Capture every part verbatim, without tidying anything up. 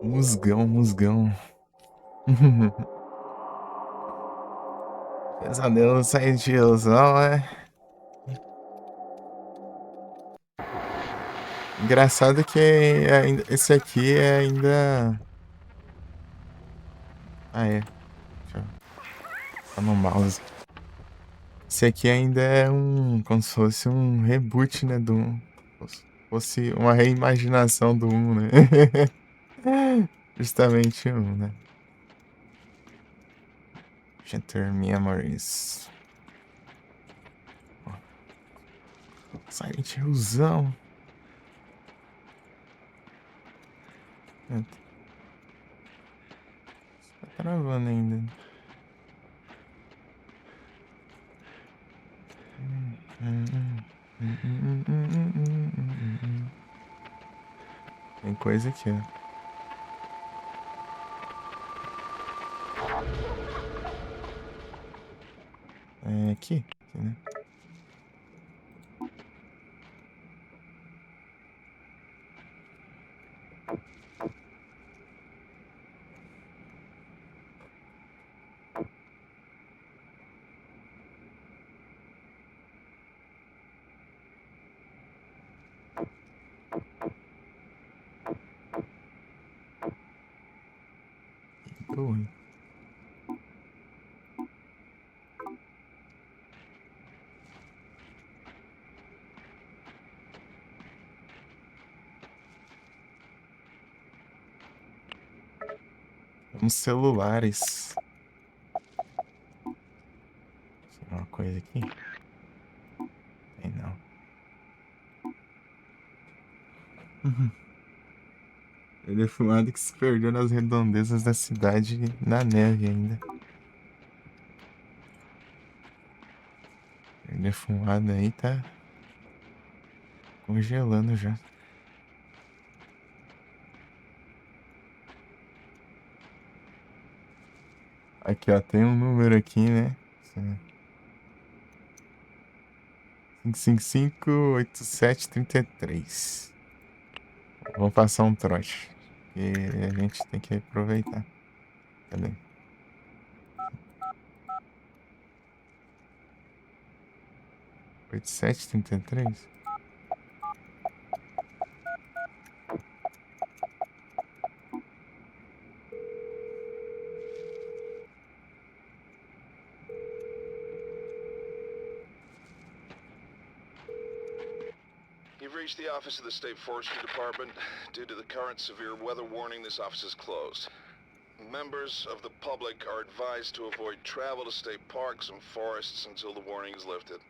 Musgão, musgão. Pesadelo sai de ilusão, é? Engraçado que ainda, esse aqui é ainda... Ah, é. Deixa eu... Tá no mouse. Esse aqui ainda é um, como se fosse um reboot, né, do um. Fosse uma reimaginação do um, né? Justamente um, né? Shattered Memories. Silent Hillzão. Eita. Tá travando ainda. Hum, hum, hum. Hum, hum, hum. Tem coisa aqui, ó. É aqui, aqui, né? Ui. Vamos celulares. Tem uma coisa aqui? Tem não. Uhum. Ele é fumado que se perdeu nas redondezas da cidade, na neve ainda. Ele é fumado aí, tá congelando já. Aqui, ó, tem um número aqui, né? Sim. Cinco cinco cinco, oito sete trinta e três. Vamos passar um trote. E a gente tem que aproveitar. Cadê? Oito sete trinta e três? You've reached the office of the State Forestry Department. Due to the current severe weather warning, this office is closed. Members of the public are advised to avoid travel to state parks and forests until the warning is lifted.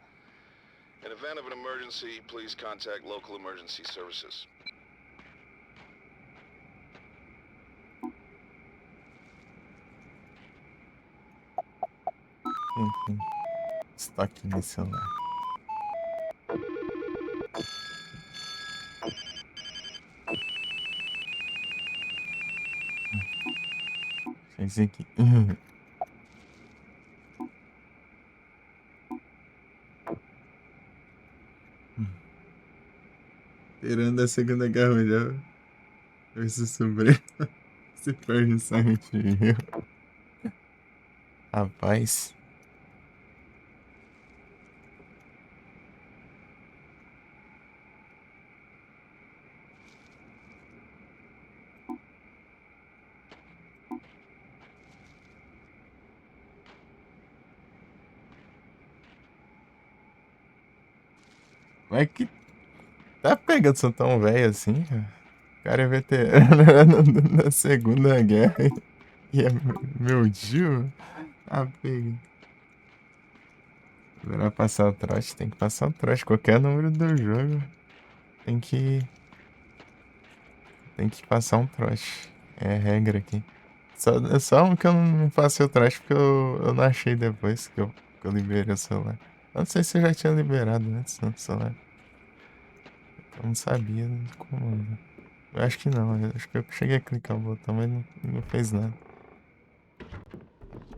In event of an emergency, please contact local emergency services. Enfim. Estoque de celular. Esse aqui. Esperando a Segunda Guerra Mundial. Esse sobreiro se perde em Silent Hill. Rapaz. Mas que... Tá pegando, sou tão velho assim, cara. O cara é veterano na Segunda Guerra. E é meu tio? Tá pegando. Agora passar o trote, tem que passar o trote. Qualquer número do jogo tem que... Tem que passar um trote. É a regra aqui. Só, é só um que eu não passei o trote porque eu, eu não achei depois que eu, que eu liberei o celular. Eu não sei se eu já tinha liberado antes, né, o celular. Eu não sabia do comando. Eu acho que não, eu acho que eu cheguei a clicar o botão, mas não, não fez nada.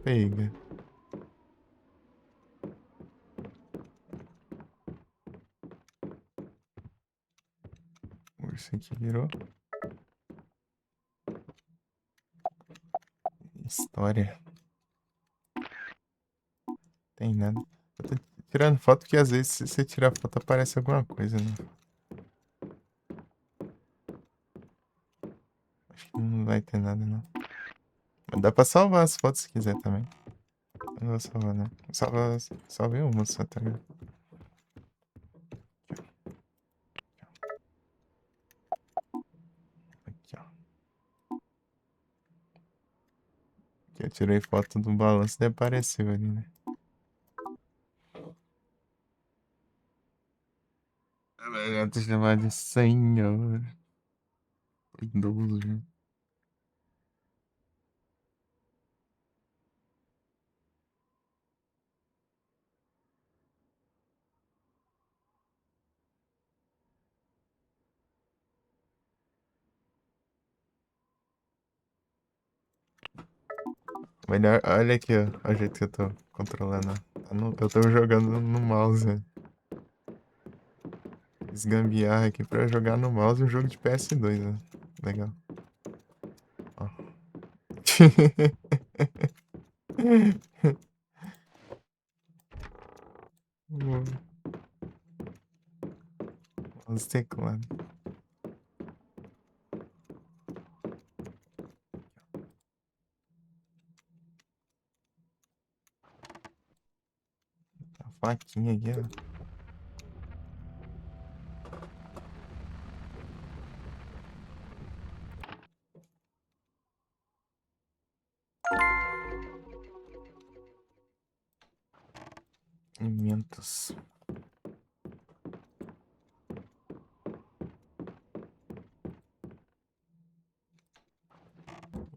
Pega. Esse aqui virou. história. Tem nada. Eu tô tirando foto porque às vezes se você tirar foto aparece alguma coisa, né? Acho que não vai ter nada, não. Mas dá pra salvar as fotos se quiser também. Eu não vou salvar, não. Salva, salvei uma só, tá ligado? Aqui, ó. Que eu tirei foto do balanço e apareceu ali, né? Ela já te chamar de senhor. Idoso já. Melhor, olha aqui, ó, o jeito que eu tô controlando, ó. Tá no- eu tô jogando no mouse, né? Fiz gambiarra aqui pra jogar no mouse um jogo de P S dois, né? Legal. Ó. Hum. Os teclados. A faquinha aqui, ó. Pimentas.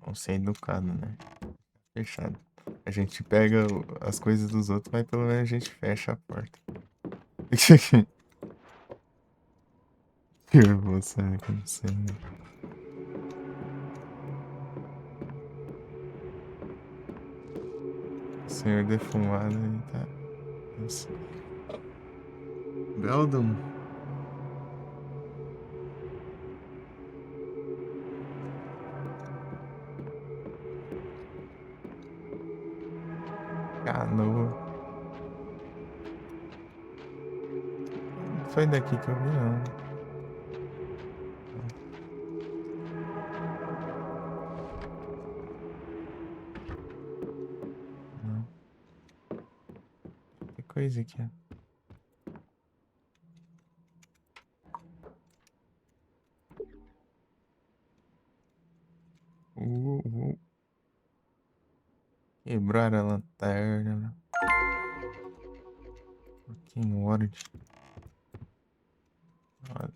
Vamos ser educado, né? Fechado. A gente pega o- as coisas dos outros, mas pelo menos a gente fecha a porta. Que eu vou saber como você é. O senhor defumado aí tá. Isso. Beldum. Canoa. Foi daqui que eu vi, não. Não. Tem coisa aqui, ó. Uh, uh. Quebrar a lanterna. Fucking what? Olha.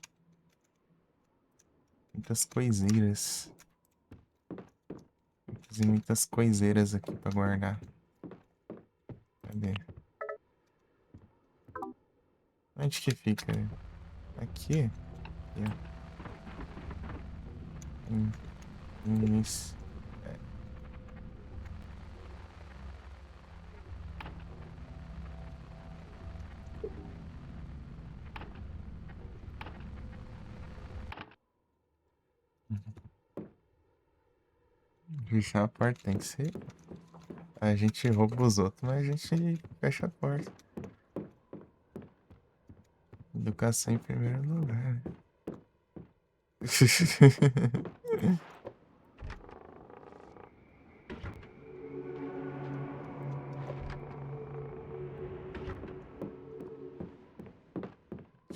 Muitas coiseiras. Tem muitas coiseiras aqui pra guardar. Cadê? Onde que fica? Aqui? Aqui, ó. Hum, hum, isso. É. Fechar a porta tem que ser. A gente rouba os outros, mas a gente fecha a porta. Educação em primeiro lugar, né? Deixa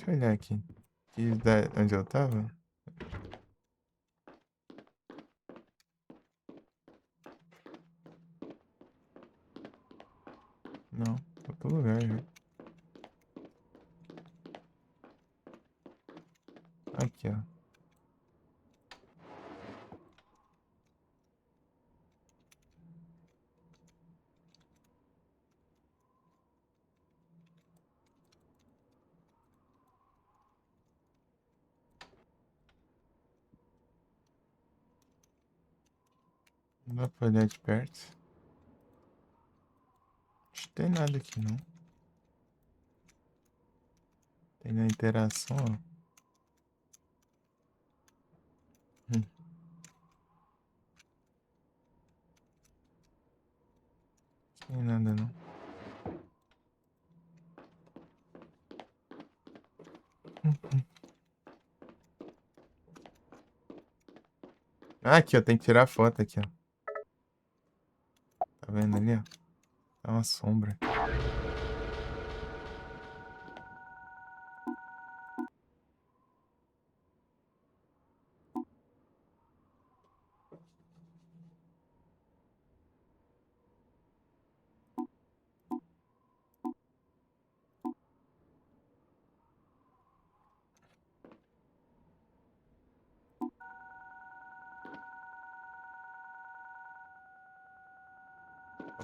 eu olhar aqui. Aqui da onde eu tava? Não, outro lugar já. Aqui, ó. Não dá pra olhar de perto. Não tem nada aqui, não. Tem na interação, ó. Hum. Tem nada, não. Ah, aqui, ó. Tem que tirar a foto aqui, ó. Tá vendo ali, ó? Tá uma sombra.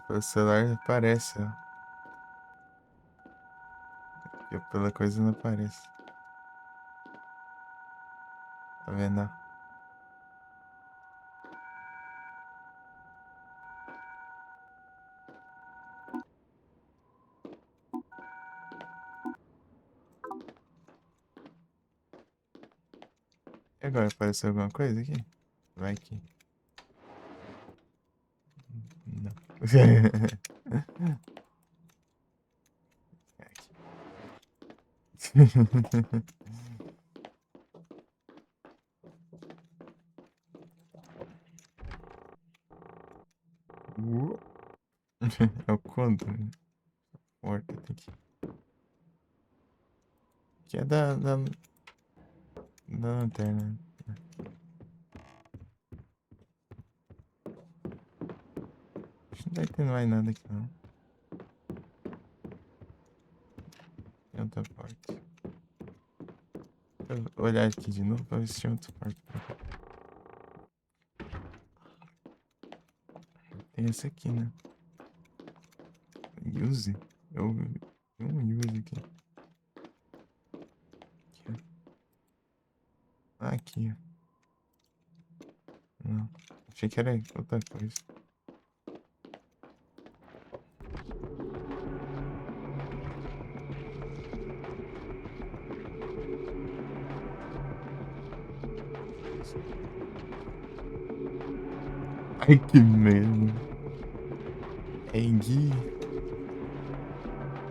Pelo celular aparece, ó. Aqui pela coisa não aparece. Tá vendo, ó? E agora, apareceu alguma coisa aqui? Vai que... Não. Uh. É o quanto, né? Forte, tem que... Que é da, da, da lanterna. Acho que não deve ter mais nada aqui, não. Tem outra parte. Deixa eu olhar aqui de novo pra ver se tinha outra parte. Tem esse aqui, né? Use? Eu, eu não use aqui. Aqui, ó. Aqui, ó. Não. Achei que era outra coisa. Ai, que medo. Ei, Gui.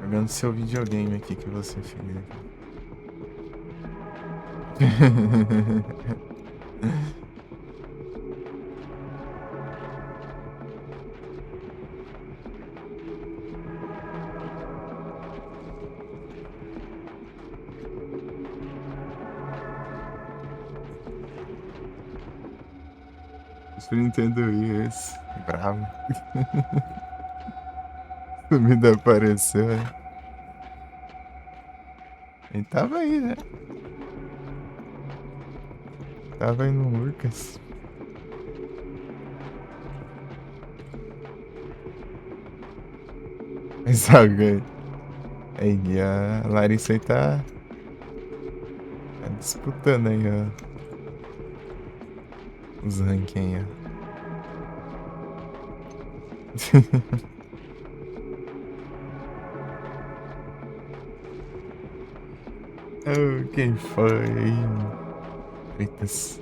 Jogando seu videogame aqui que você fez. Super Nintendo Wii, esse. Bravo. Sumida apareceu, né? Ele tava aí, né? Tava aí no Lucas. Sabe? Aí, a Larissa aí tá, tá disputando aí, ó. Os ranking aí, ó. Oh, quem foi aí? Tretas.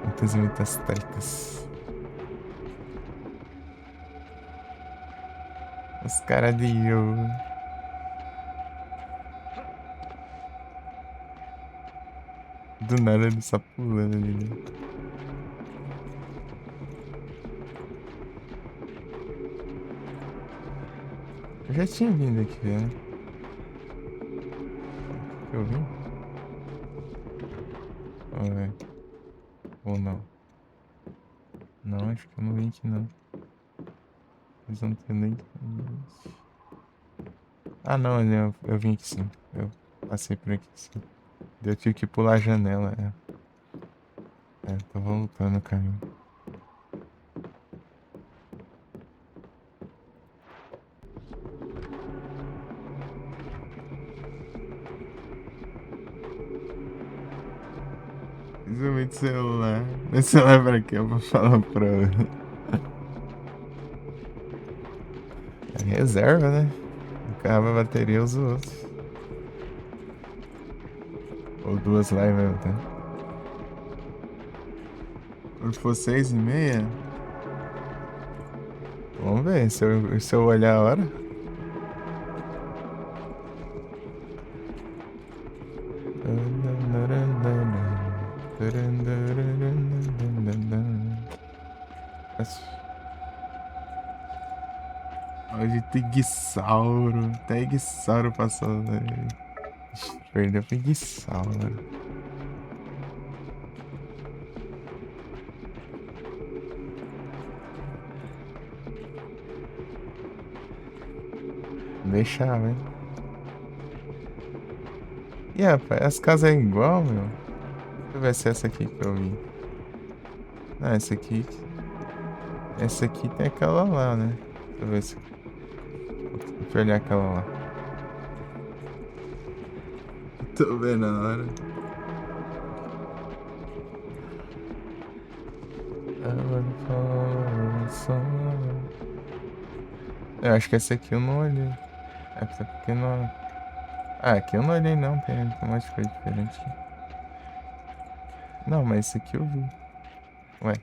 Muitas, muitas tretas. Os cara de ouro. Do nada ele só pulando ali, né? Eu já tinha vindo aqui, né? Deixa eu vir. Vamos ver. Ou não. Não, acho que eu não vim aqui, não. Eles não tem nem... Ah, não, eu, eu vim aqui sim. Eu passei por aqui sim. Eu tive que pular a janela, é. É, tô voltando no caminho. Principalmente celular. Esse celular pra quê? Pra falar pra... É reserva, né? Acaba a bateria, usa o outro. Ou duas lá e vai, tá? Quando for seis e meia, Bem, se eu, se eu olhar agora. Hoje tem guissauro, tem guissauro passando ali. Perdeu pro guissauro. Deixa, né? Ih, rapaz, as casas é igual, meu. Deixa eu ver se é essa aqui que eu vi. Não, essa aqui. Essa aqui tem aquela lá, né? Deixa eu ver se. Deixa eu olhar aquela lá. Tô vendo a hora. Eu acho que essa aqui eu não olhei. Essa aqui não. Ah, aqui eu não olhei não, tem, tem um monte de coisa diferente aqui. Não, mas esse aqui eu vi. Ué.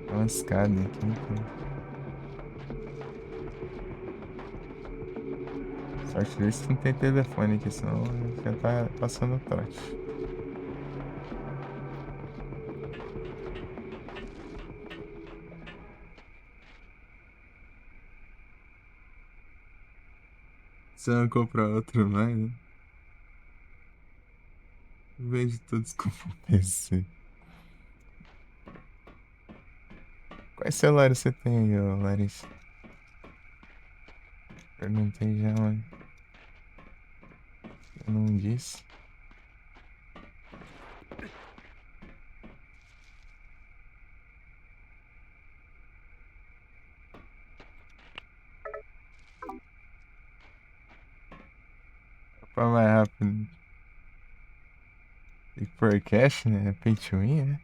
Tem uma escada aqui, então. Sorte desse que não tem telefone aqui, senão já tá passando trote. Você não compra outro mais, né? Vejo todos com P C. Quais celulares você tem aí, ô Larissa? Perguntei já, mas eu não disse. Opa, mais rápido. E por cash, né? É pay to win, né?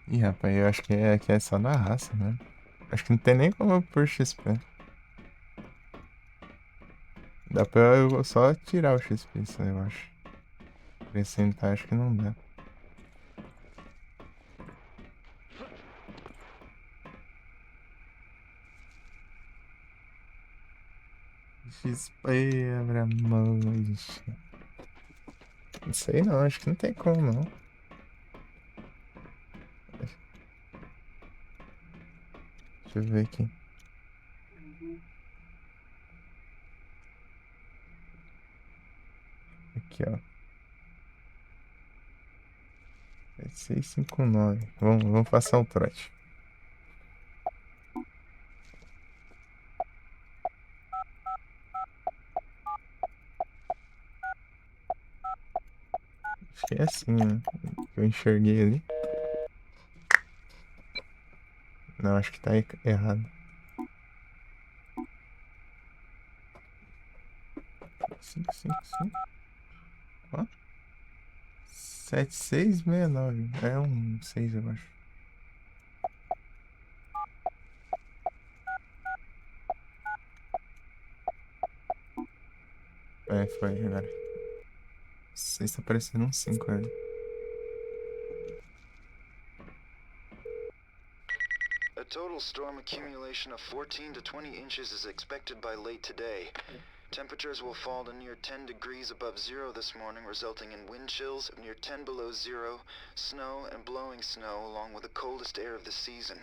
Ih, rapaz, eu acho que é, que é só na raça mesmo. Acho que não tem nem como por X P. Dá pra eu só tirar o X P, isso aí, eu acho. Acrescentar, acho que não dá. X P, abra mão, ixi. Não sei não, acho que não tem como não. Deixa eu ver aqui. Aqui, ó. É seis cinco nove. Vamos, vamos passar o trote. Acho que é assim, né? Que eu enxerguei ali. Não, acho que tá e-, errado. Cinco, cinco, cinco. Ó. Sete seis meia nove. É um seis, eu acho. É, foi agora. Seis tá parecendo um cinco ali. A total storm accumulation of fourteen to twenty inches is expected by late today. Temperatures will fall to near ten degrees above zero this morning, resulting in wind chills of near ten below zero, snow, and blowing snow, along with the coldest air of the season.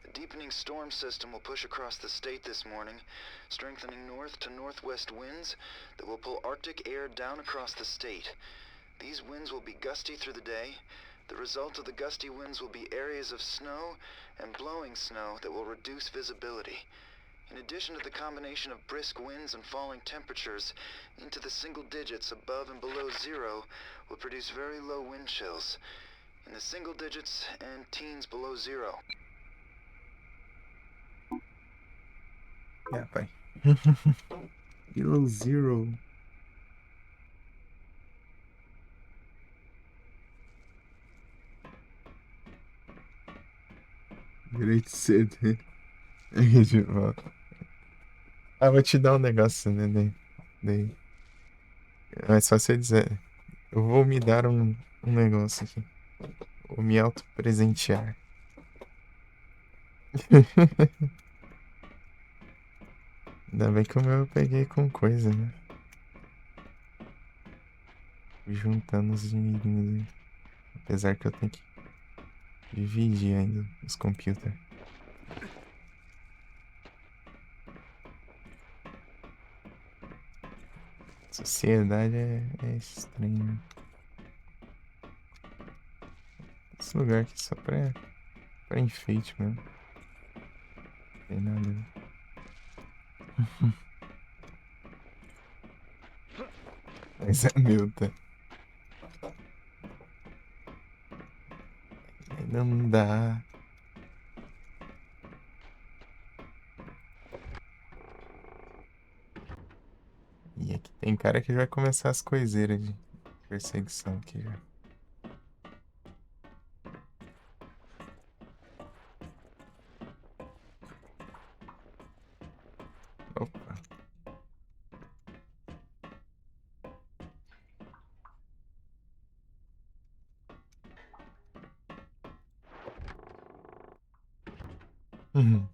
A deepening storm system will push across the state this morning, strengthening north to northwest winds that will pull Arctic air down across the state. These winds will be gusty through the day. The result of the gusty winds will be areas of snow and blowing snow that will reduce visibility. In addition to the combination of brisk winds and falling temperatures, into the single digits above and below zero will produce very low wind chills. In the single digits and teens below zero. Yeah, pai. Below zero. Direito cedo. Ah, vou te dar um negócio, né? De, de... É só você dizer. Eu vou me dar um, um negócio aqui. Vou me auto-presentear. Ainda bem que o meu eu peguei com coisa, né? Fui juntando os dinheirinhos aí. Apesar que eu tenho que dividir ainda os computers. Sociedade é, é estranho. Esse lugar aqui só pra, pra enfeite mesmo. Tem nada. Mas é meu, tá? Não dá. E aqui tem cara que já vai começar as coiseiras de perseguição aqui já. Opa. Uhum.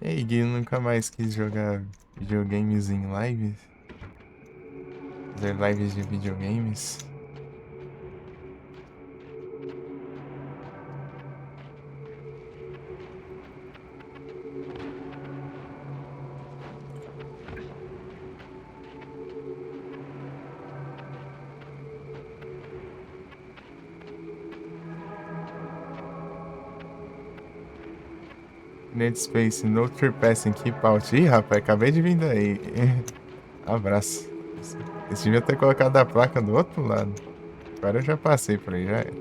E aí, Gui nunca mais quis jogar videogames em live? Fazer lives de videogames? Net space, no trespassing, keep out. Ih, rapaz, acabei de vir daí. Abraço. Eles deviam ter colocado a placa do outro lado. Agora eu já passei por aí, já era.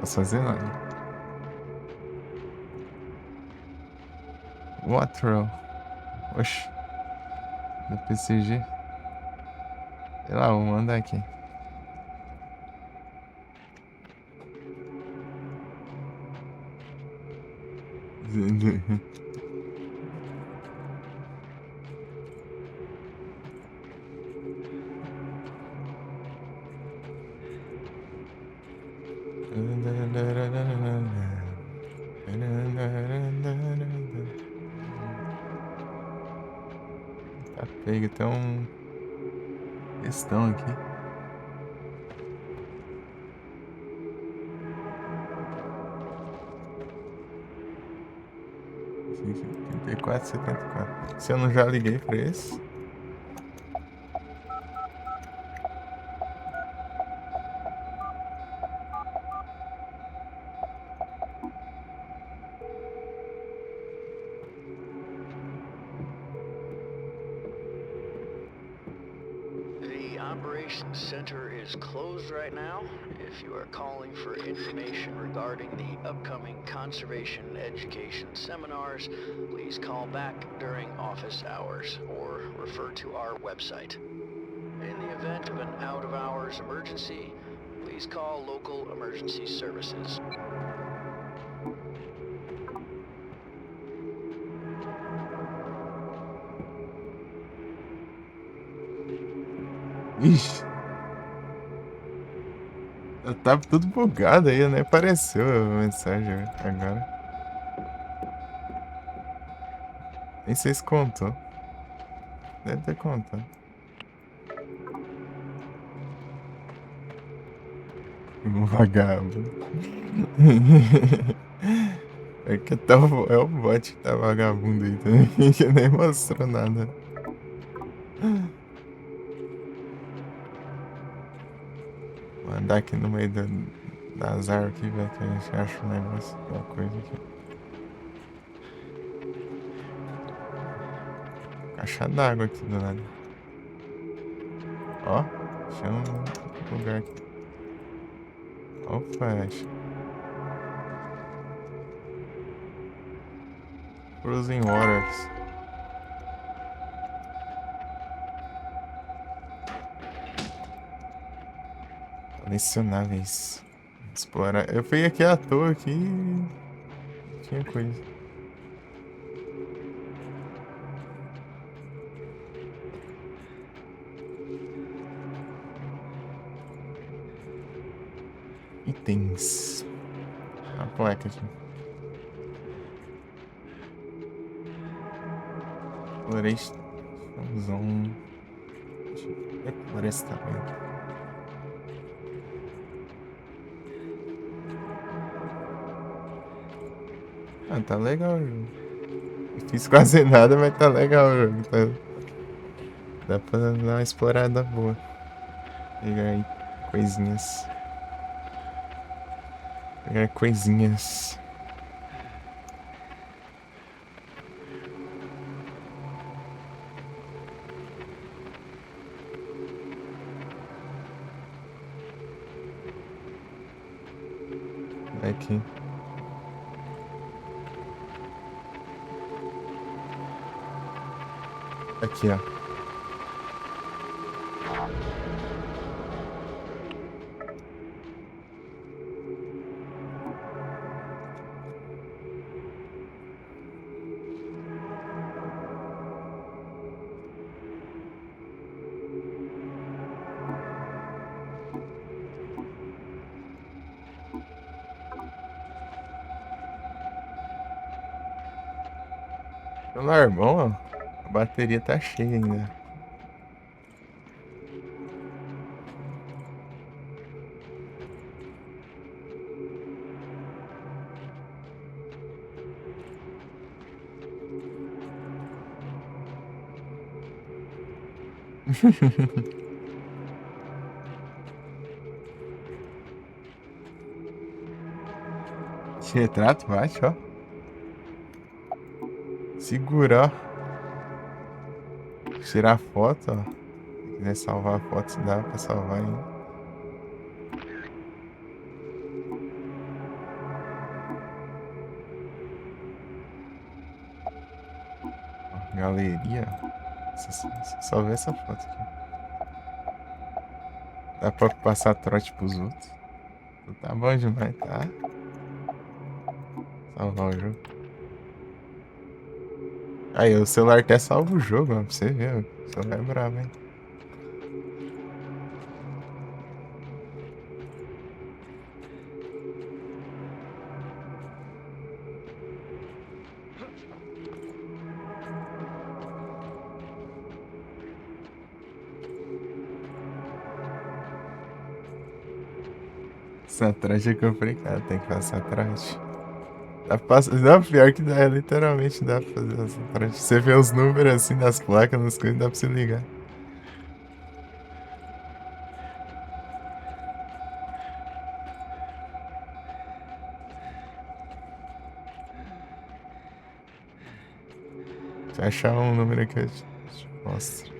Posso fazer nada. Waterloo. Oxi. Da P C G. Sei lá, vamos andar aqui. Tá feio, tem um questão aqui. Trinta e quatro, setenta e quatro. Se eu não já liguei pra esse. The operations center is closed right now. If you are calling for information regarding the upcoming conservation education seminars, please call back during office hours or refer to our website. In the event of an out-of-hours emergency, please call local emergency services. Ixi. Tava tudo bugado aí, né? Apareceu a mensagem agora. Nem sei se contou. Deve ter contado. Vagabundo. É que tá, é o bot que tá vagabundo aí também, que nem mostrou nada. Vou andar aqui no meio da, das árvores aqui, ver se a gente acha um negócio, alguma coisa aqui. Caixa d'água aqui do lado. Ó, achei um lugar aqui. Opa, acho. Frozen Waters. Colecionáveis. Explorar. Eu fui aqui à toa aqui. Tinha coisa. Itens. Ah, pô, é que aqui. Floresta. Zone. Deixa eu ver. É floresta também. Ah, tá legal o jogo. Não fiz quase nada, mas tá legal o jogo. Tá... Dá pra dar uma explorada boa. Pegar aí coisinhas. Pegar coisinhas. Aqui. Aqui, ó. Celular bom, ó. A bateria tá cheia ainda. Esse retrato, vai, ó. Segurar. Tirar foto, ó. Se quiser salvar a foto, dá pra salvar aí. Galeria. Só, só, só vê essa foto aqui. Dá pra passar trote pros outros. Tá bom demais, tá? Salvar o jogo. Aí, o celular até salva o jogo, ó, pra você ver, ó. O celular é brabo, hein? Essa trote é complicado, tem que passar trote. Dá pra passar, não, pior que dá, é literalmente dá pra fazer essa trote. Você vê os números assim nas placas, nas coisas, dá pra você ligar. Se achar um número aqui, eu te mostro.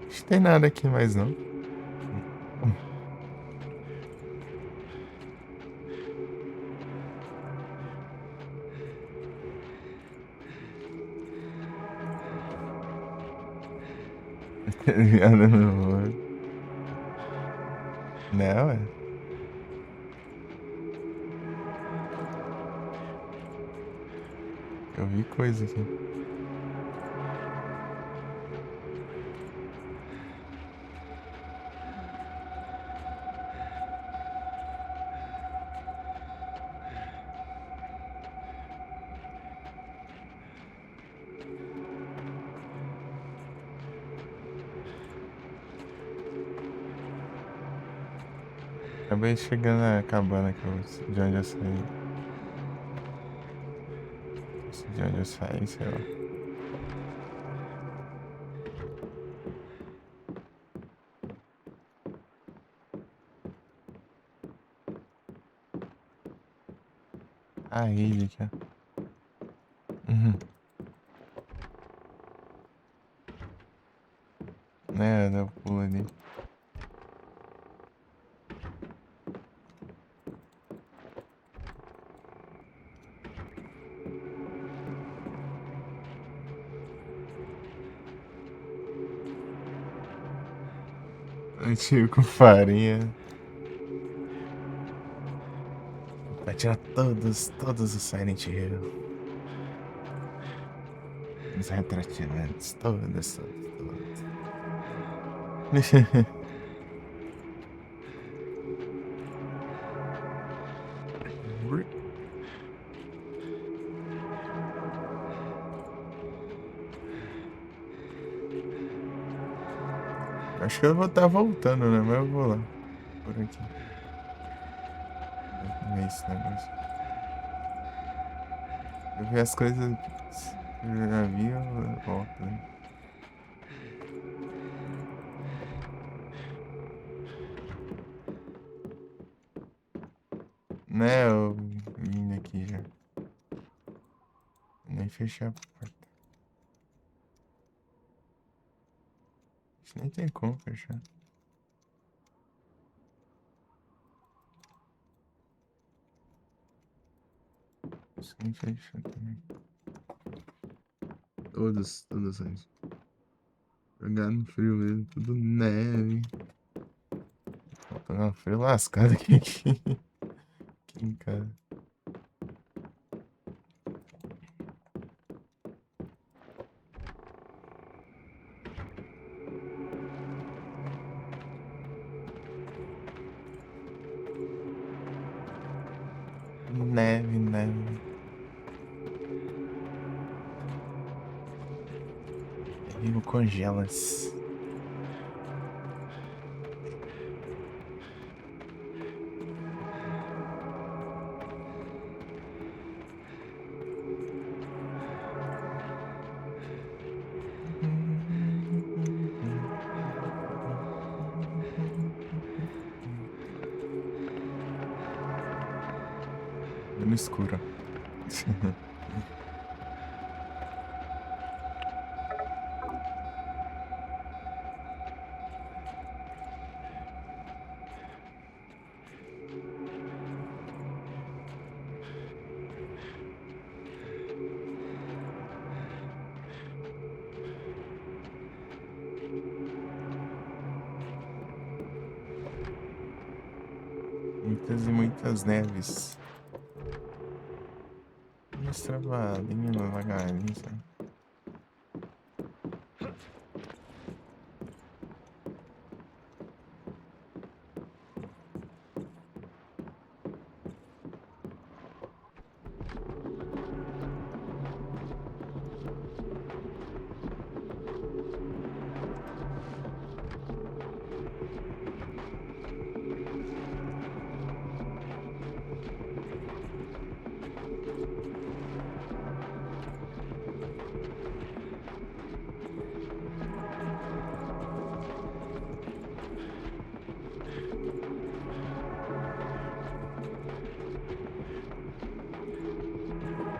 Acho que tem nada aqui mais, não. Viado no olho. Não, é. Eu vi coisa aqui. Acabei chegando na cabana que eu, de onde eu saí. De onde eu saí, sei lá. Ah, ele aqui, ó. Uhum. É, dá um pulo ali. Antigo com farinha. Vai tirar todos, todos os Silent Hill. Os retroativantes, todos, todos, todos. Acho que eu vou estar voltando, né? Mas eu vou lá. Por aqui. É esse negócio. Eu vi as coisas que eu já vi, eu volto, né? Né, eu vim daqui já. Nem fechar a porta. Isso nem tem como fechar. Isso nem fechar também. Todos, todos eles. Jogar no frio mesmo, tudo neve. Vou pegar um frio lascado aqui, aqui, aqui em casa. Neve, neve. Vivo congelas. No escuro. Muitas e muitas neves. Vamos trabalhando devagarinho, sabe?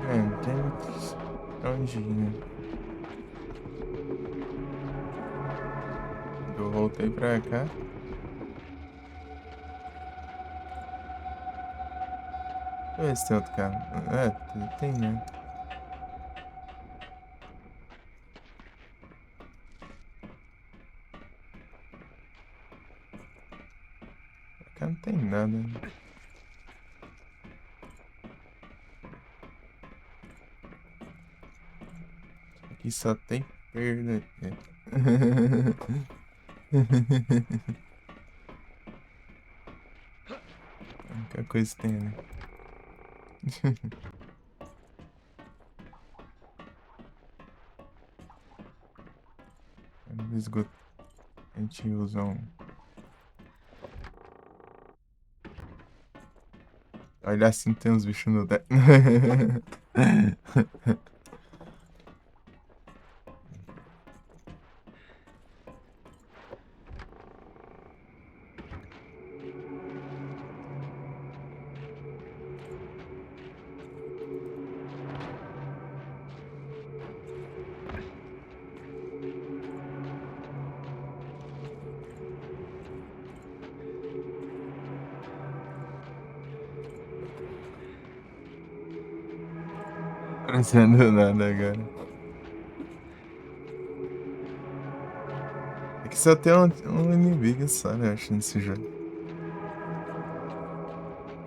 É, não tem muito pra onde ir, né? Eu voltei pra cá. Deixa eu ver se tem outro cara. É, tem, tem, né? Pra cá não tem nada, né? Aqui só tem perda. É. A única coisa que tem, né? Esgoto. A gente usa um. Olha assim, tem uns bichos no deck. Parecendo nada agora. Aqui só tem um, um inimigo só, né? Acho nesse jogo.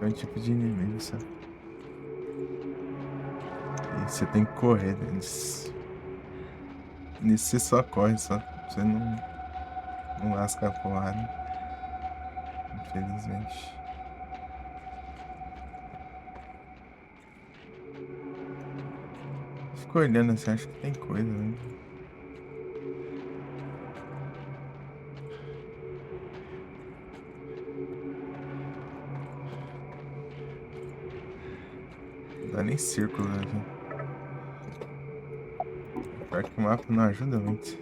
É um tipo de inimigo só. E você tem que correr deles. Nesse você só corre, só. Você não. Não lasca a porrada. Infelizmente. Fico olhando assim, acho que tem coisa, né? Não dá nem círculo, né? Pior que o mapa não ajuda muito.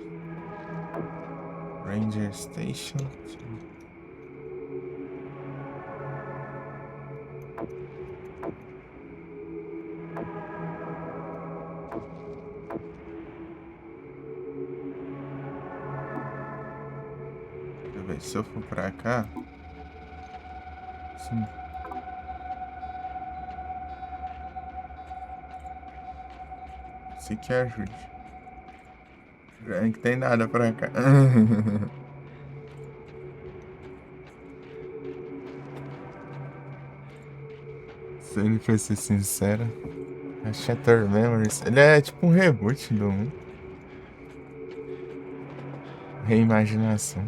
Ranger Station. Deixa eu ver, se eu for pra cá. Sim. Se que ajude. Já que tem nada pra cá. Se ele for ser sincero, a Shattered Memories, ele é tipo um reboot do um. Reimaginação.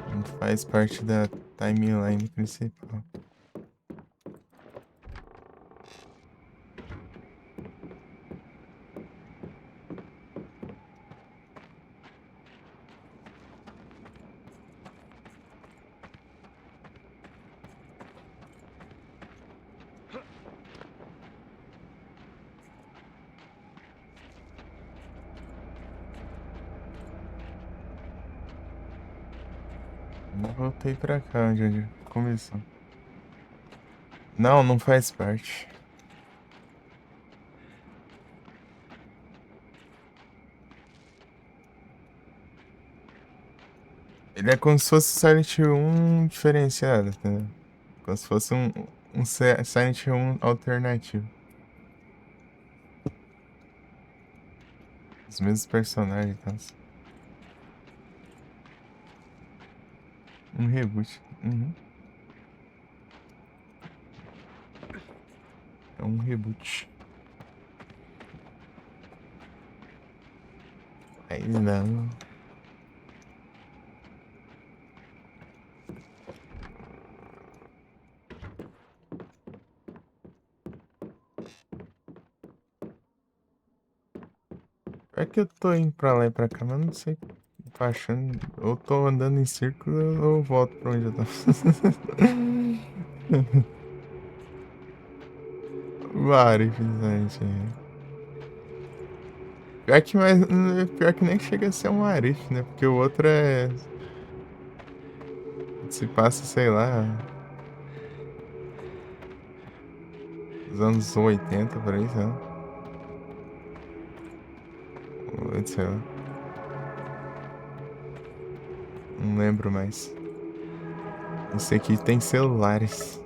Não faz parte da timeline principal. Voltei pra cá, onde começou. Não, não faz parte. Ele é como se fosse Silent Hill um diferenciado, entendeu? Como se fosse um, um Se-, Silent Hill um alternativo. Os mesmos personagens e tal. Um reboot. Uhum. É um reboot. Aí não. É que eu tô indo pra lá e pra cá, mas não sei. Tô achando, ou tô andando em círculo, ou eu volto pra onde eu tô. What if, gente. Pior que, mas, pior que nem chega a ser um what if, né? Porque o outro é. Se passa, sei lá. Dos anos oitenta, por aí, sabe? Ou sei lá. Não lembro mais. Esse aqui tem celulares.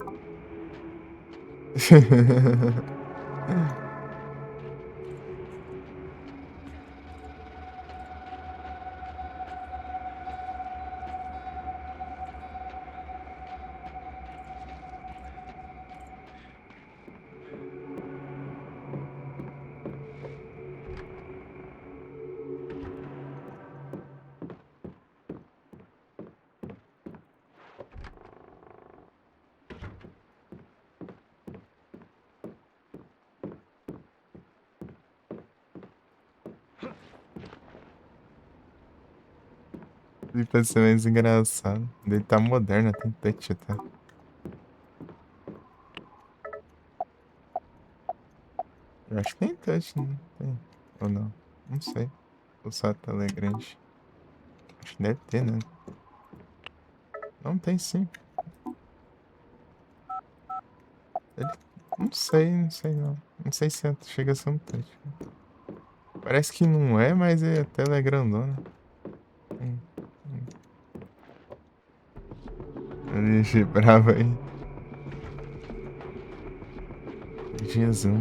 Ele parece mais engraçado. Ele tá moderno, tem touch até. Eu acho que tem touch, né? Tem. Ou não? Não sei. O sala é grande. Acho que deve ter, né? Não, tem sim. Ele... Não sei, não sei não. Não sei se é, chega a ser um touch. Parece que não é, mas a tela é grandona. Hum, hum. Ixi, bravo aí. Jesus.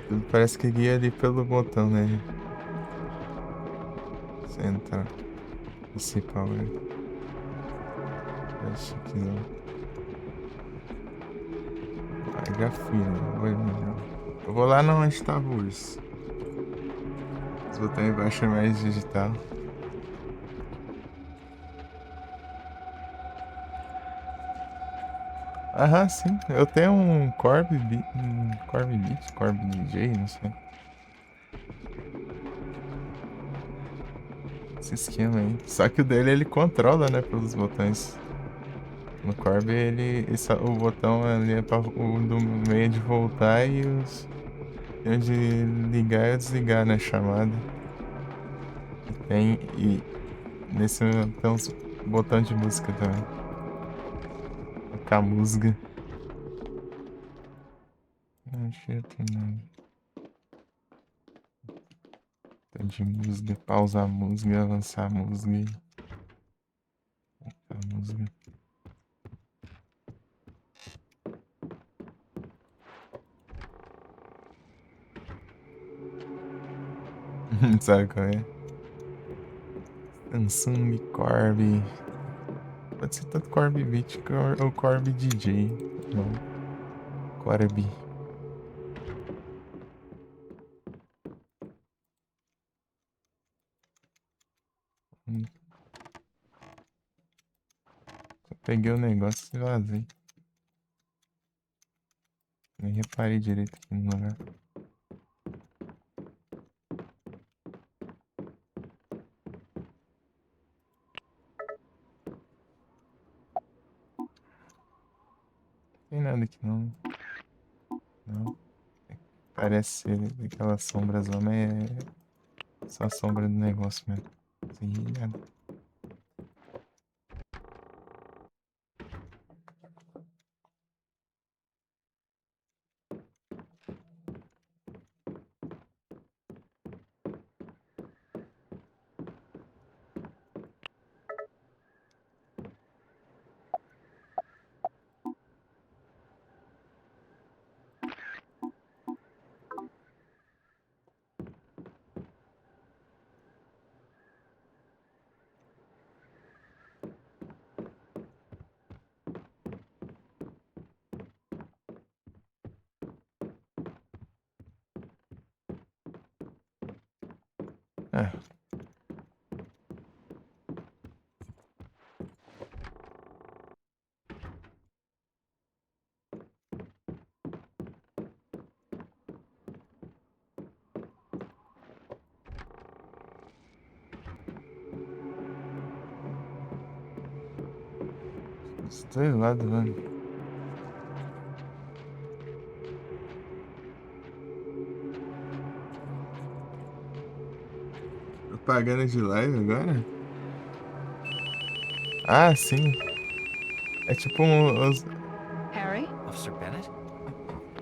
Tudo Parece que guia ali pelo botão, né? Central. Esse power. Acho que não. Aí já fui, né? Vou ali, não. Eu vou lá na onde tava o urso. Os botões embaixo é mais digital. Aham, sim. Eu tenho um Corb Bi-, um Corb Beat, Corb D J, não sei. Esse esquema aí. Só que o dele ele controla, né, pelos botões. No Corb ele, esse, o botão ali é pra, o do meio de voltar e os, e o de ligar e desligar, né, chamada. E tem, e nesse tem uns botões de música também. Tocar música. Ah, deixa eu ter nada. Tem de música, pausar a música, avançar a música. A música. Sabe qual é? Samsung Corby. Pode ser tanto Corby Beat cor-, ou Corby D J. Não. Corby. Hum. Só peguei o negócio e vazei. Nem reparei direito aqui no lugar. Tem nada aqui não. Não. Parece aquela sombra lá, mas é só a sombra do negócio mesmo. Sem nada. É. Os dois lados, velho. Propaganda de live agora? Ah, sim. É tipo um, os... Harry? Officer Bennett?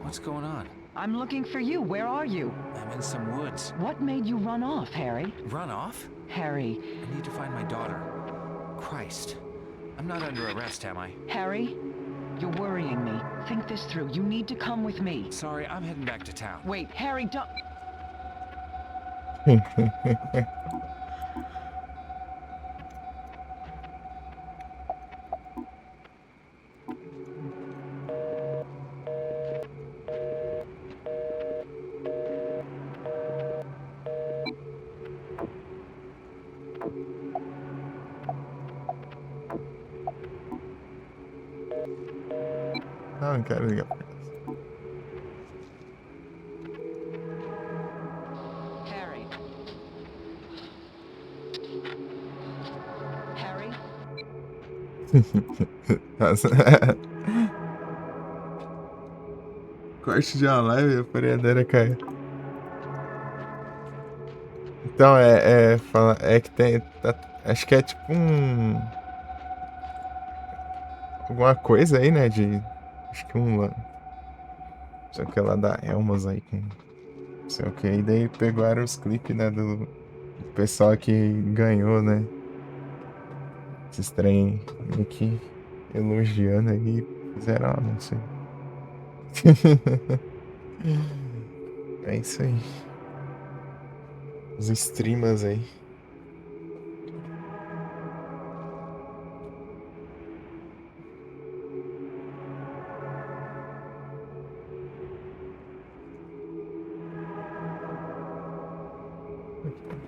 What's going on? I'm looking for you. Where are you? I'm in some woods. What made you run off, Harry? Run off? Harry. I need to find my daughter. Christ. I'm not under arrest, am I? Harry, you're worrying me. Think this through. You need to come with me. Sorry, I'm heading back to town. Wait, Harry, don't. Não, não quero ligar pra casa. Harry. Harry? Corte de uma live, a furadeira caiu. Então, é, é, fala, é que tem, tá, acho que é tipo um, alguma coisa aí, né, de, acho que um, lan-, não sei o que lá da Elmas aí, com, não sei o que, e daí pegaram os clipes, né, do, do pessoal que ganhou, né, esses trem aqui, elogiando aí, fizeram, ah, não sei. É isso aí. Os streamers aí.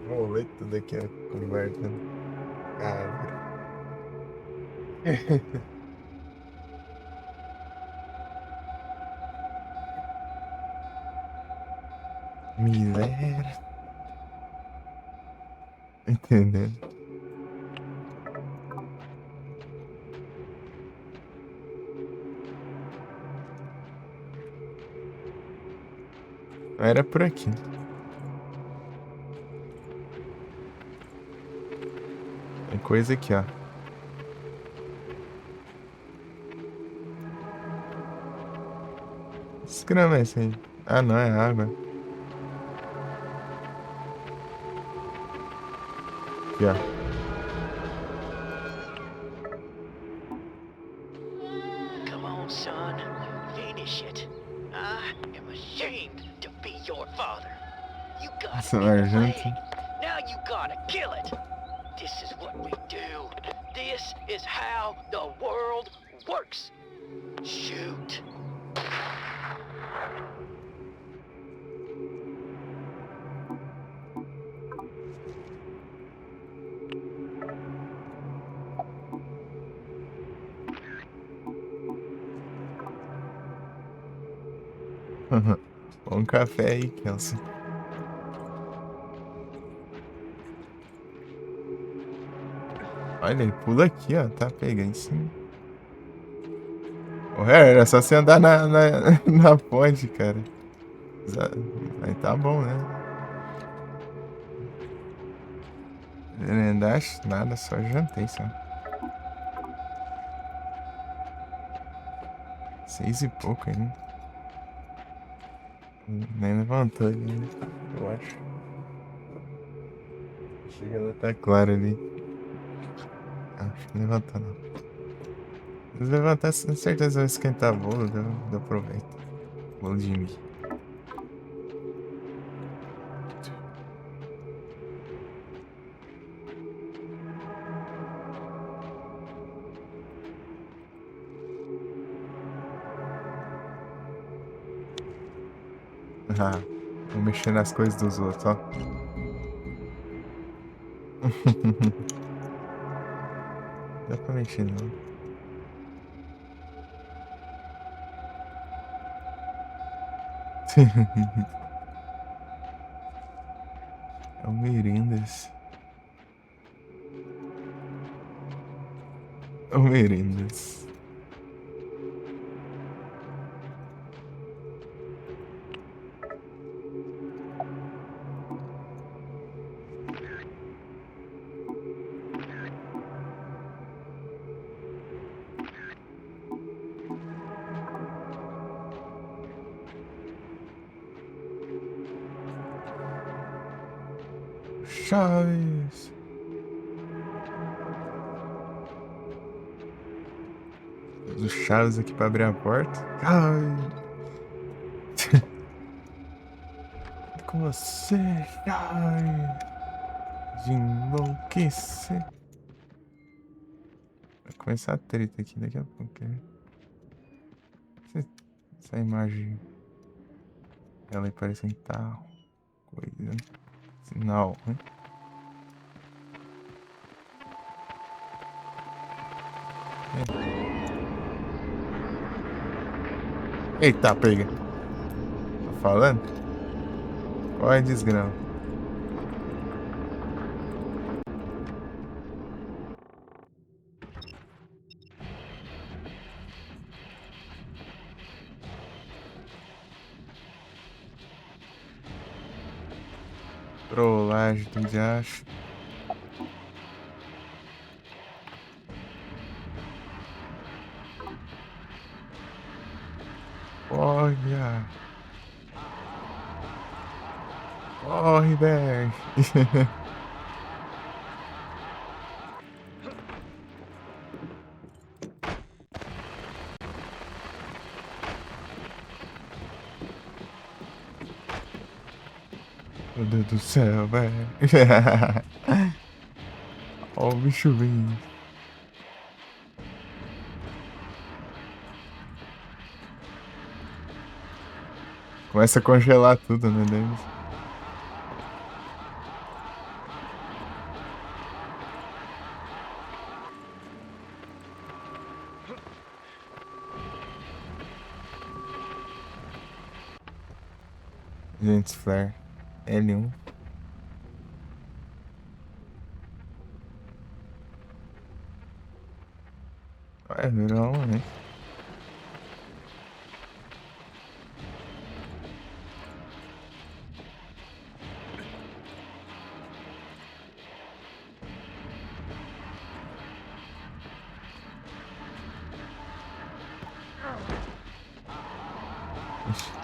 Vou ler tudo aqui, a conversa. Cara. Miséria. Entendeu? Era por aqui. Tem coisa aqui, ó. Esse grama é esse aí? Ah, não, é água. Aqui, ó. Come on, son. Finish it. I am ashamed to be your father. You gotta Essa be vai junto. Playing. Now you gotta kill it. This is what we do. This is how the world works. Shoot. Bom café aí, Kelson. Olha, ele pula aqui, ó. Tá, pega em cima. Ô, é, era só você andar na, na, na ponte, cara. Exa-, aí tá bom, né? Não dá nada, só jantei, só. Seis e pouco ainda. Nem levantou ele ainda, eu acho. Chega lá, tá claro ali. Ah, acho que não levantou, não. Se levantar, com certeza vai esquentar bolo, eu, eu aproveito. Bolo de milho. Ah, vou mexer nas coisas dos outros, ó. Dá pra mexer, não. É o Mirandas. O Mirandas. Chaves. Uso chaves aqui pra abrir a porta. Ai. Com você, ai. De enlouquecer. Vai começar a treta aqui daqui a pouco, né? Essa imagem. Ela aí parece que tá coisa. Sinal, né? Eita, pega. Tô falando? Qual é a desgrama? Trollagem, tu acha? Olha. Corre, velho. Meu Deus do céu, velho. Ó o bicho vindo. Começa a congelar tudo, né, Davis? Gente, flare. L um. Vai, virou um, né? Ixi.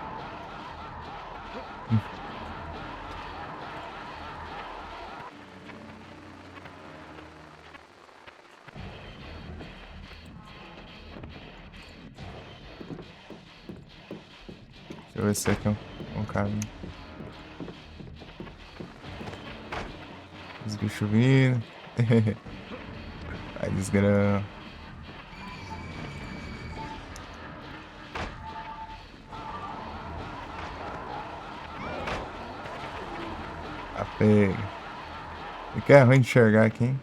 Deixa eu ver se aqui é um, um caminho. Os bichos vindo. Ai, desgrama. Apega. E que é ruim de enxergar aqui, hein?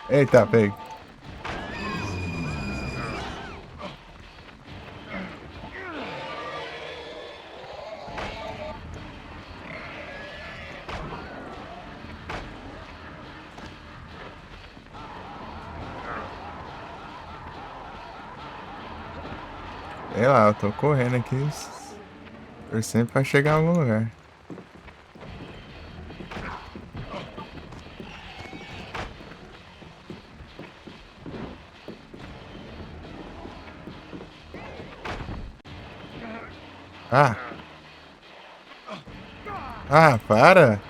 Eita, pega. Sei lá, eu tô correndo aqui, torcendo pra chegar em algum lugar. Ah! Ah, para!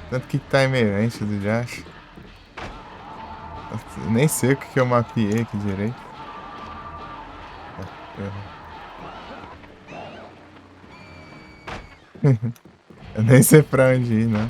Tanto que tá em emergência do Josh. Nem sei o que que eu mapeei aqui direito. Ah, ferrou. Eu nem sei pra onde ir, né?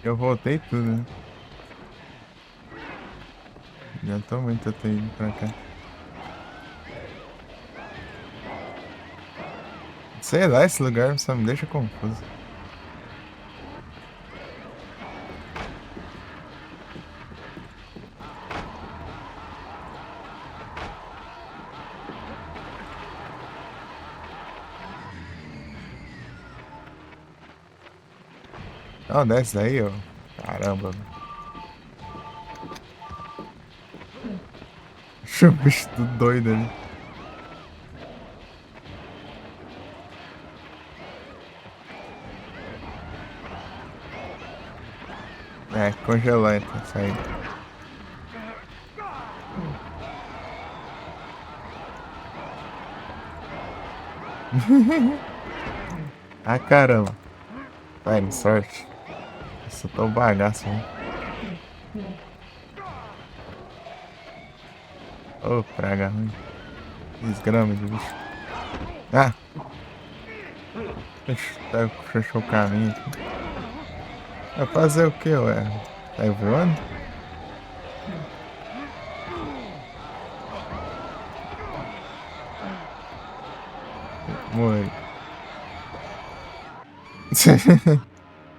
Eu voltei tudo, né? Já tô muito até indo pra cá. Sei lá, esse lugar só me deixa confuso. Não, desce daí, ó. Caramba. Deixa o bicho do doido ali. É, congelou então, sai. Ah, caramba. Vai, sorte. Esse tá um bagaço, né? Ô, praga ruim. Desgrama de bicho. Ah! Ixi, tá, fechou o caminho aqui. Vai fazer o quê, ué? Tá voando? Morre.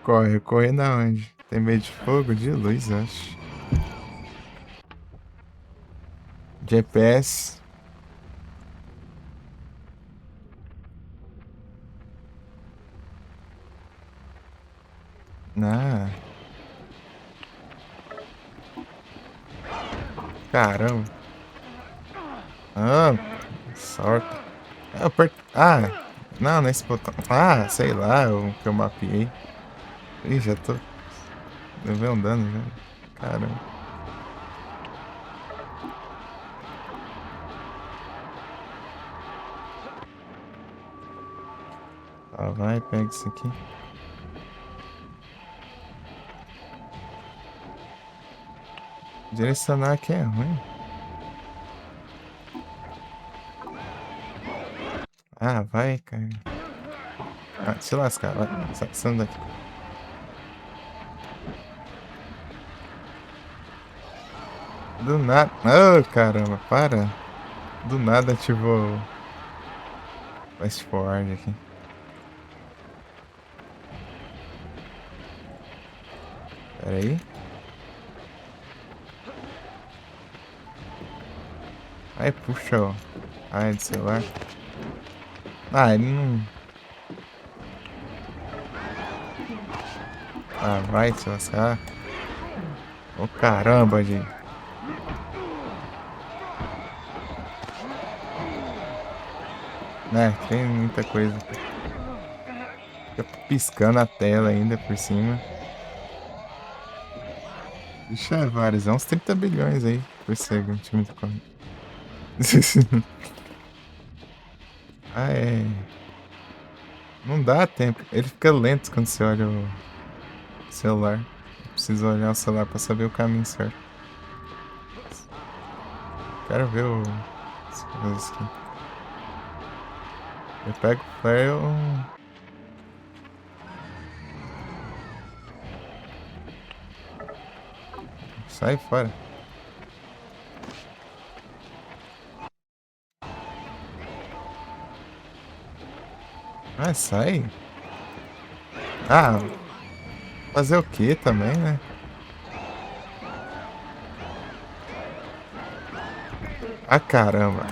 Corre, corre na onde? Tem medo de fogo? De luz, acho. G P S. Ah. Caramba. Ah, sorte. Ah, eu per... ah, não, nesse botão. Ah, sei lá, o que eu mapeei. Ih, já tô levei um dano já. Caramba. Tá, vai, pega isso aqui. Direcionar aqui é ruim. Ah, vai, cara. Ah, deixa eu lascar, vai. Sai, sai daqui. Do nada. Ô, caramba, para. Do nada ativou o fast forward aqui. Pera aí. Aí, puxa, ó. Ah, é de celular. Ah, ele não... Ah, vai se lascar. Ô, caramba, gente. É, tem muita coisa. Fica piscando a tela ainda por cima. Deixa vários, é uns trinta bilhões aí por segundo, um time de corrida. Ah, é. Não dá tempo. Ele fica lento quando você olha o celular. Precisa olhar o celular pra saber o caminho certo. Quero ver o... as coisas aqui. Eu pego o flare, eu... Sai fora. Ah, sai. Ah, fazer o quê também, né? Ah, caramba.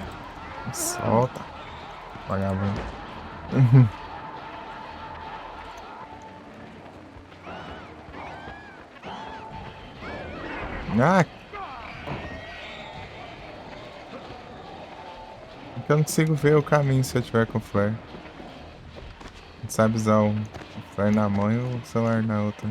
Solta. Vagabundo. Ah. Então eu não consigo ver o caminho se eu tiver com o flare. Não sabe usar o flare na mão e o celular na outra.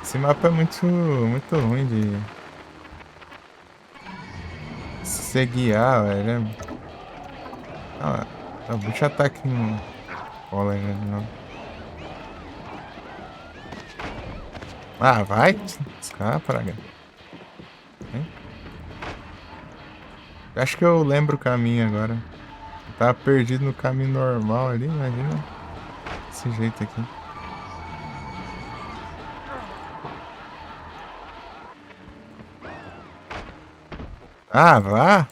Esse mapa é muito, muito ruim de se guiar, velho. Ah, o bicho ataca aqui no cola, né? Não. Ah, vai! Escapa, cara. Hein? Acho que eu lembro o caminho agora. Eu tava perdido no caminho normal ali, imagina desse jeito aqui. Ah, vá!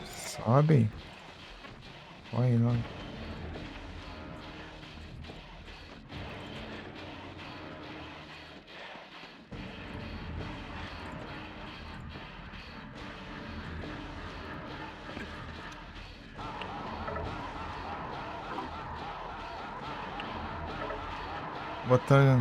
Sobe. Olha aí, não. Botar.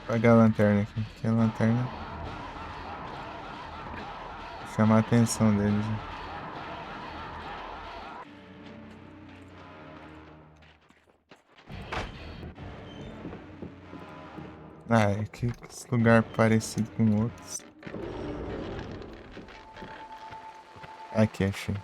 Apagar a lanterna aqui. Aqui é a lanterna. Chamar a atenção deles, né? Ah, é que esse lugar parecido com outros. Aqui, achei.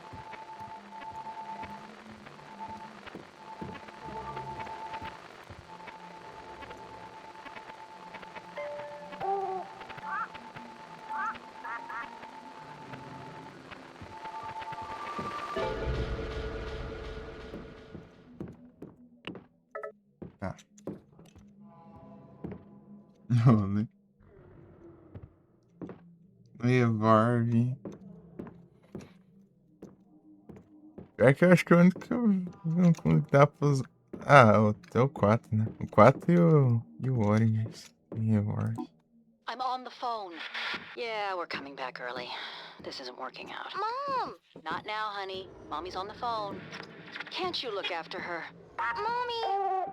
Tá. Não, né? Não evolve. Pior que eu acho que o único que eu não, não dá pra usar. Ah, o, tem o quatro, né? O quatro e o, e o Origins. E o Origins. I'm on the phone. Yeah, we're coming back early. This isn't working out. Mom! Not now, honey. Mommy's on the phone. Can't you look after her? Mommy!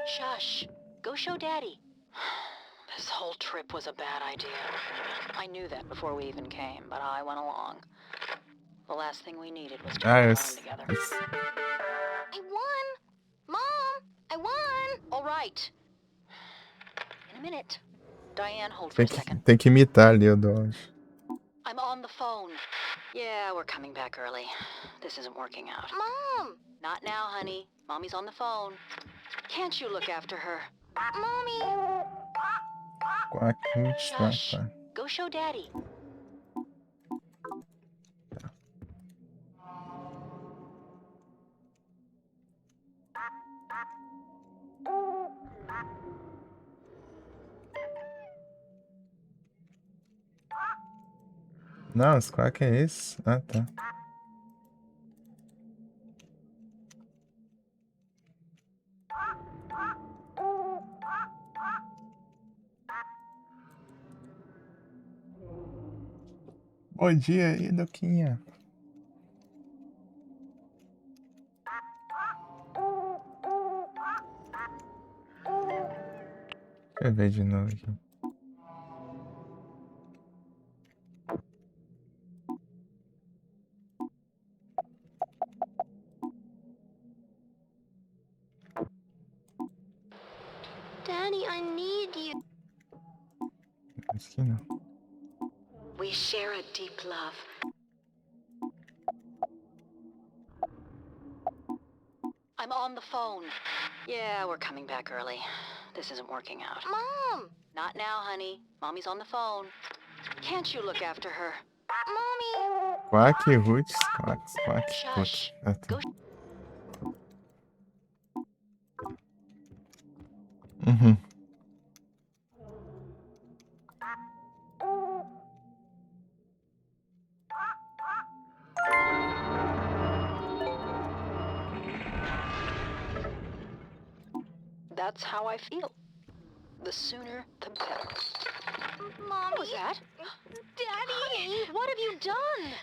Shush. Go show Daddy. This whole trip was a bad idea. I knew that before we even came, but I went along. The last thing we needed was to Ah, go yes. Together. Yes. I won! Mom! I won! All right. In a minute. Diane, hold for Tem a que, second. Tem que imitar ali o Dodge. I'm on the phone. Yeah, we're coming back early. This isn't working out. Mom! Not now, honey. Mommy's on the phone. Can't you look after her? Mommy! Quack, ups, tá, Shush. tá. Go show Daddy. Não, esse quack é esse. Ah, tá. Bom dia aí, Doquinha. Deixa eu ver de novo aqui. Daddy, I need you. Acho que não. We share a deep love. I'm on the phone. Yeah, we're coming back early. This isn't working out. Mom! Not now, honey. Mommy's on the phone. Can't you look after her? Mommy! Quack, Roots, Quack, Quack, Roots. Shush. Ah, tá. Go. Uhum. That's how I feel. The sooner, the better. Mommy! What was that? Daddy! Honey, what have you done?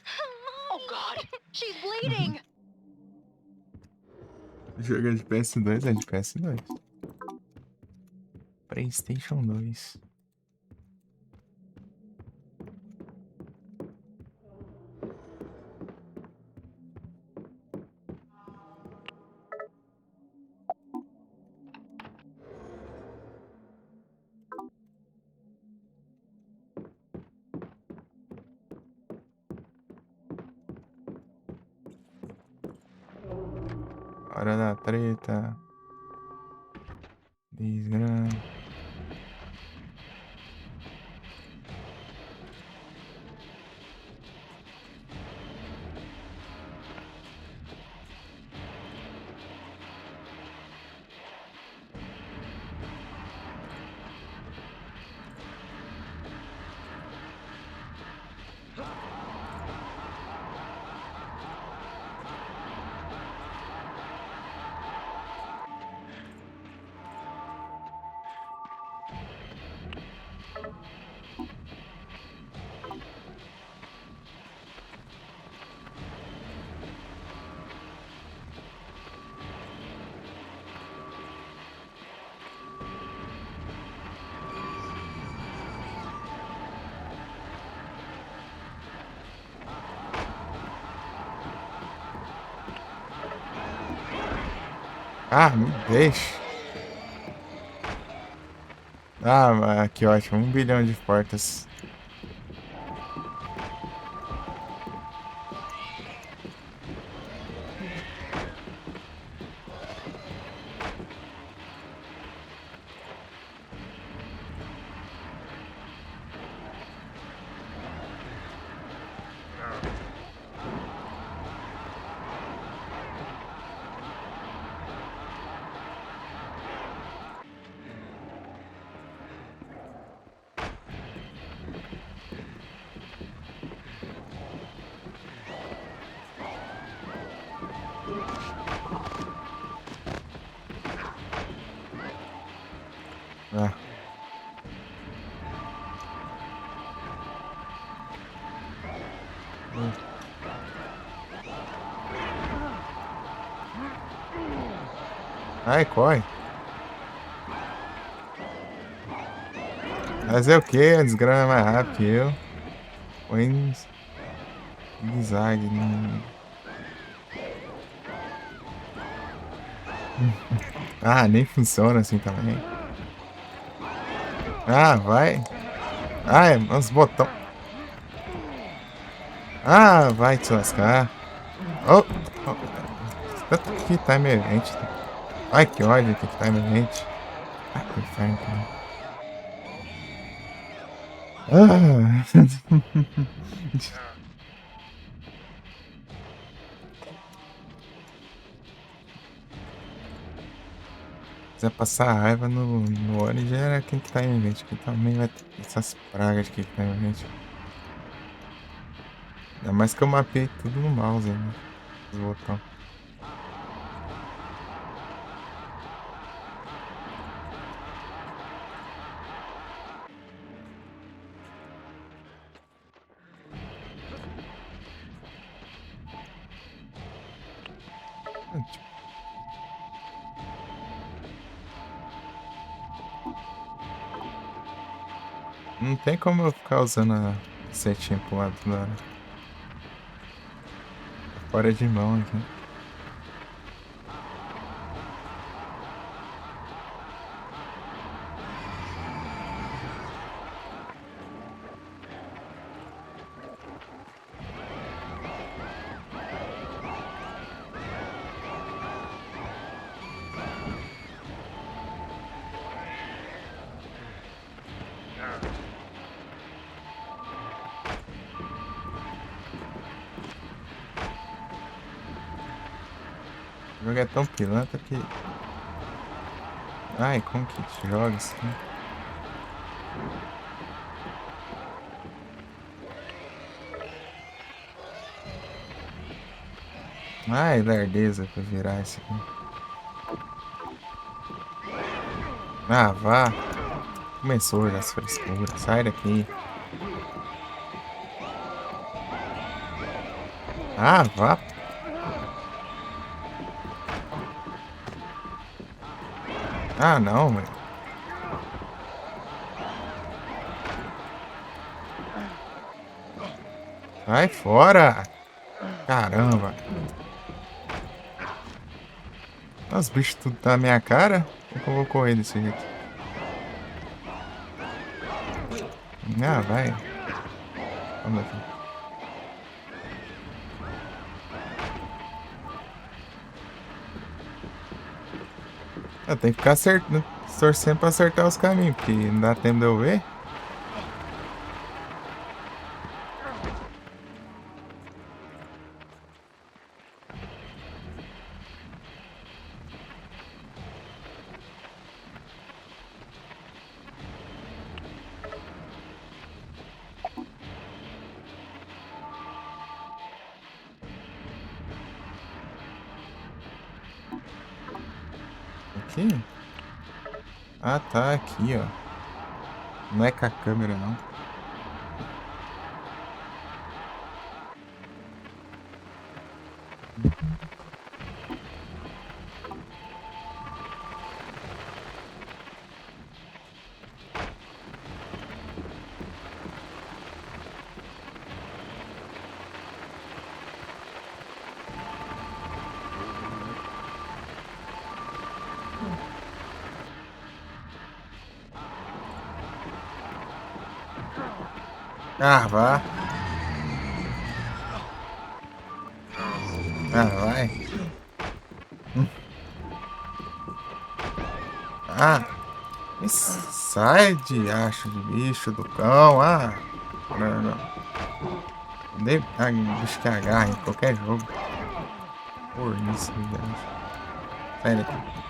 Oh, God. She's bleeding. Jogo de P S dois, é de P S dois. PlayStation dois. Hora da treta. Desgrama. Ah, me deixa. Ah, mas que ótimo. Um bilhão de portas. Ah. Ai, corre. Mas é o quê? A desgrama é mais rápido que eu. Põe zigue-zague, né? Ah, nem funciona assim também. Ah, vai. Ai, uns botão. Ah, vai te lascar. Oh, oh. Tanto que time event. Ai, que ódio que time event. Ah, que inferno, cara. Ah. Quiser passar raiva no, no Ori, já era quem que tá em vinte, que também vai ter essas pragas de quem que tá em vinte. Ainda mais que eu mapei tudo no mouse, né? Os botões. Não tem como eu ficar usando a setinha pro lado da... Fora de mão aqui. O jogo é tão pilantra que... Ai, como que te joga assim? Ai, lerdeza pra virar esse aqui. Ah, vá. Começou já as frescuras. Sai daqui. Ah, vá. Ah, não, velho. Sai fora. Caramba. Os bichos tudo na minha cara. Como é que eu vou correr desse jeito? Ah, vai. Vamos aqui. Ah, tem que ficar acert... torcendo pra acertar os caminhos, porque não dá tempo de eu ver. Aqui? Ah, tá, aqui, ó. Não é com a câmera, não. Ah, vá. Ah, vai. Ah, me sai de acho de bicho do cão. Ah, não, não. Nem, ah, bicho que agarra em qualquer jogo. Por isso, né? Sai daqui.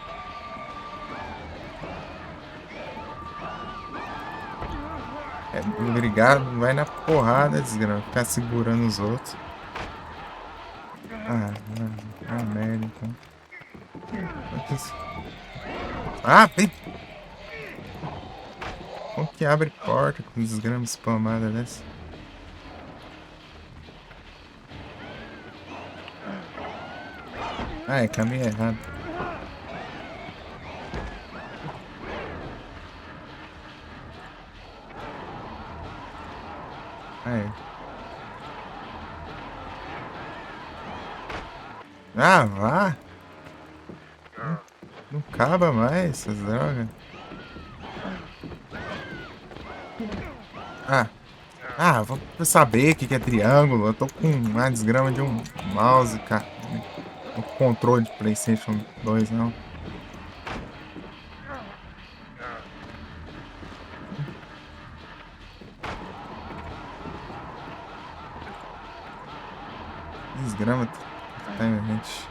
É, obrigado, vai na porrada, desgrama. Ficar segurando os outros. Ah, não, não, Merda, então. Ah, vem! Como que abre porta com desgrama spamada dessa? Ah, é caminho errado. Aí. Ah, vá. Não acaba mais essas drogas. Ah. Ah, vou saber o que que é triângulo. Eu tô com uma desgrama de um mouse, cara. Um controle de PlayStation dois, não. Desgrama. Tá, gente.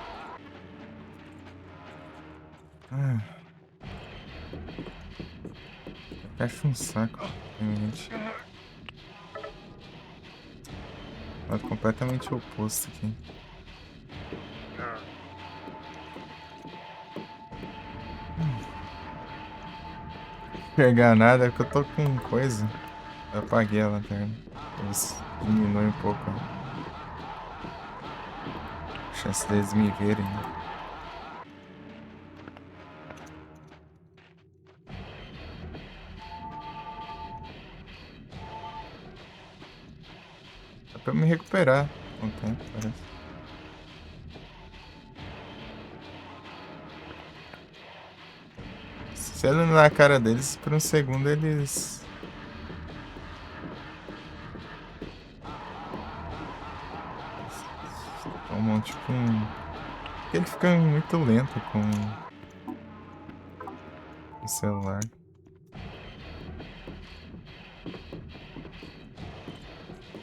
Ah. Fecha um saco, gente. Lado completamente oposto aqui. Enxergar nada, é que eu tô com coisa. Eu apaguei a lanterna. Pra ver se diminui um pouco a chance deles me verem, né? Dá pra eu me recuperar com o tempo, parece. Se ele não na cara deles, por um segundo eles tomam, tipo, um... Ele fica muito lento com o celular.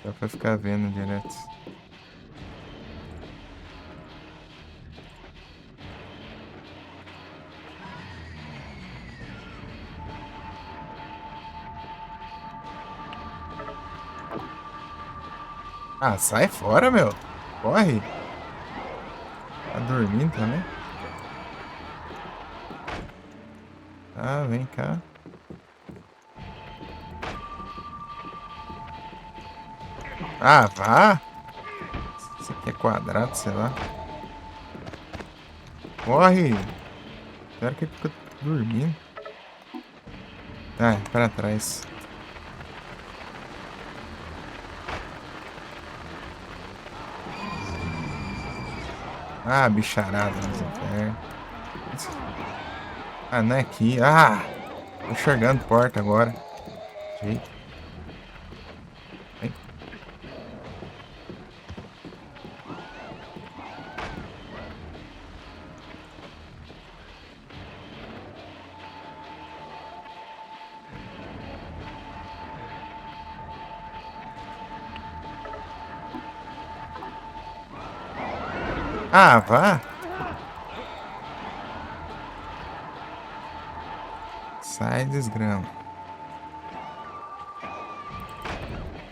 Dá pra ficar vendo direto. Ah, sai fora, meu. Corre. Tá dormindo também? Ah, vem cá. Ah, vá! Isso aqui é quadrado, sei lá. Corre! Pior que ele fica dormindo. Tá, pra trás. Ah, bicharada, mas é. Ah, não é aqui. Ah! Tô enxergando porta agora. Jeito. Vem. Ah, vá. Sai, desgrama.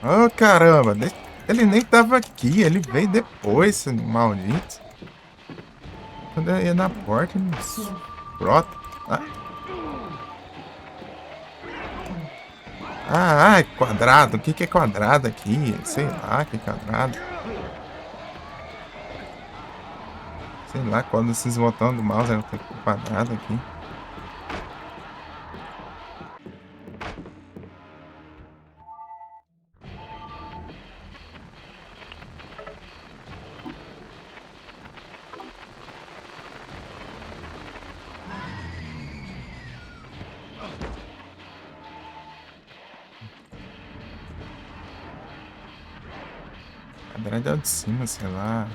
Ô, caramba, de-, ele nem tava aqui, ele veio depois, esse maldito. Quando eu ia na porta, ele brota. Ah. Ah, ah, é quadrado. O que que é quadrado aqui? Sei lá, que é quadrado. Sei lá, quando vocês botando o mouse, era ter quadrado aqui. Quadrado é o de cima, sei lá.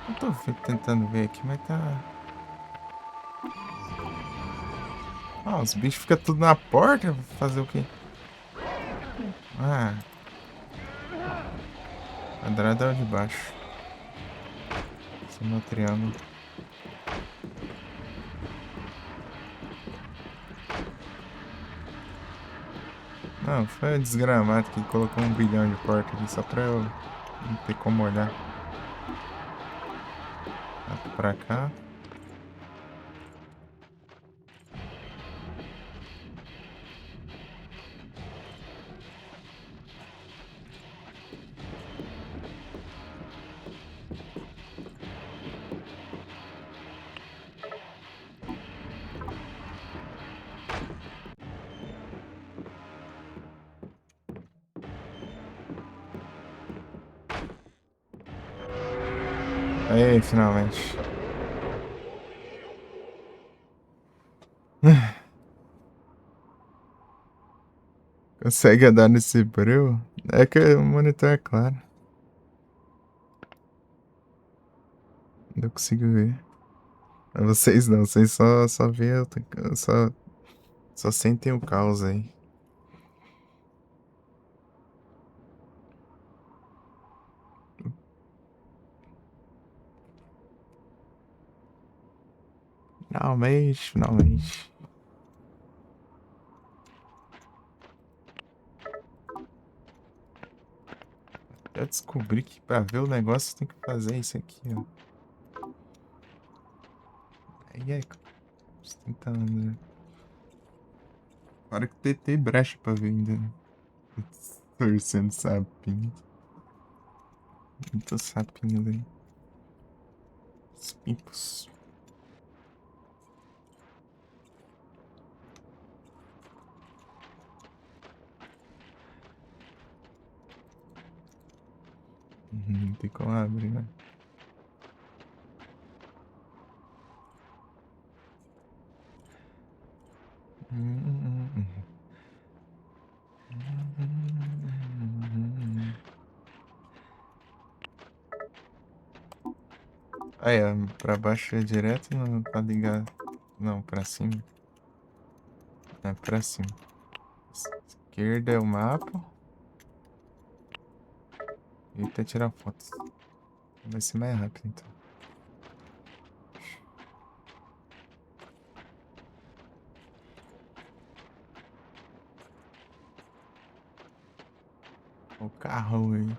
Eu tô ve-, tentando ver aqui, mas tá... Ah, os bichos ficam tudo na porta, fazer o quê? Ah. Quadrado é o de baixo. Esse é o meu triângulo. Não, foi o desgramado que colocou um bilhão de porta aqui só pra eu não ter como olhar. Vai pra cá. Aí, finalmente. Consegue andar nesse breu? É que o monitor é claro. Não consigo ver. Vocês não, vocês só, só vê, só, só sentem o caos aí. Finalmente, finalmente. Eu descobri que pra ver o negócio tem que fazer isso aqui, ó. Aí é. Tentando, né? Para que tem, tem brecha pra ver ainda, né? Torcendo sapinho. Muito sapinho ali. Os pipos. Uhum, tem como abrir, né? Aí, ó, pra baixo é direto, não, pra ligar. Não, pra cima. É, pra cima. Esquerda é o mapa. E tem que tirar fotos. Vai ser mais rápido, então. O carro aí.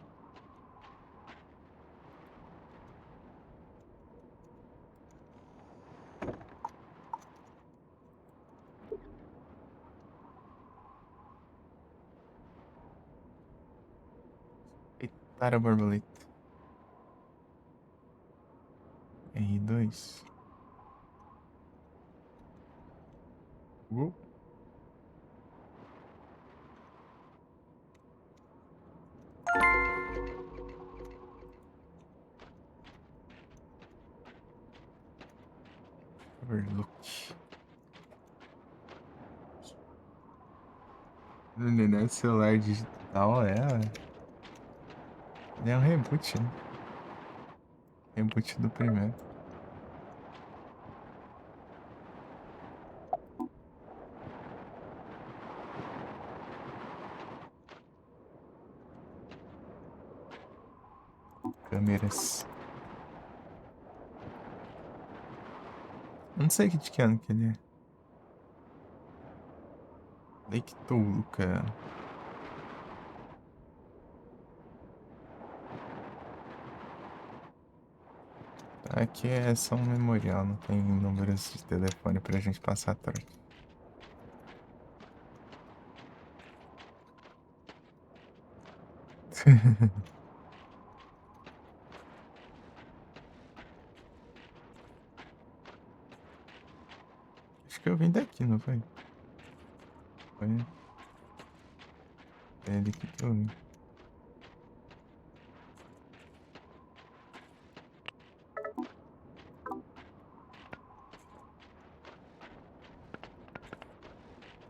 Eita, era borboleta. R dois. Uh. Overlook. Nenê, celular digital, é, ué. Ele é um reboot, né? Reboot do primeiro. Câmeras. Eu não sei que de que ano que ele é. Lake Toluca. Aqui é só um memorial, não tem números de telefone pra gente passar atrás. Acho que eu vim daqui, não foi? Foi. É daqui que eu vim.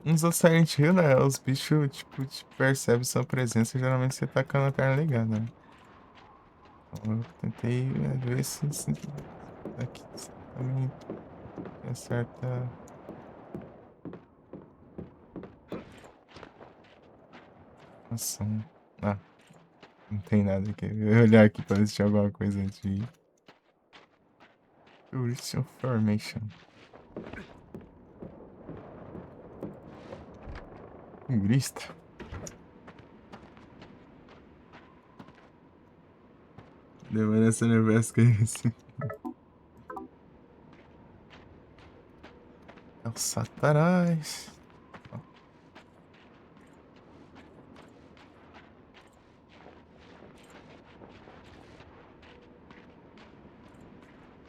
Nos outros Silent Hill, né? Os bichos, tipo, te percebem sua presença, geralmente você tá com a lanterna ligada, né? Então, eu tentei, é, ver se, se aqui também tem certa ação. Ah, não tem nada aqui. Eu ia olhar aqui pra ver se tinha alguma coisa antes de ir. Tourist Information. Turista. Demora essa nervosa que é esse. É o Satanás.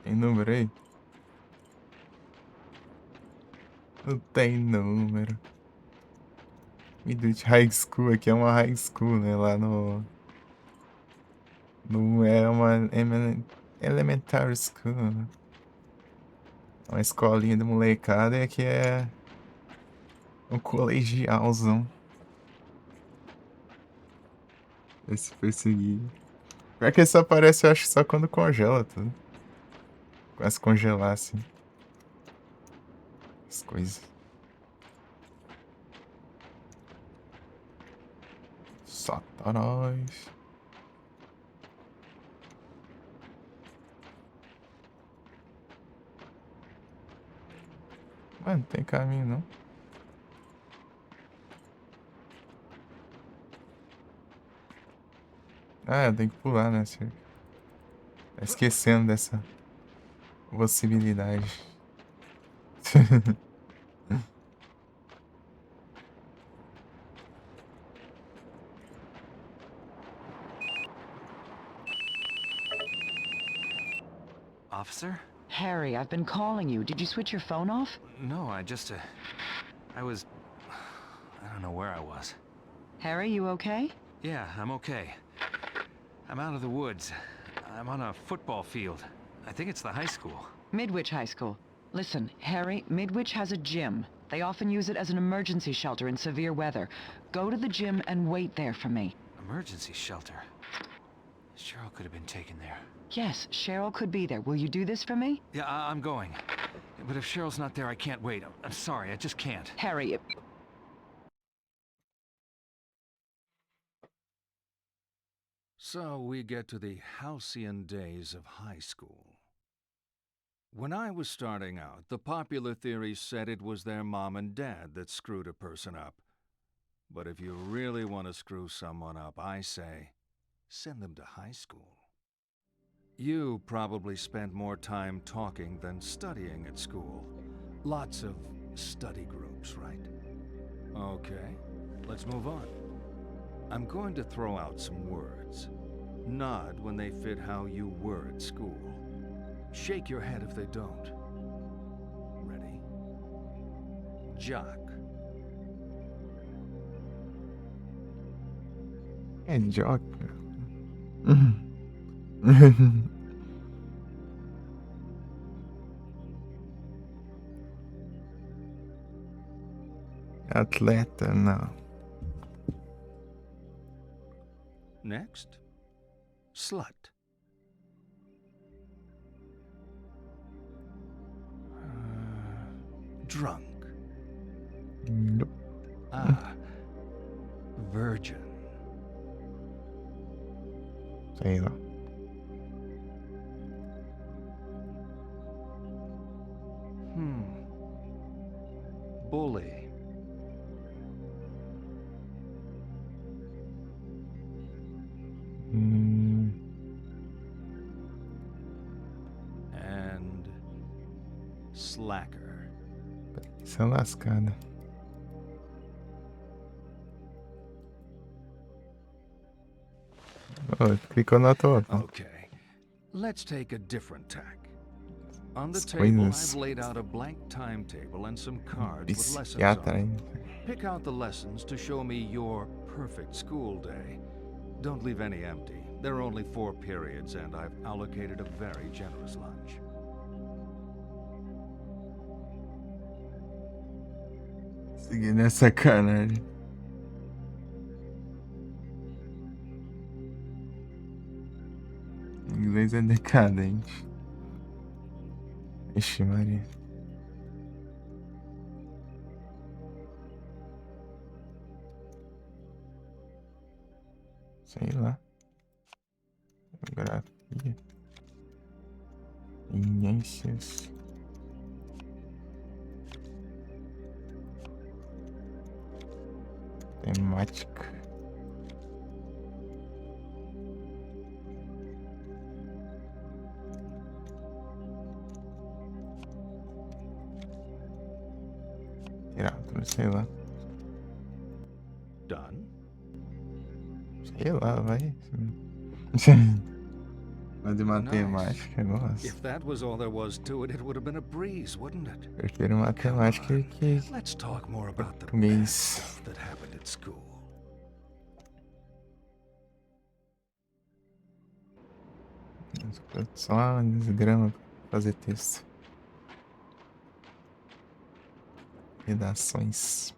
Tem número aí? Não tem número. Midwich High School, aqui é uma high school, né? Lá no. Não é uma emen-, elementary school, né? É uma escolinha de molecada e aqui é um colegialzão. Esse perseguir. Pior que esse aparece, eu acho, só quando congela tudo. Começa a congelar, assim. As coisas. Satanás. Mano, não tem caminho, não. Ah, tem que pular, né, senhor? Tá esquecendo dessa possibilidade. Officer? Harry, I've been calling you. Did you switch your phone off? No, I just, uh, I was, I don't know where I was. Harry, you okay? Yeah, I'm okay. I'm out of the woods. I'm on a football field. I think it's the high school. Midwich High School. Listen, Harry, Midwich has a gym. They often use it as an emergency shelter in severe weather. Go to the gym and wait there for me. Emergency shelter? Cheryl could have been taken there. Yes, Cheryl could be there. Will you do this for me? Yeah, I- I'm going. But if Cheryl's not there, I can't wait. I'm, I'm sorry, I just can't. Harry, it- So we get to the halcyon days of high school. When I was starting out, the popular theory said it was their mom and dad that screwed a person up. But if you really want to screw someone up, I say, send them to high school. You probably spend more time talking than studying at school. Lots of study groups, right? Okay, let's move on. I'm going to throw out some words. Nod when they fit how you were at school. Shake your head if they don't. Ready? Jock. É jock. Atleta, não. Next. Slut. Uh, drunk. Nope. Ah. Virgin. Sei lá. Hmm. Bully. Hmm. And slacker. Essa lascada. Oh, clicou na tua. Okay. Let's take a different tack. On the table, I've laid out a blank timetable and some cards with lessons on it. Pick out the lessons to show me your perfect school day. Don't leave any empty. There are only four periods, and I've allocated a very generous lunch. Seguindo essa canalha. Inglês é decadente. Ixi, Maria. Sei lá. Geografia. Ciências. Temática. Sei lá. Done. Sei lá, vai. Mas de matemática, eu gosto. If that was all there was to it, it would have been a breeze, wouldn't it? Prefiro matemática que Let's talk more about the português. Stuff that happened at school. Só desgrama pra fazer texto. Redações.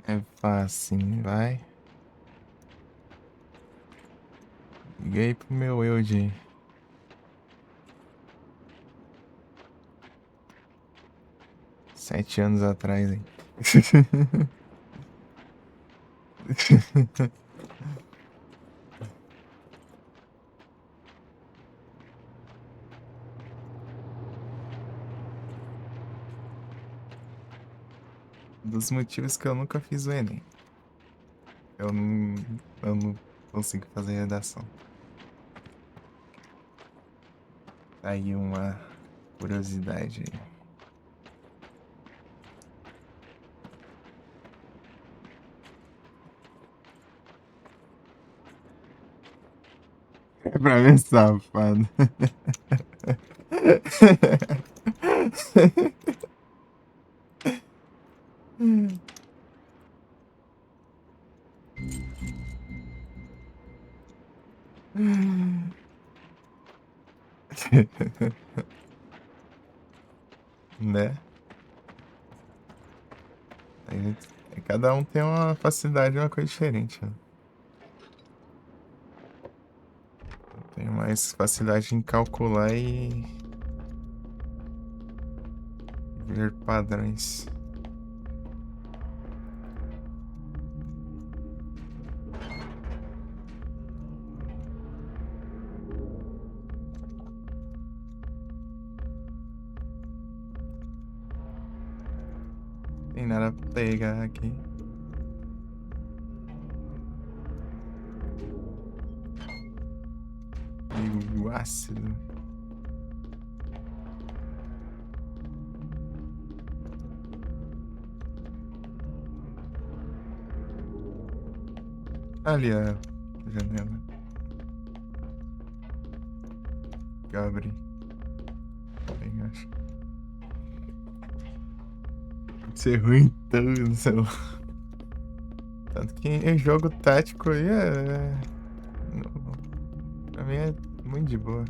É fácil, vai. Liguei pro meu eu de sete anos atrás, hein? Um dos motivos que eu nunca fiz o Enem. Eu não, eu não consigo fazer redação. Tá aí uma curiosidade aí. É pra ver, safado. Né? Aí, é, cada um tem uma facilidade, uma coisa diferente, né? Tem mais facilidade em calcular e ver padrões. Tem nada pra pegar aqui. Perigo ácido. Ali a janela. Abre. Bem, acho. Ser ruim, então, não sei lá. Tanto que em jogo tático aí é. Pra mim é muito de boa.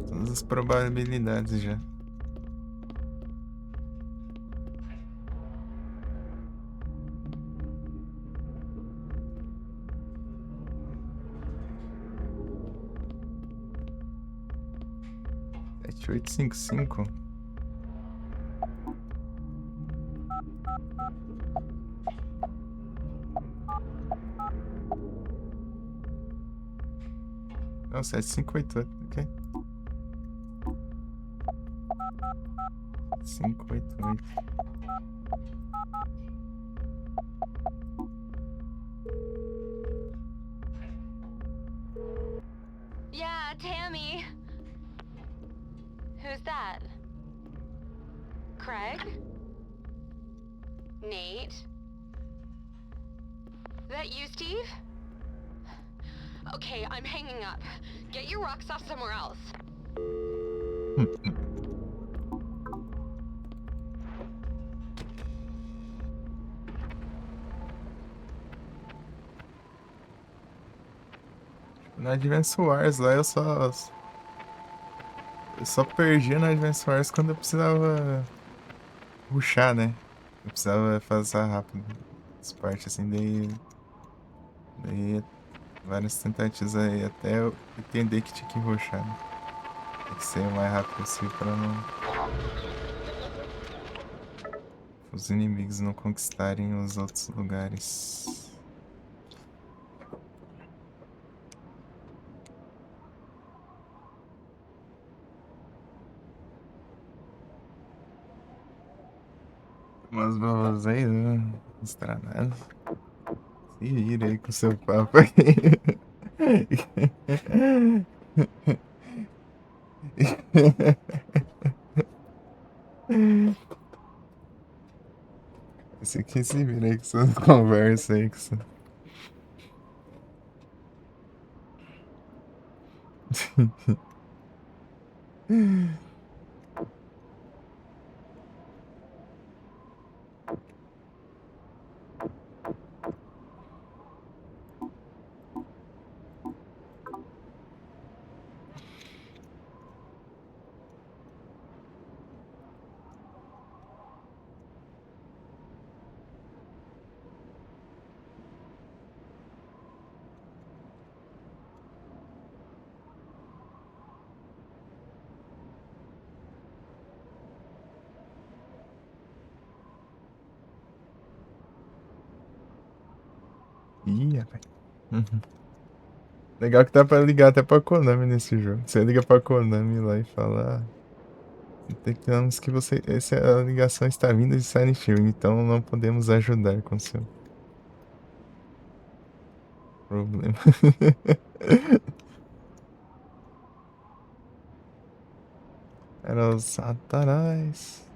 Todas as probabilidades já. Sete oito cinco cinco. Não, sete cinco oito oito, ok. Cinco oito oito. Yeah, Tammy. Who's that? Craig? Nate? That you, Steve? Okay, I'm hanging up. Get your rocks off somewhere else. No Advance Wars lá eu só. Eu só perdia no Advance Wars quando eu precisava rushar, né? Eu precisava fazer rápido. As partes assim, daí. Daí várias tentativas aí até eu entender que tinha que rushar, né? Tem que ser o mais rápido possível pra não. Os inimigos não conquistarem os outros lugares. Mas pra vocês, né? Estranado. Ih, irei com seu papo aí. Esse aqui se vira aí com suas conversas aí, com sua... Ih, rapaz. Uhum. Legal que dá pra ligar até pra Konami nesse jogo. Você liga pra Konami lá e fala: "Ah, temos que você, essa ligação está vinda de Silent Hill, então não podemos ajudar com seu problema." Era o Satanás.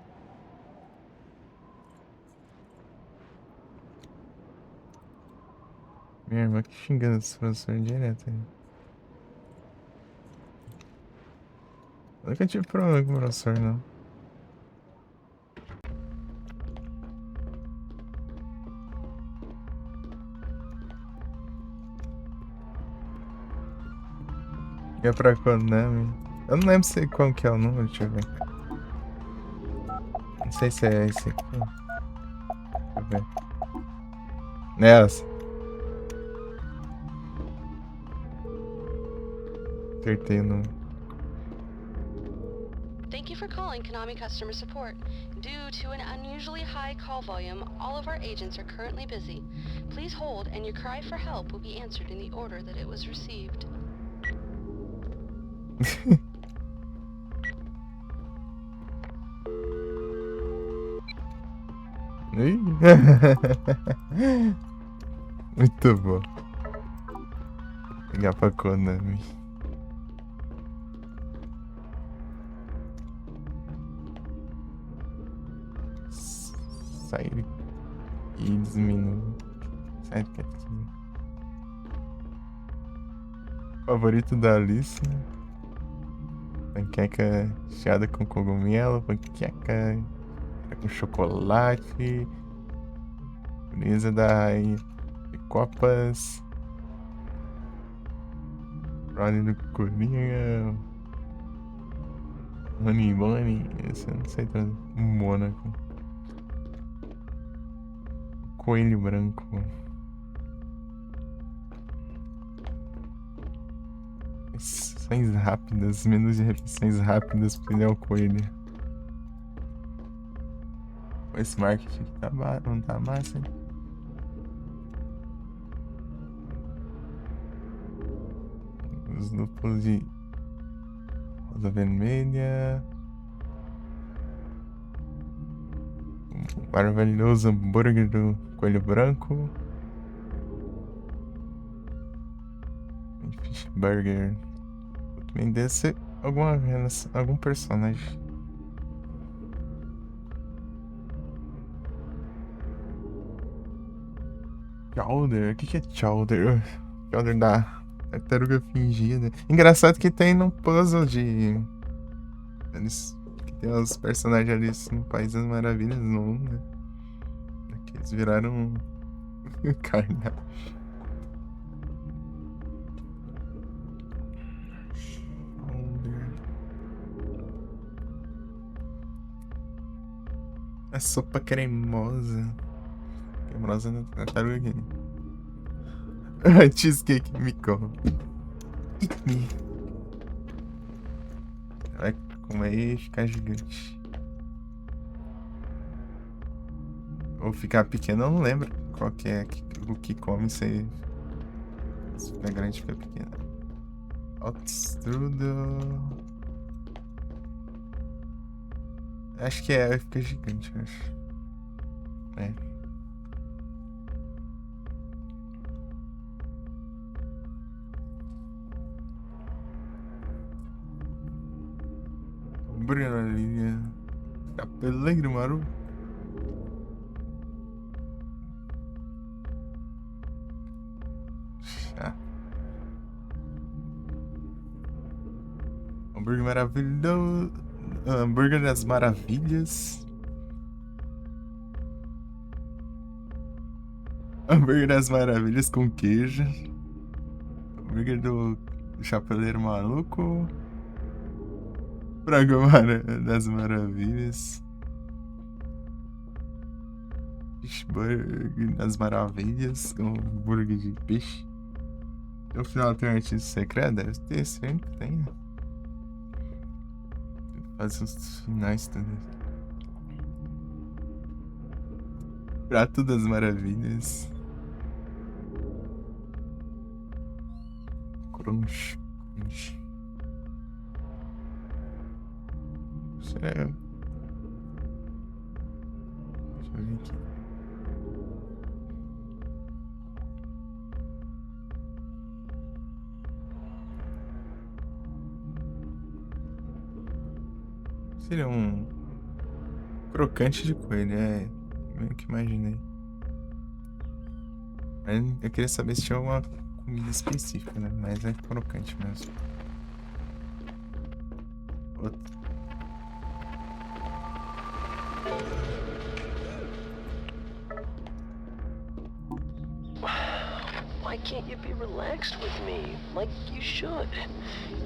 Minha irmã que xingando esse professor direto aí. Eu nunca tive problema com o professor, não. É pra Konami. Eu não lembro se, qual que é o número, deixa eu ver. Não sei se é esse aqui. Deixa eu ver. Nessa. Acertei o número. Thank you for calling Konami Customer Support. Due to an unusually high call volume, all of our agents are currently busy. Please hold, and your cry for help will be answered in the order that it was received. Ih. Muito bom. Ligar pra Konami. Sai e diminui. Sai daqui. Favorito da Alice. Panqueca recheada com cogumelo, panqueca com chocolate. Brisa da rainha de copas. Brownie do Coringa. Honey Bunny. Esse eu não sei tanto. Mônaco. Coelho branco. Refeições rápidas, menus de refeições rápidas, porque ele é o coelho. Esse marketing aqui tá ba-, não tá massa, hein? Os duplos de rosa vermelha. O maravilhoso hambúrguer do coelho branco. Fish burger. Também deve ser alguma, algum personagem. Chowder? O que que é Chowder? Chowder da tartaruga fingida. Engraçado que tem no puzzle de... Eles... Que tem os personagens ali, assim, no País das Maravilhas, não, né? É que eles viraram carne. Chowder. A sopa cremosa. Cremosa na tartaruga aqui. Cheesecake, me come. Eat me. Vai comer e ficar gigante. Ou ficar pequeno, eu não lembro qual que é que, o que come se, se ficar grande, fica pequeno. Strudel. Acho que é, fica gigante, eu acho. É. Hambúrguer na linha. Chapeleiro, maru. Ah. Hambúrguer maravilhoso. Hambúrguer das maravilhas. Hambúrguer das maravilhas com queijo. Hambúrguer do Chapeleiro Maluco. Frango mara-, das maravilhas. Fish burger das maravilhas. Com hambúrguer de peixe. No final tem um artista secreto? Deve ter, sempre tem, né? Fazer os finais também. Prato das maravilhas. Crunch, crunch. Será? Deixa eu ver aqui. Seria um crocante de coelho, é. Meio que imaginei. Mas eu queria saber se tinha alguma comida específica, né? Mas é crocante mesmo. Outra. Why can't you be relaxed with me, like you should?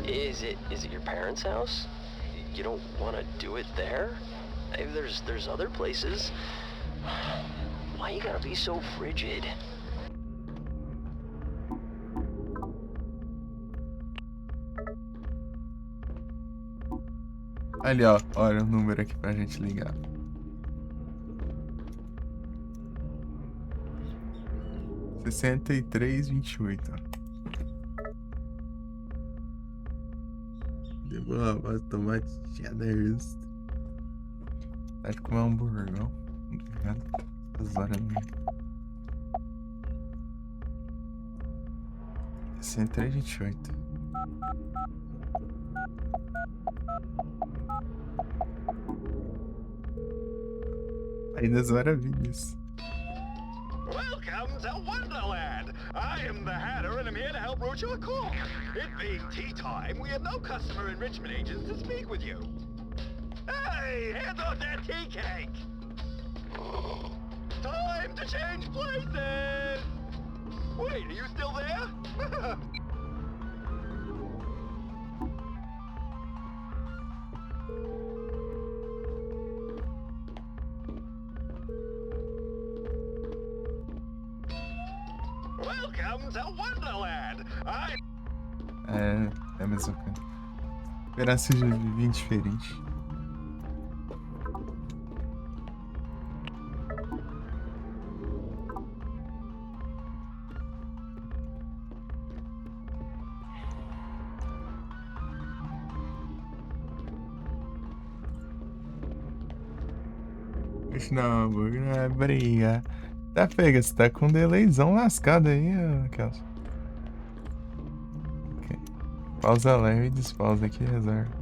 Is it is it your parents' house? You don't want to do it there? Eh, There's there's other places. Why you gotta be so frigid? Ali, ó. Olha o número aqui pra gente ligar. Sessenta e três vinte e oito, ó. Demorou pra tomar tia da revista. Acho que comer um hambúrguer, não? Obrigado. As horas, né? Sessenta e três vinte e oito. Aí das maravilhas. Welcome to Wonderland! I am the Hatter and I'm here to help route your call. It being tea time, we have no customer enrichment agents to speak with you. Hey, hand on that tea cake! Time to change places! Wait, are you still there? Welcome to Wonderland! I É, é a mesma coisa. Pedaço de vinho diferente. Esse não, hambúrguer não é briga. Tá, pega, você tá com um delayzão lascado aí, ô, Kelson. Ok. Pausa leve e despausa aqui, reserva.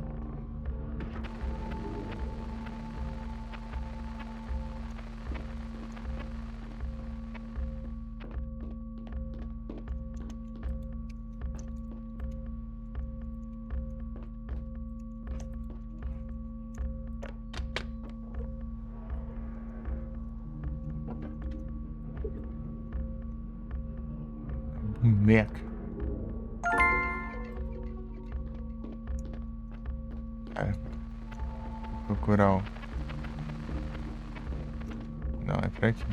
Boneca. É. Vou procurar um. Não, é pra aqui.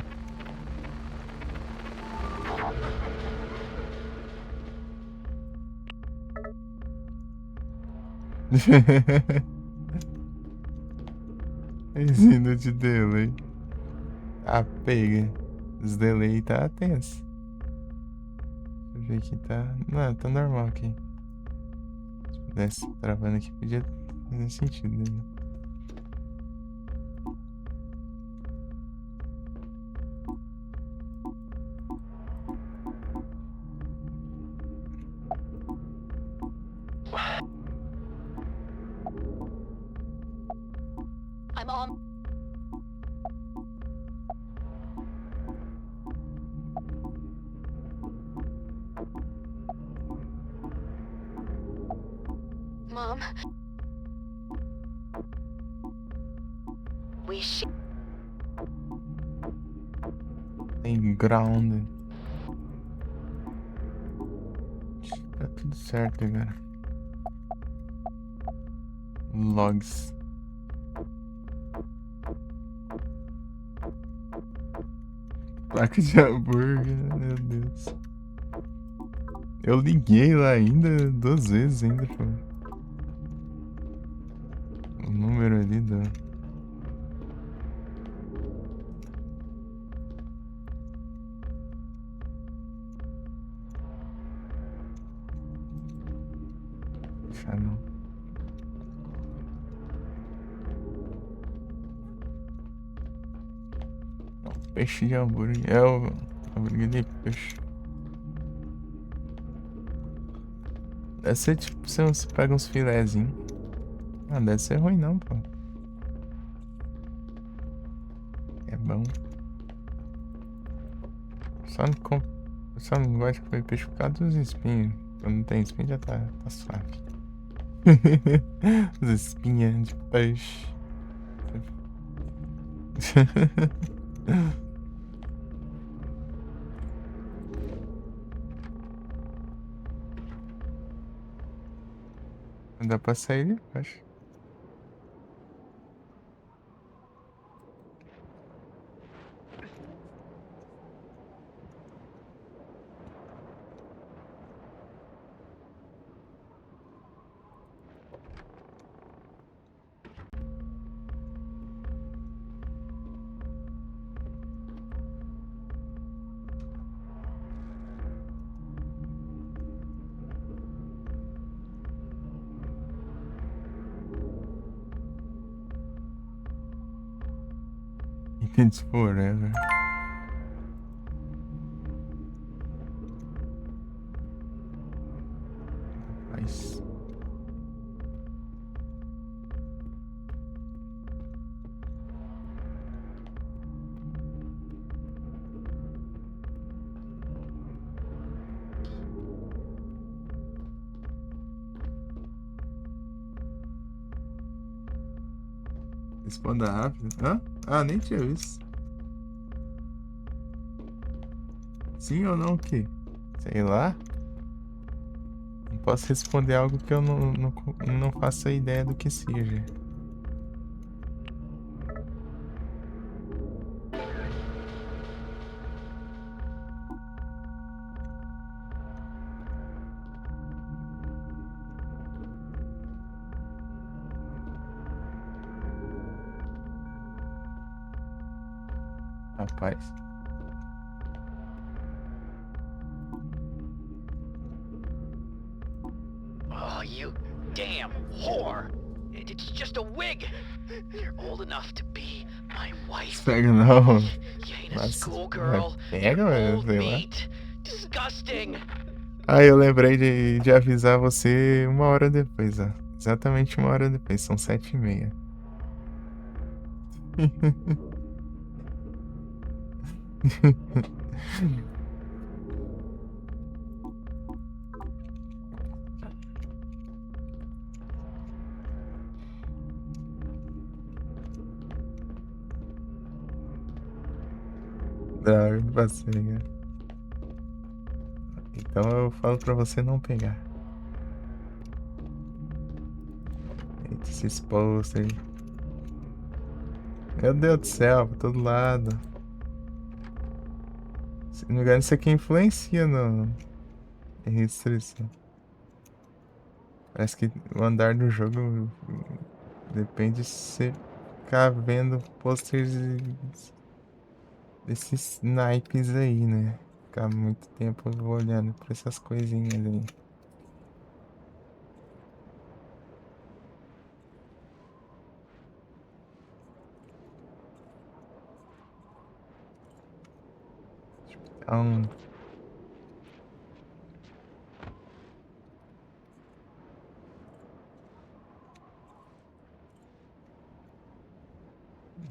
Esse não te deu, hein? Ah, pega. Os delay tá tenso. Deixa eu ver aqui, tá. Não, tá normal aqui. Se pudesse travando aqui, podia fazer sentido, né? Mom. Mom. We sh- Tem ground. Tá tudo certo agora. Logs. Placa de hambúrguer, meu Deus. Eu liguei lá ainda duas vezes ainda, pô. O número ali da... Fechar não. Não, peixe de hambúrguer. É o hambúrguer de peixe. Deve ser tipo, se você pega uns filezinhos. Ah, deve ser ruim não, pô. É bom. Só não, com... Só não gosta de comer peixe por causa dos espinhos. Quando não tem espinho já tá, tá suave. As espinhas de peixe. Dá pra sair de baixo. It's forever. Nice. Responda rápido. Hã? Ah, nem tinha visto. Sim ou não o quê? Sei lá. Não posso responder algo que eu não, não, não faço ideia do que seja. Rapaz. Oh, you damn whore! It- It's just a wig! You're old enough to be my wife. Pega não. You ain't a Mas schoolgirl. Pega, You're old sei lá. Meat. Disgusting! Ah, eu lembrei de, de avisar você uma hora depois, ó. Exatamente uma hora depois, são sete e meia. Droga, passei, cara. Então eu falo pra você não pegar. Eita, esses posts aí. Meu Deus do céu, pra todo lado. Se não me engano, isso aqui influencia no, em restrição. Parece que o andar do jogo depende de você ficar vendo posters e desses naipes aí, né? Ficar muito tempo olhando pra essas coisinhas aí. Então,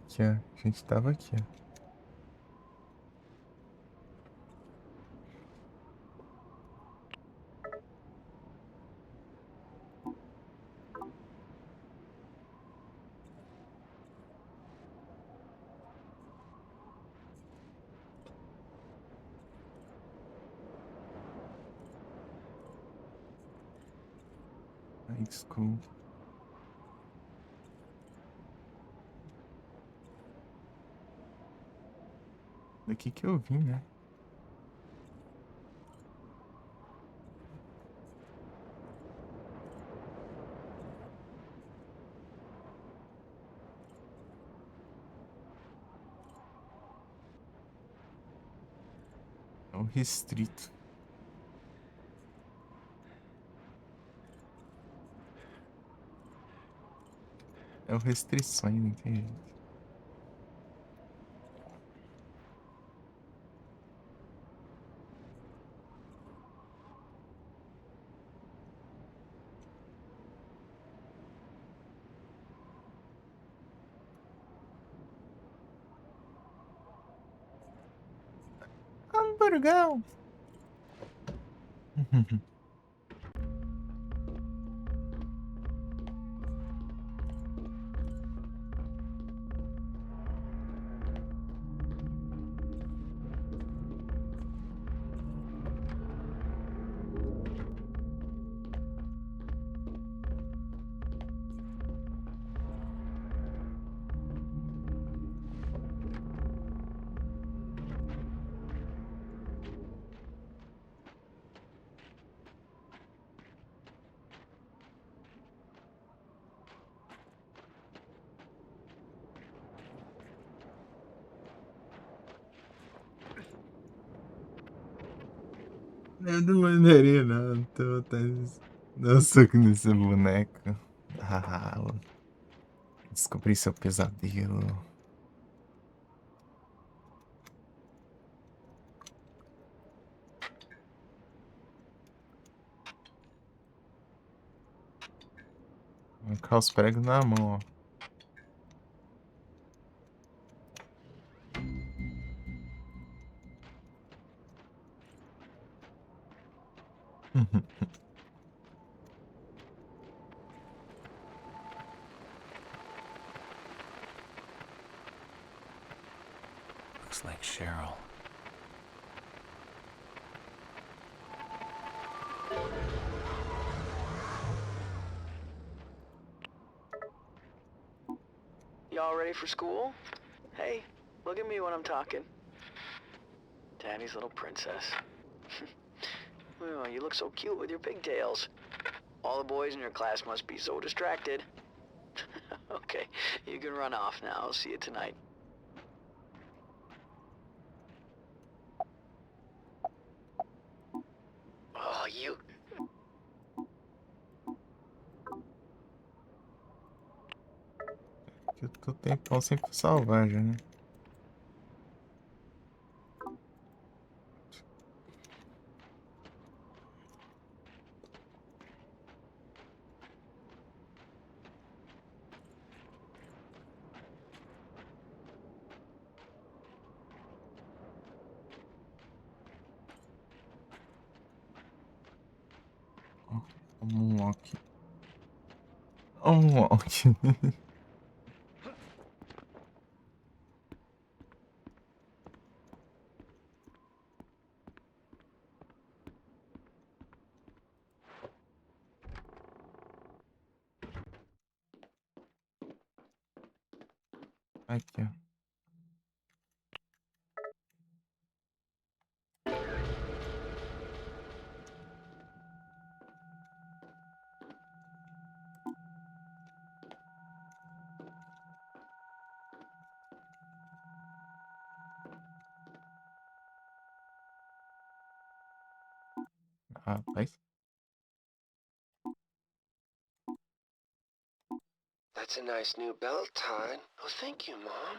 Aqui, ó. A gente tava aqui, ó. Ai, desculpa. Daqui que eu vim, né? É um restrito. É o restrições, não tem jeito. Hamburgão! Eu não mandaria, não. Tô, tá, não sou que nesse boneco. Ah, descobri seu pesadelo. Arrancar os pregos na mão, ó. Looks like Cheryl. Y'all ready for school? Hey, look at me when I'm talking. Daddy's little princess. Oh, you look so cute with your pigtails. All the boys in your class must be so distracted. Okay, you can run off now. I'll see you tonight. Oh, you. Que eu tô tempão sem salvar já, né? Ó, um aqui. Um aqui. Aqui, ó. Rapaz. That's a nice new belt, Todd. Oh, thank you, Mom.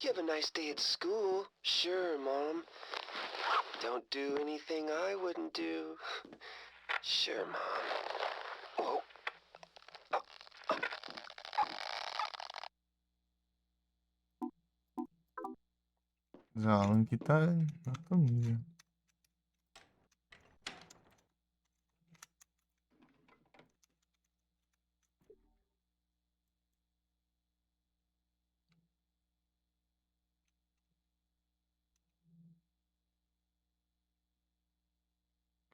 You have a nice day at school. Sure, Mom. Don't do anything I wouldn't do. Sure, Mom. Whoa. Uh, uh. Za, anche te, ma come?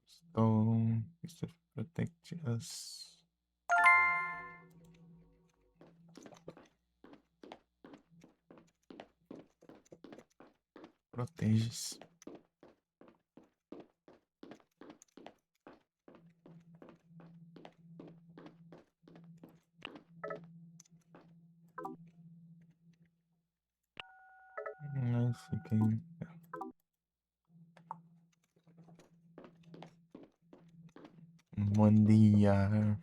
Stone, isso protect us. Protege. Nice, okay. Buen día.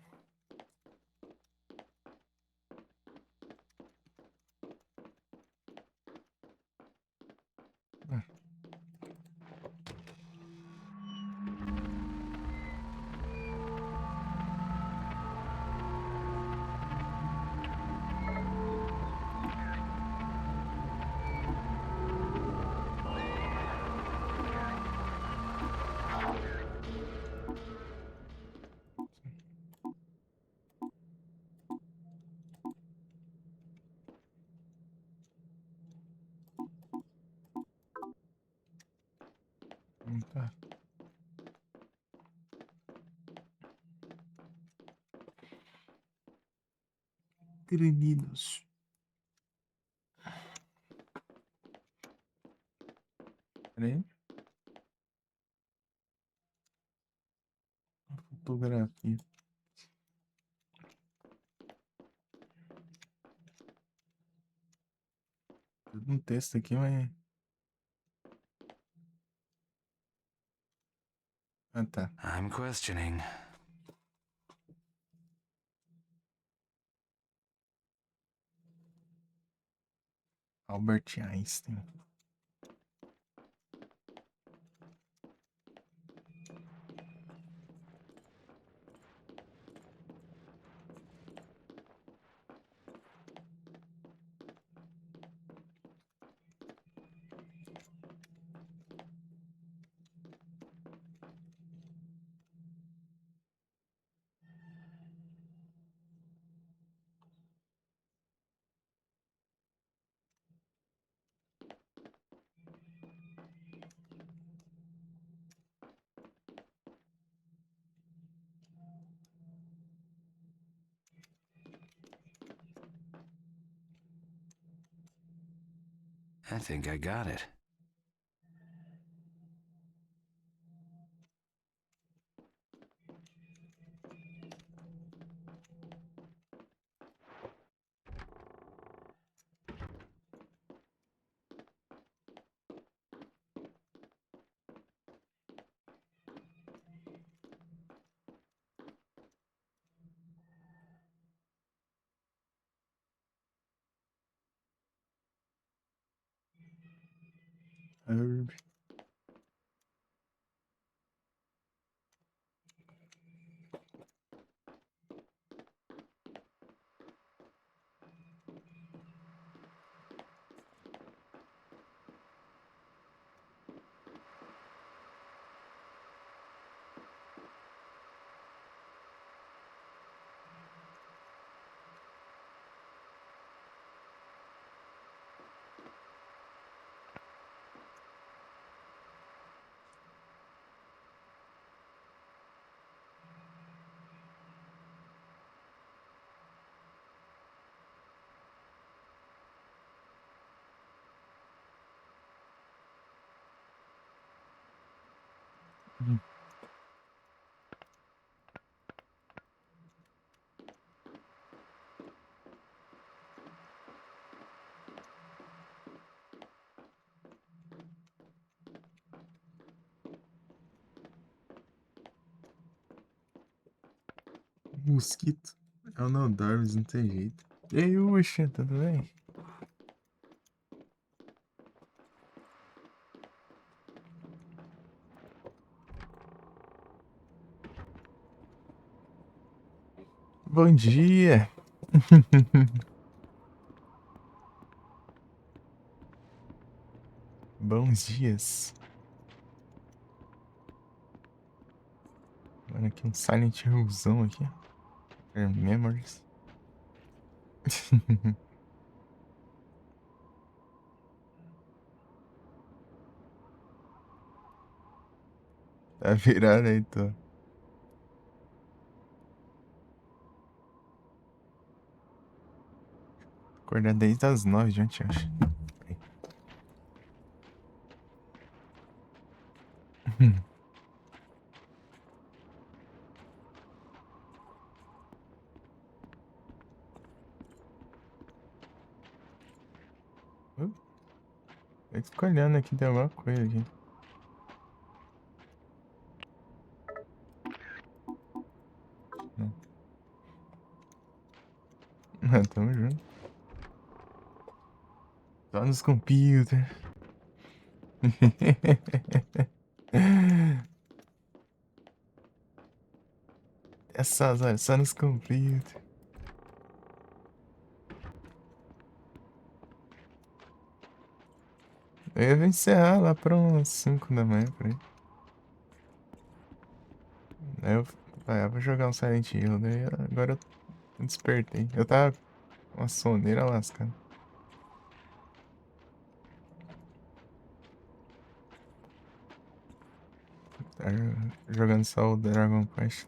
Credidos. Peraí. Fotografia. Tudo no texto aqui, mas. Ah, tá. I'm questioning. Albert Einstein. I think I got it. Herb. Mosquito. Eu não dorme, não tem jeito. E aí, Uxa, tudo bem? Bom dia. Bons dias. Mano, aqui um Silent Hillzão aqui. Ó. Memories. Tá virado aí, tô. Acordar desde as nove de ontem, acho. Hum. Hum? Eu fico olhando aqui, tem alguma coisa aqui. Não. Ah, tamo junto. Só nos computer. Essas horas, só nos computer. Eu ia encerrar lá pra umas cinco da manhã, por aí. Aí eu falei, ah, vou jogar um Silent Hill. Daí agora eu despertei. Eu tava com uma soneira lascada. Tá jogando só o Dragon Quest.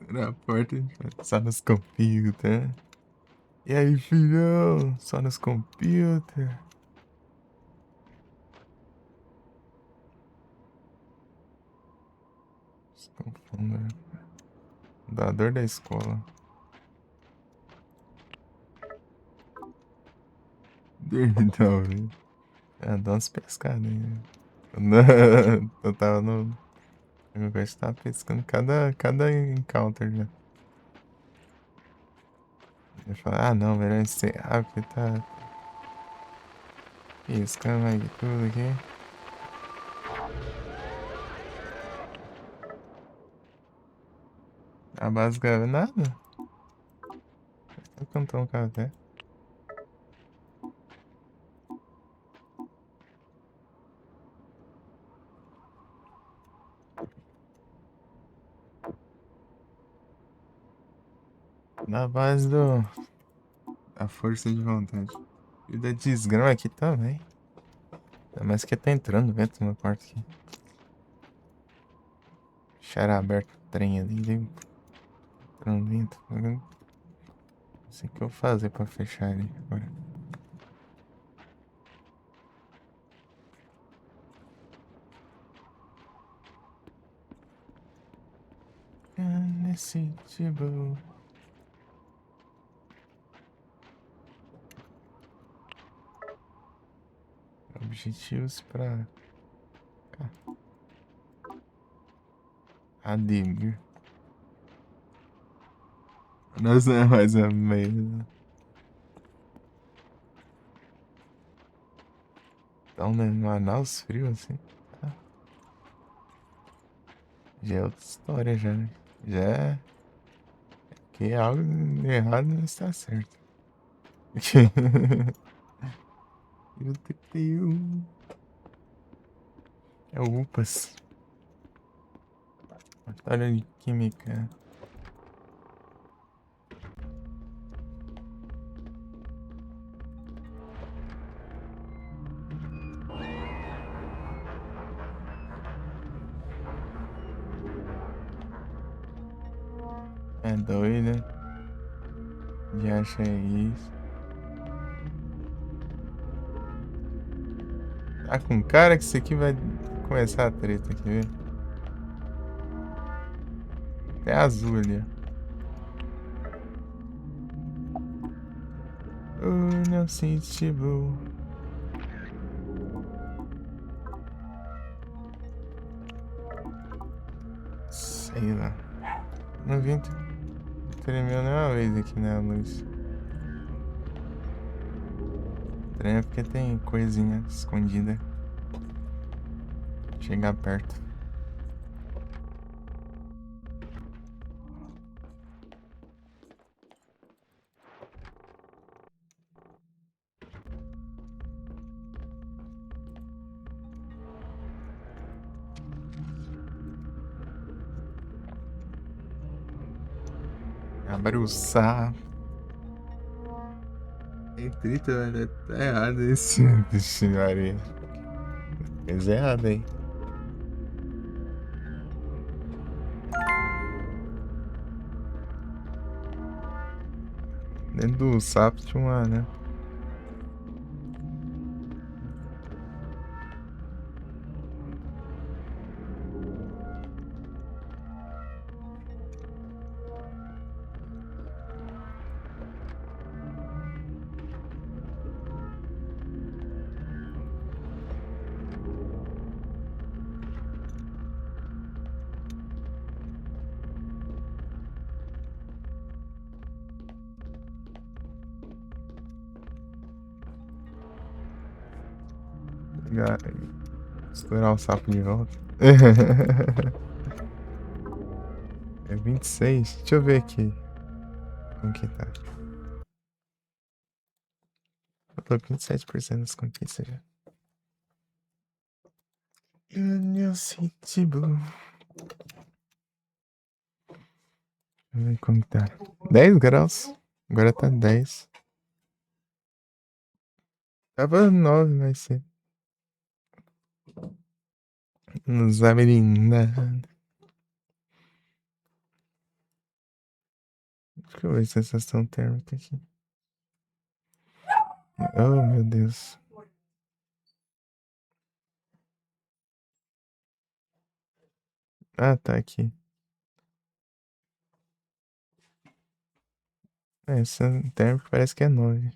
Na porta, só nos computer. E aí, filhão? Só nos computer. Estão falando, né? Andador da escola. Então, viu? É, dá umas pescadas aí, né? Eu tava no. Eu tava pescando cada, cada encounter, né? Ele fala, ah, não, melhor encerrar, porque tá. Isso, calma aí, tudo aqui. A base grava nada? Tá cantando café. Na base do, da força de vontade. E da desgrama aqui também. Ainda mais que tá entrando vento no meu quarto aqui. Deixar aberto o trem ali, né? Entrando dentro. Não sei o que eu vou fazer pra fechar ali agora. Nesse tipo. Objetivos pra cá. Ademir. Nós é mais ou menos. Então, né, Manaus frio assim. Tá. Já é outra história, já, né? Já é que algo errado não está certo. E o T P U é o UPAS. Batalha de química. É doido, né? Já achei isso. Tá com cara que isso aqui vai começar a treta, quer ver? Até azul ali, ó. Oh, não senti bom. Sei lá. Não vi. Tremeu nenhuma vez aqui na luz. Treme porque tem coisinha escondida. Chegar perto. Abre o sapo. É triste, velho. Tá errado isso. Vixe, Maria. Coisa errada, hein? Dentro do sapo tinha uma, né? Ga-, estourar o sapo de volta. É vinte e seis? Deixa eu ver aqui. Como que tá? Eu tô vinte e sete por cento das conquistas já. União City Blue. Deixa eu ver como que tá. Dez graus. Agora tá dez. Tava nove mais cedo. Não sabe de nada. Deixa eu ver a sensação térmica aqui. Oh, meu Deus. Ah, tá aqui. É, essa térmica parece que é nove.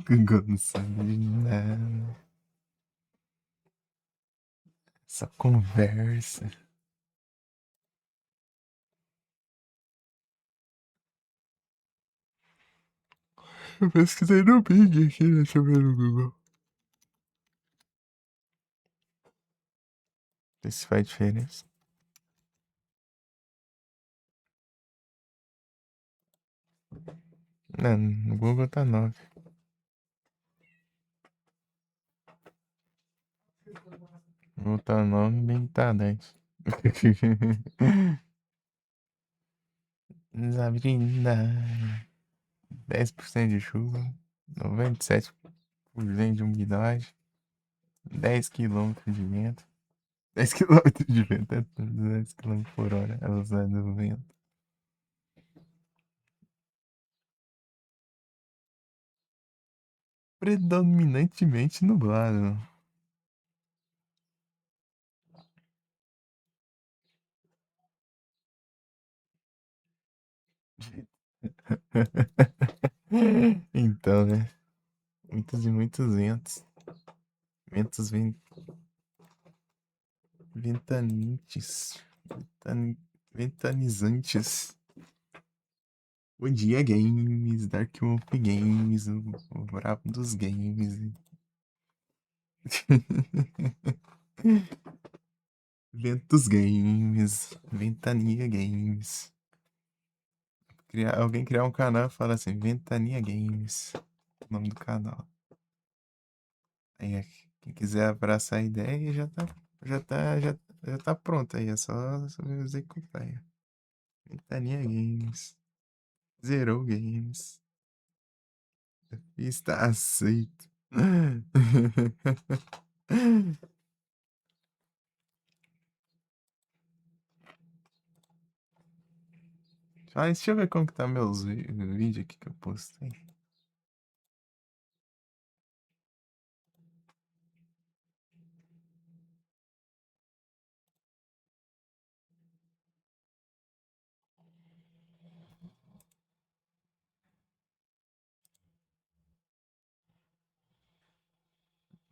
Agora não sabe de nada. Essa conversa. Eu pesquisei no Bing aqui, né? Deixa eu ver no Google. Ver se faz diferença. Não, no Google tá nove. Google tá nove, Bing tá dez. Desabrida. Dez por cento de chuva, noventa e sete por cento de umidade, dez quilômetros de vento. Dez quilômetros de vento, é duzentos quilômetros por hora, a velocidade do vento. Predominantemente nublado. Então, né? Muitos e muitos ventos. Ventos ven-, ventanintes. Ventani-, ventanizantes. Bom dia, games. Dark Wolf Games, o, o brabo dos games. Ventos Games, Ventania Games. Criar, alguém criar um canal e falar assim, Ventania Games, o nome do canal. Aí, quem quiser abraçar a ideia, já tá, já tá, já, já tá pronto aí, é só, só executar aí. Ventania Games. Zerou Games. Está aceito. Ah, deixa eu ver como que tá meus vi-, vídeos aqui que eu postei.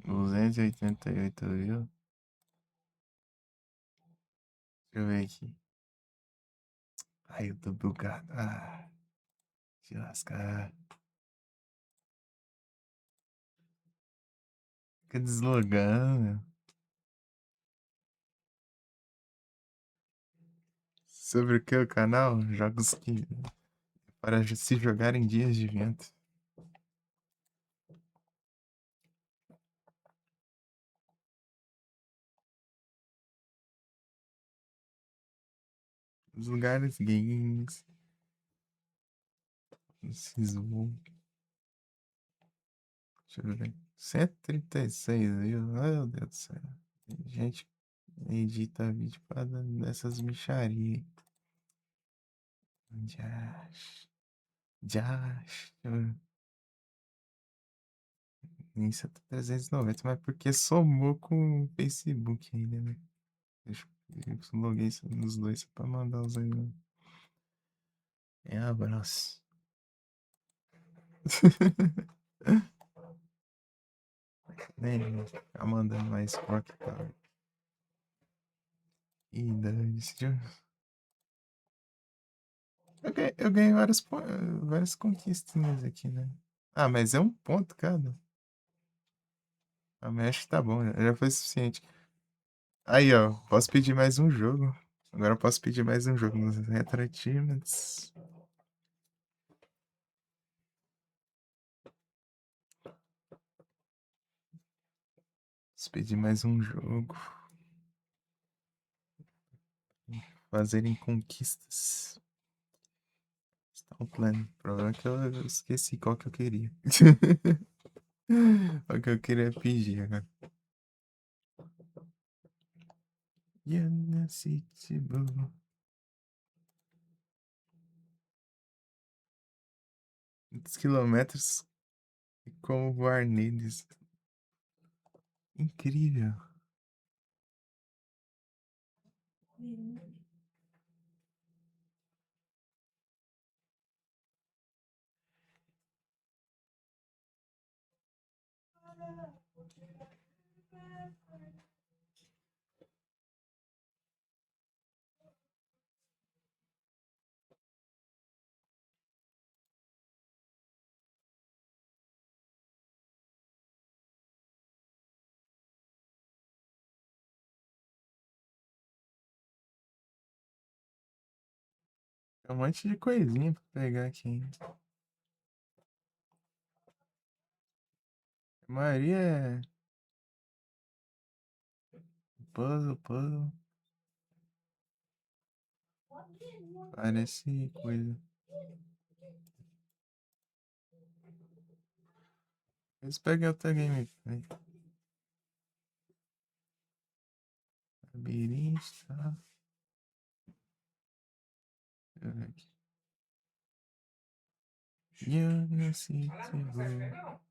Duzentos e oitenta e oito mil. Deixa eu ver aqui. Ai, eu tô bugado. Ah, se lascar. Fica deslogando, meu. Sobre o que o canal? Jogos que Para se jogar em dias de vento. Os lugares games. Esses vou. Deixa eu ver. Cento e trinta e seis, viu? Meu Deus do céu. Tem gente que edita vídeo pra dar nessas micharia aí. Jazz. Jazz. Deixa eu ver. Isso até trezentos e noventa, mas porque somou com o Facebook ainda, né? Deixa eu, eu loguei isso nos dois só pra mandar os aí, né? É, abraço. Nem, tá mandando mais rock, cara. E daí, deixa eu, eu ganhei, eu ganhei várias, po- várias conquistinhas aqui, né? Ah, mas é um ponto cada. Ah, mas acho que tá bom, já foi suficiente. Aí, ó, posso pedir mais um jogo. Agora eu posso pedir mais um jogo nos Retro Achievements. Posso pedir mais um jogo. Fazerem conquistas. Está o plano. O problema é que eu esqueci qual que eu queria. O que eu queria pedir agora. Yana City Blue. Muitos quilômetros e como voar neles. Incrível. Tem um monte de coisinha pra pegar aqui ainda. A maioria é puzzle, puzzle. Parece coisa. Eles pegam outra gameplay. Labirinto, tá? Deixa eu ver aqui. Yana City Blue.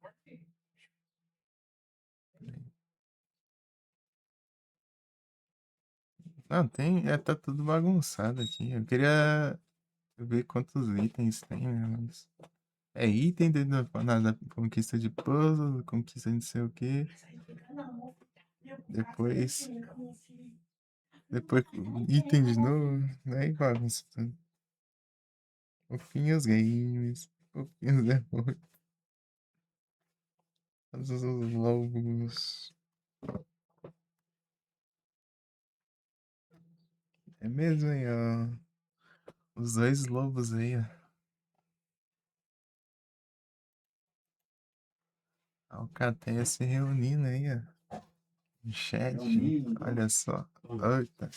Não, tem, é, tá tudo bagunçado aqui. Eu queria ver quantos itens tem, né? Mas é item dentro da, na, na conquista de puzzle, conquista de não sei o quê. Depois, depois item de novo, aí bagunça tudo. O fim os games, o fim os demônios. Todos os lobos. É mesmo aí, ó. Os dois lobos aí, ó. A alcateia se reunindo aí, ó. No chat, olha só. Eita.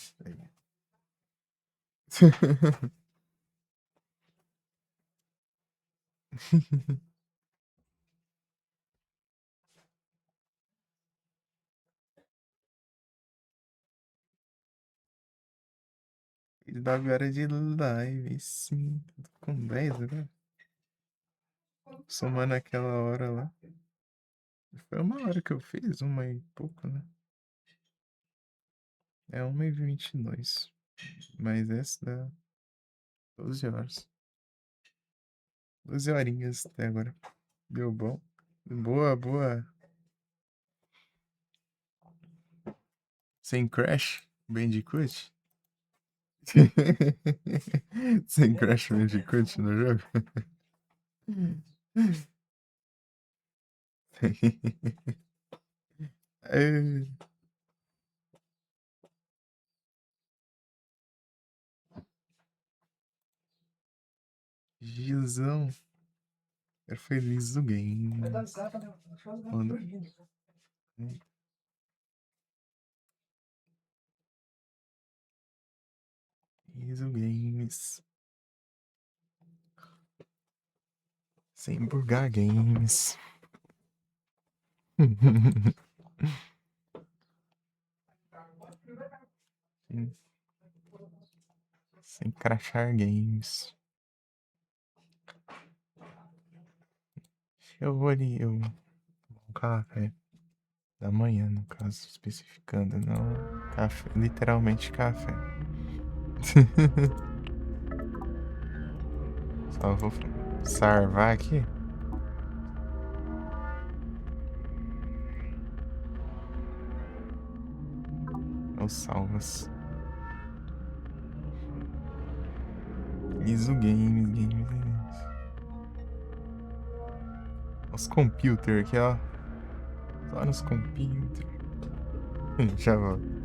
Fiz nove horas de live, sim. Tô com dez agora. Somando aquela hora lá. Foi uma hora que eu fiz, uma e pouco, né? É uma e vinte e dois. Mas essa dá doze horas. Doze horinhas até agora. Deu bom. Boa, boa. Sem Crash Bandicoot? Sem Crash Bandicoot no jogo? É. Gizão. Perfeito, Liso Game. Manda. Liso Games. Sem bugar games. Sem, sem crashar games. Eu vou ali, eu vou um café da manhã, no caso, especificando, não café, literalmente café. Só vou salvar aqui. Ou salvas. Liso Games, Games, Games. Os computer aqui, ó. Só nos computer. Já volto.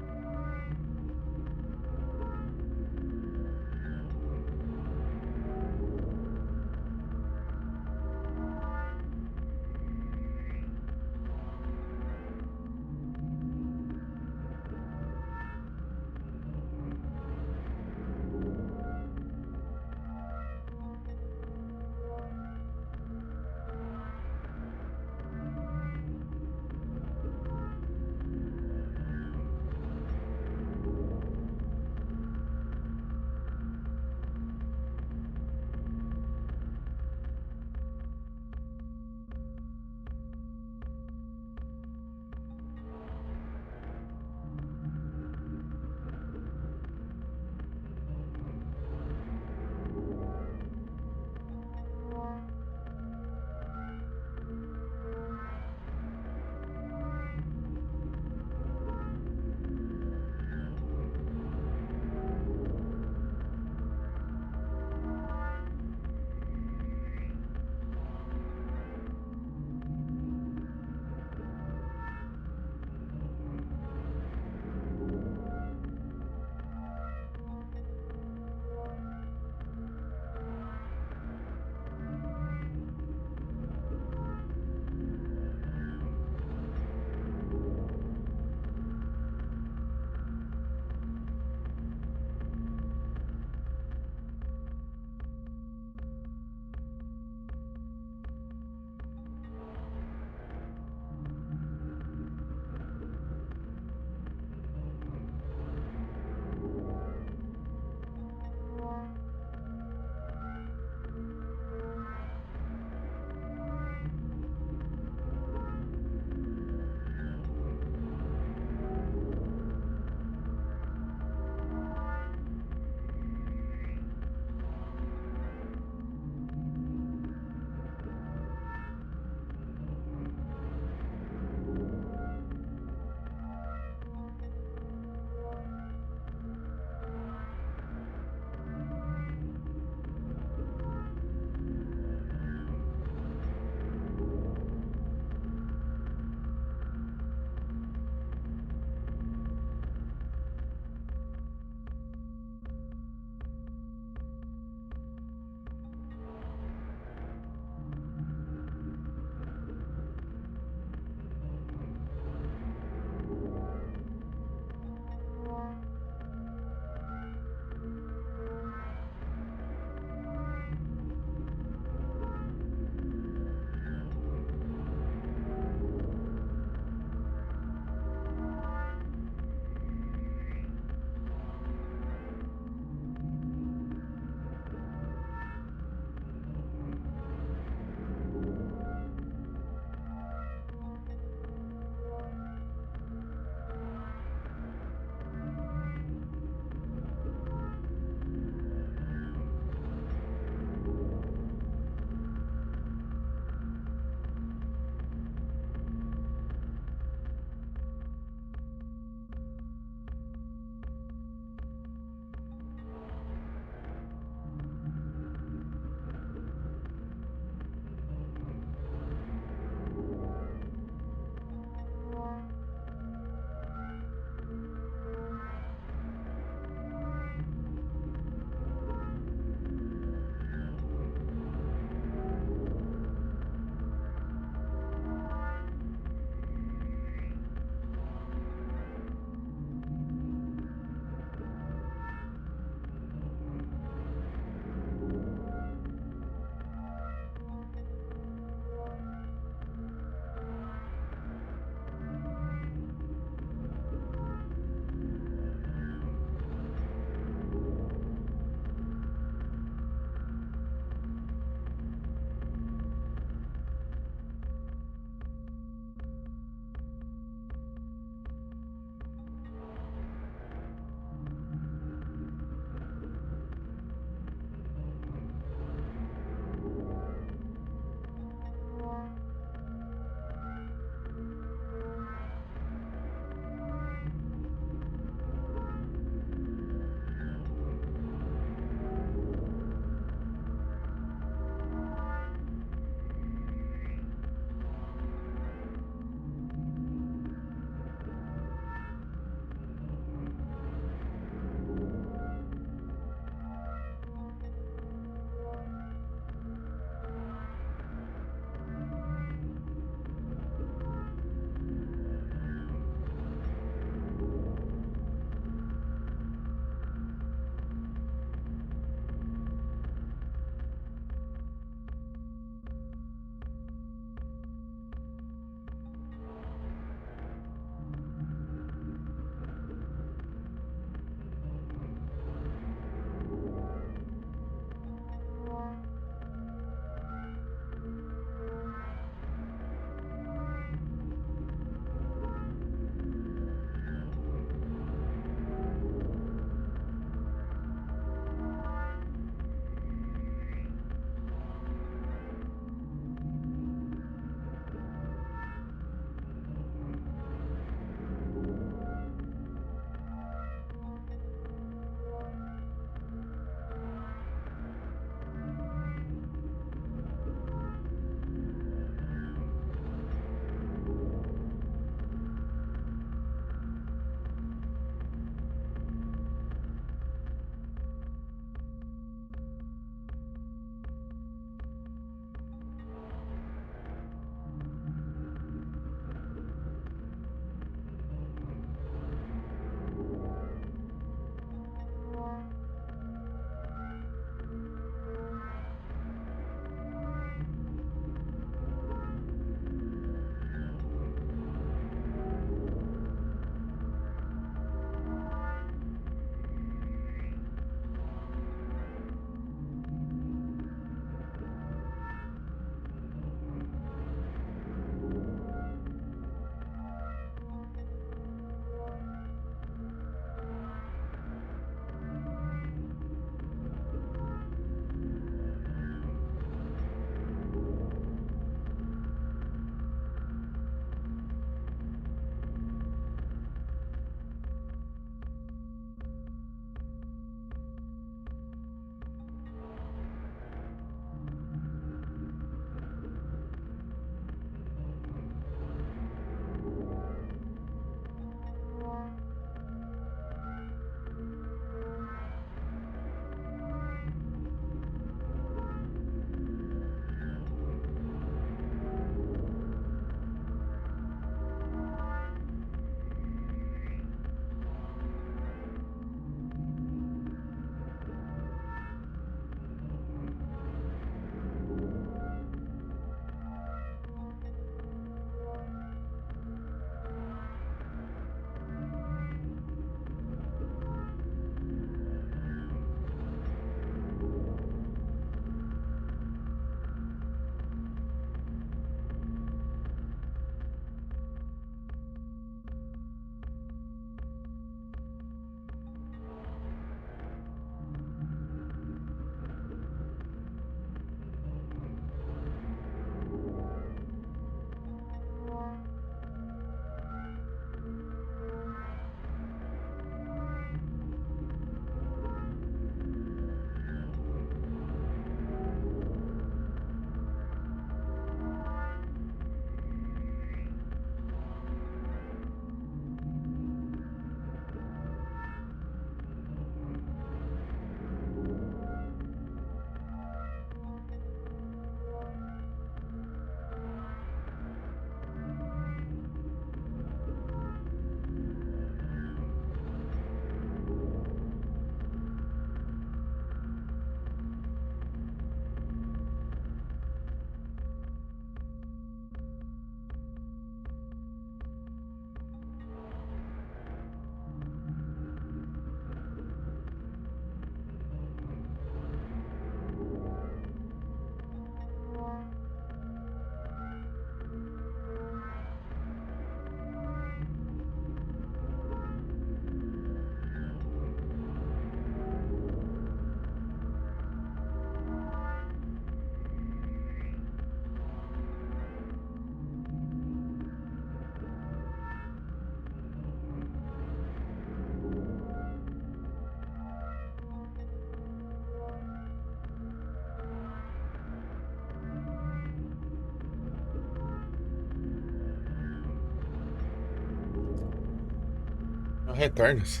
Returns.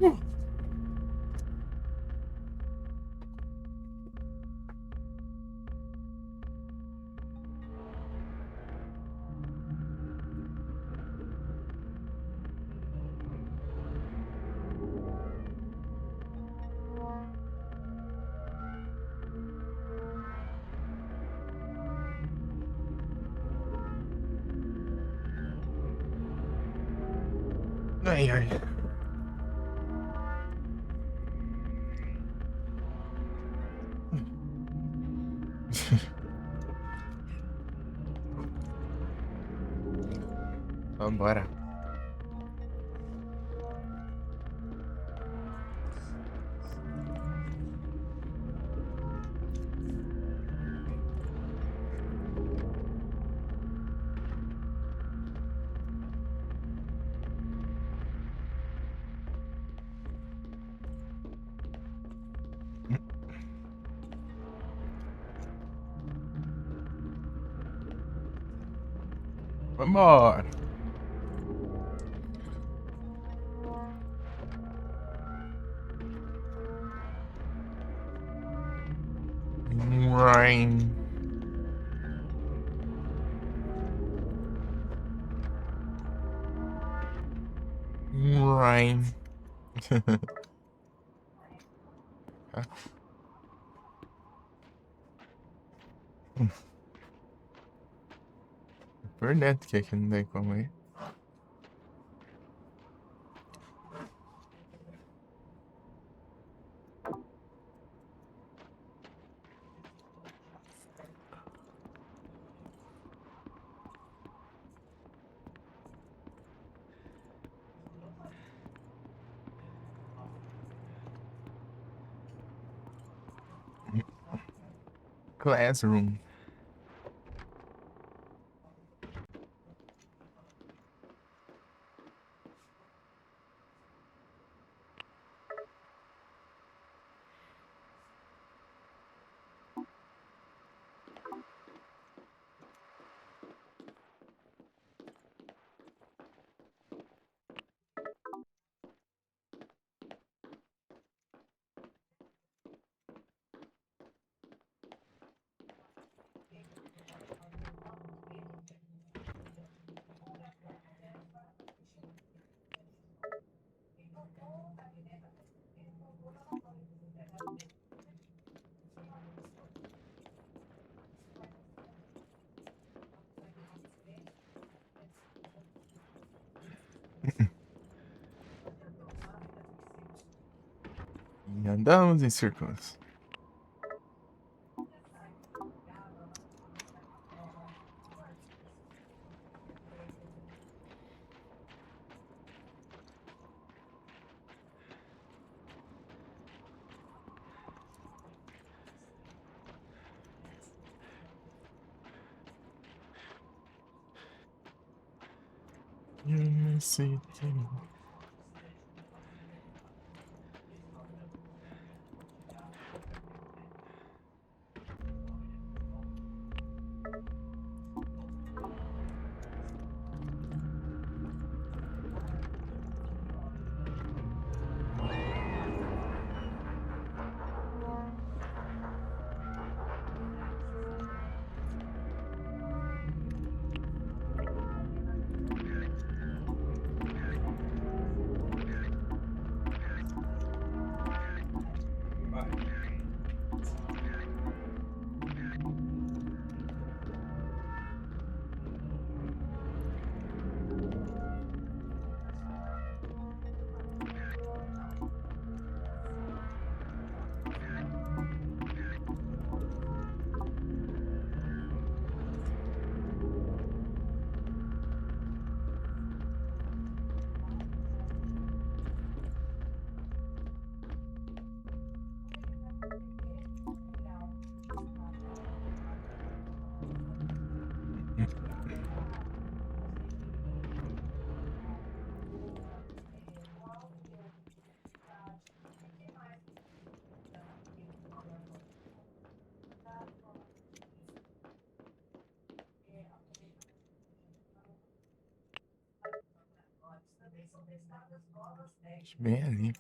Uh. Ai, ai. Vambora. Vambora. Rain. Rain. Verdade que aqui não tem como ir. Classroom. E andamos em círculos. Bene.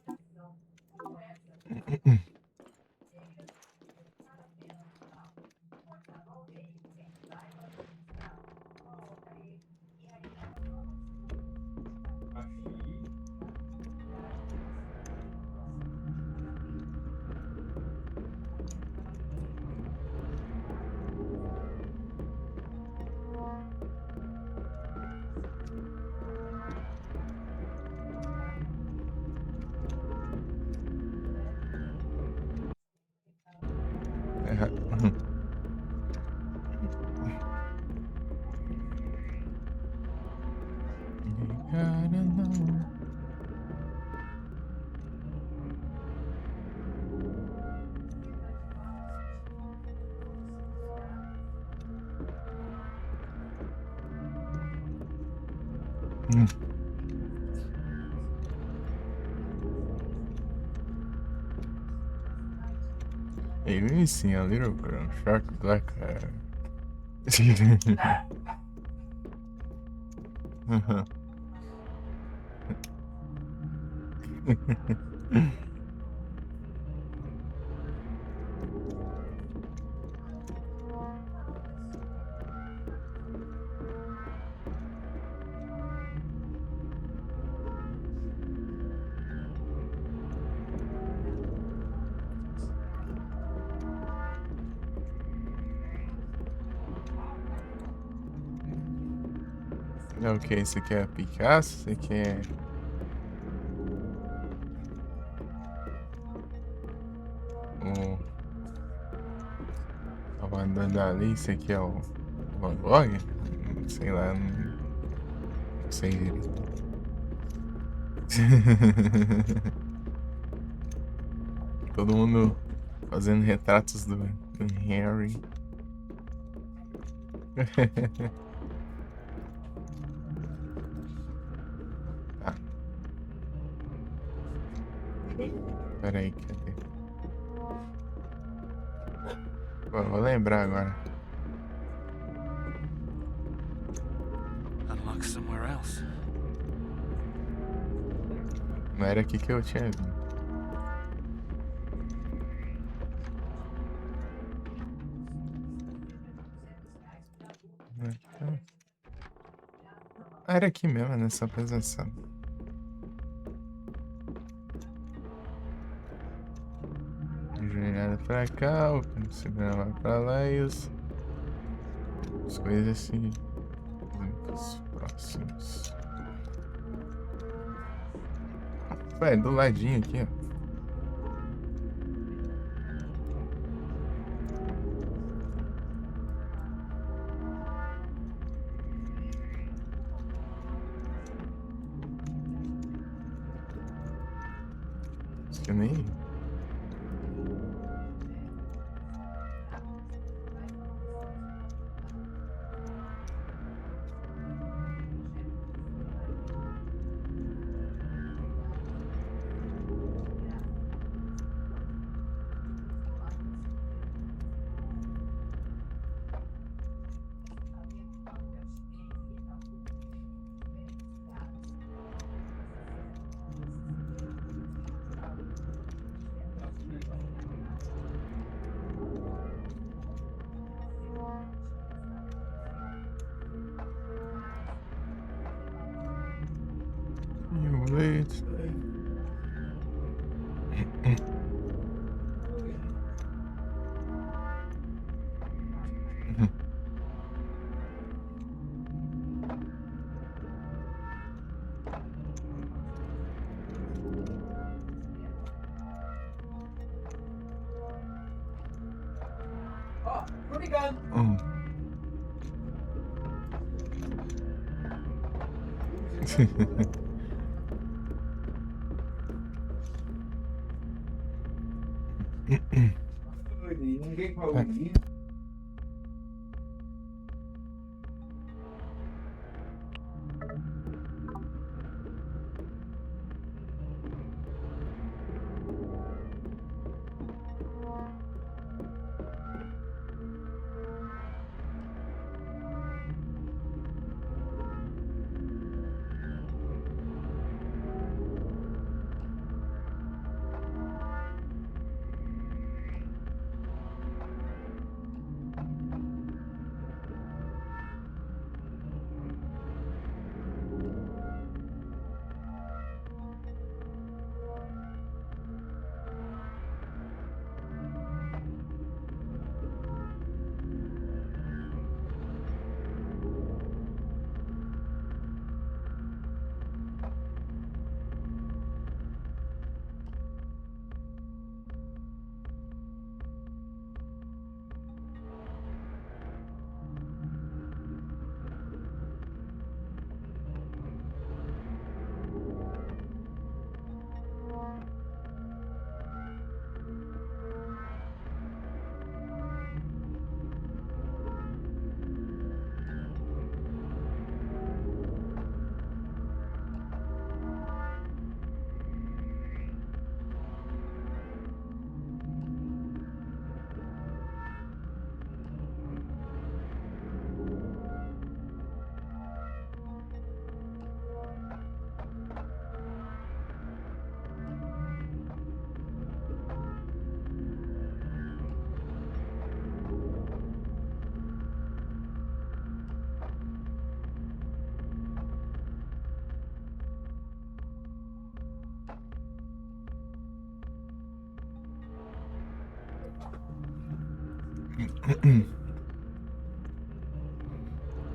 Mm. Hey, let me see a little bit of shark black eye. Ok, isso aqui é Picasso, isso aqui é o Salvador Dalí, isso aqui é o Van Gogh? Sei lá, não sei direito. Todo mundo fazendo retratos do, do Harry. Tá. Pera aí, cadê? Pô, vou lembrar agora. Unlock somewhere else. Não era aqui que eu tinha vindo. Era aqui mesmo, né? Só pra pensar. Joelhada pra cá, o segundo vai pra lá e os, as coisas assim. Os próximos. Ué, do ladinho aqui, ó. Acho que nem.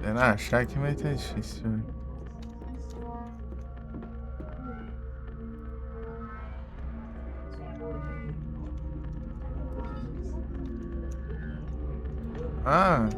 Será? Achar aqui vai tá difícil, velho. Ah.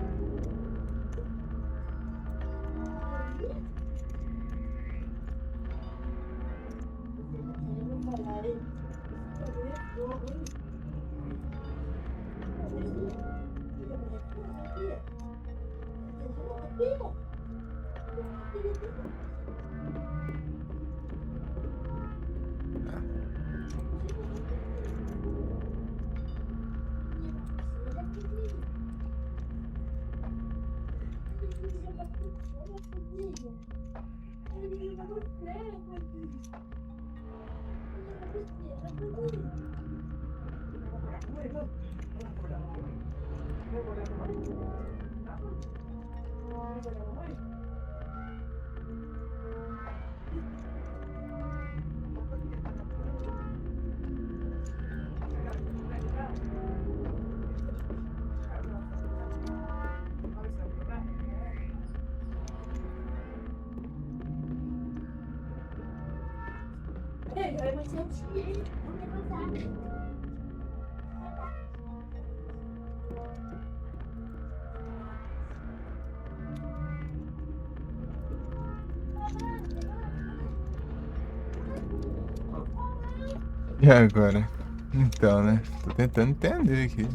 E agora? Então, né? Tô tentando entender aqui.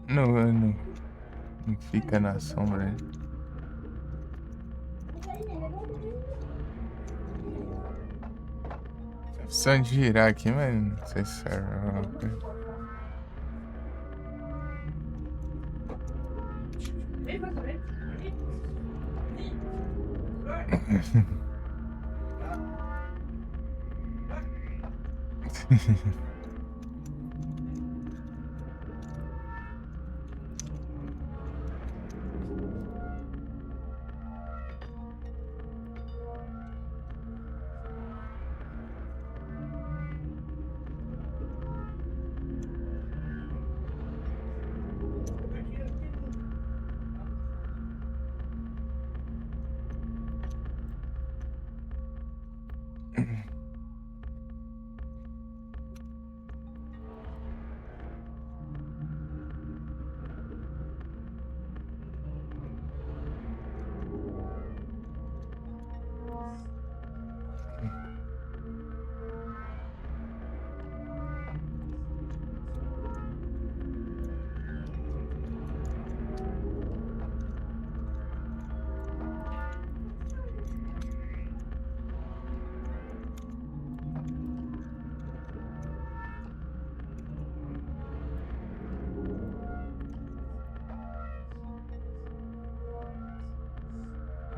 Não, não. Não fica na sombra, né? Opção de girar aqui, mas não sei se serve alguma coisa.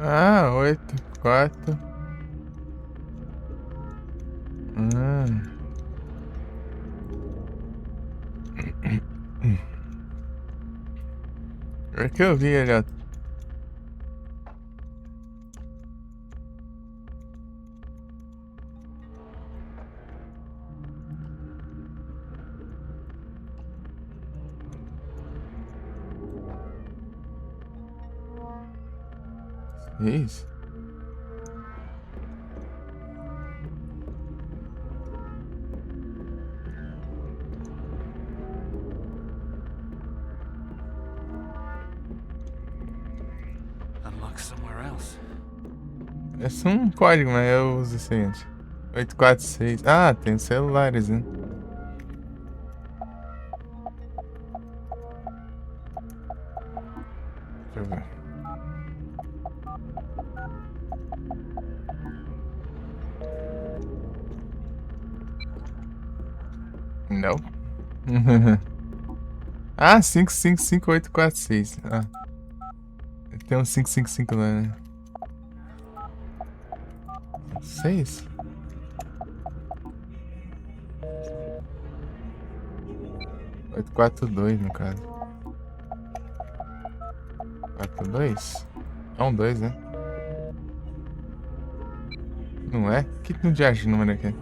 Ah, oito, quatro. Hum. É que eu vi ali, ó. Seis? Unlock somewhere else. Esse é um código, mas eu uso esse antes. Oito quatro seis. Ah, tem celulares, né? Deixa eu ver. Não. Ah, cinco cinco cinco oito quatro seis. Ah. Tem um cinco cinco cinco lá, né? Seis? Oito quatro dois, no caso. Quatro dois? É um dois, né? Não é? Que tipo de número aqui?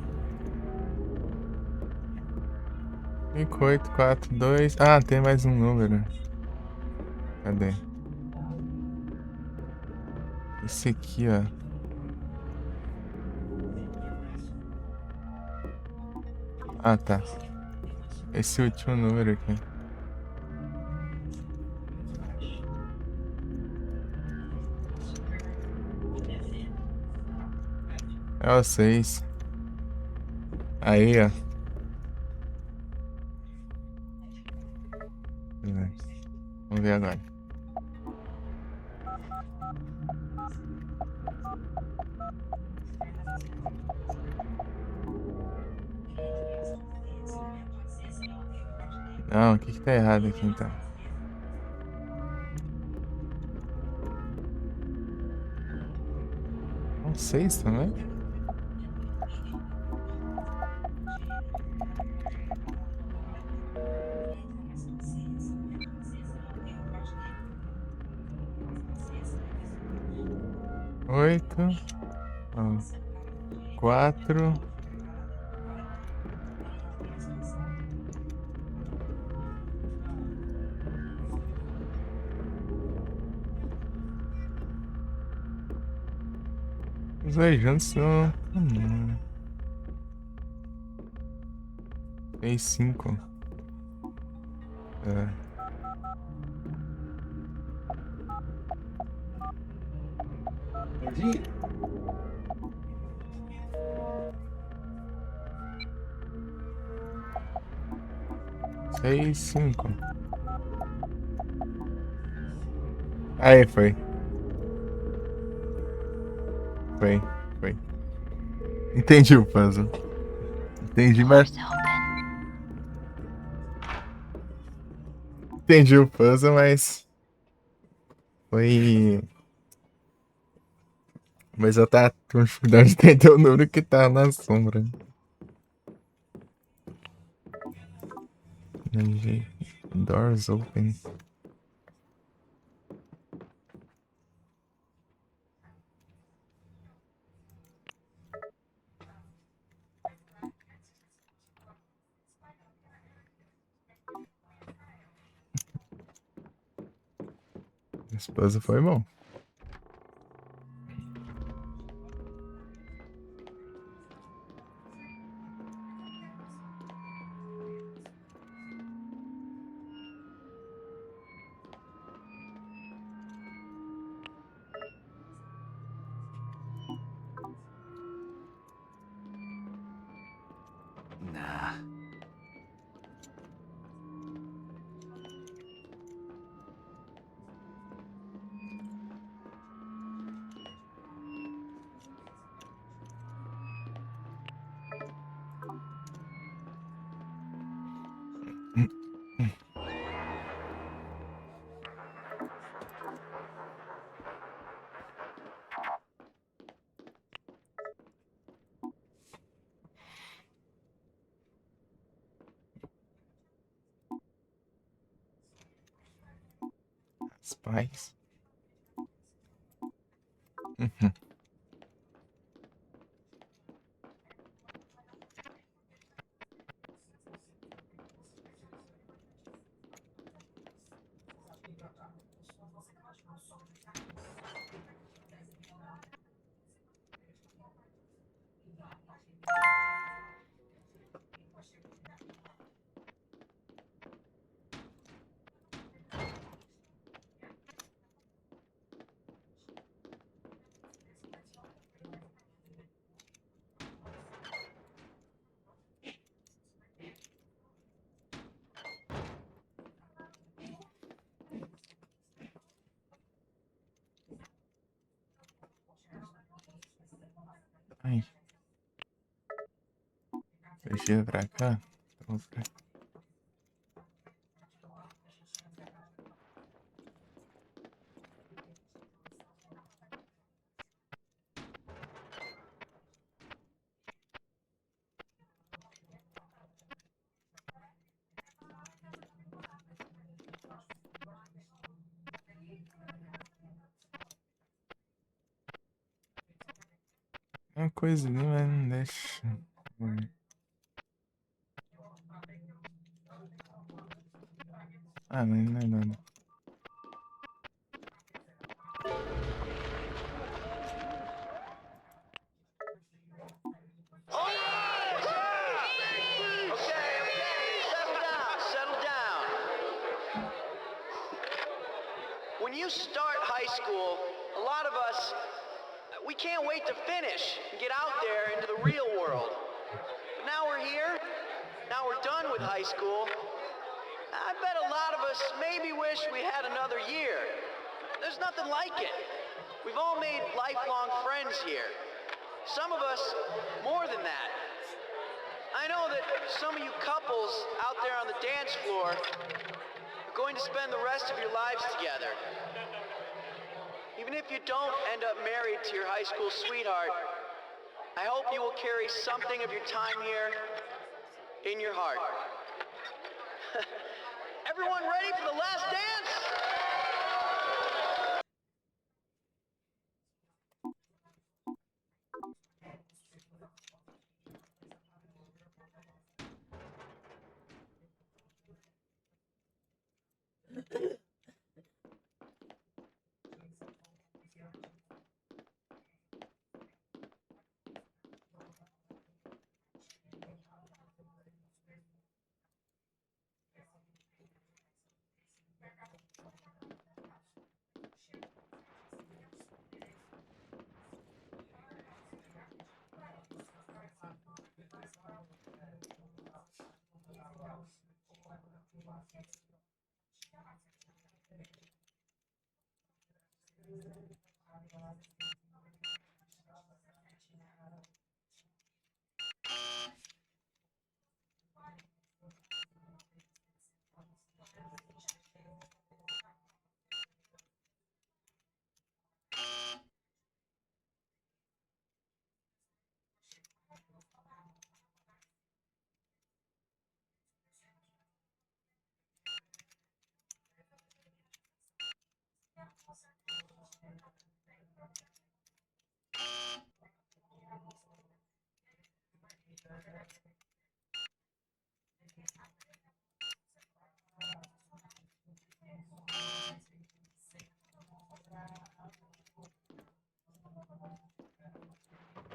Cinco, oito, quatro, dois. Ah, tem mais um número. Cadê? Esse aqui, ó. Ah, tá. Esse último número aqui. É o seis. Aí, ó. Vamos ver agora. Não, o que que tá errado aqui, então? Não sei se também. Oito. Não. Quatro. Os viajantes não. Hum. Tem cinco. É. Seis, cinco. Aí, foi. Foi, foi. Entendi o puzzle. Entendi, mas. Entendi o puzzle, mas. Foi. Mas eu tava com dificuldade de entender o número que tá na sombra. Doors open. Esse puzzle foi bom. Nah. Spies. Uhum. Ai. Deixa eu ir pra cá. Vamos pra cá. Uma coisa ali, mas não deixa. Hum. Ah, no, no, no, no. When you start high school, a lot of us, we can't wait to finish and get out there into the real world. But now we're here, now we're done with high school. I bet a lot of us maybe wish we had another year. There's nothing like it. We've all made lifelong friends here. Some of us more than that. I know that some of you couples out there on the dance floor are going to spend the rest of your lives together. Even if you don't end up married to your high school sweetheart, I hope you will carry something of your time here in your heart. Everyone ready for the last dance?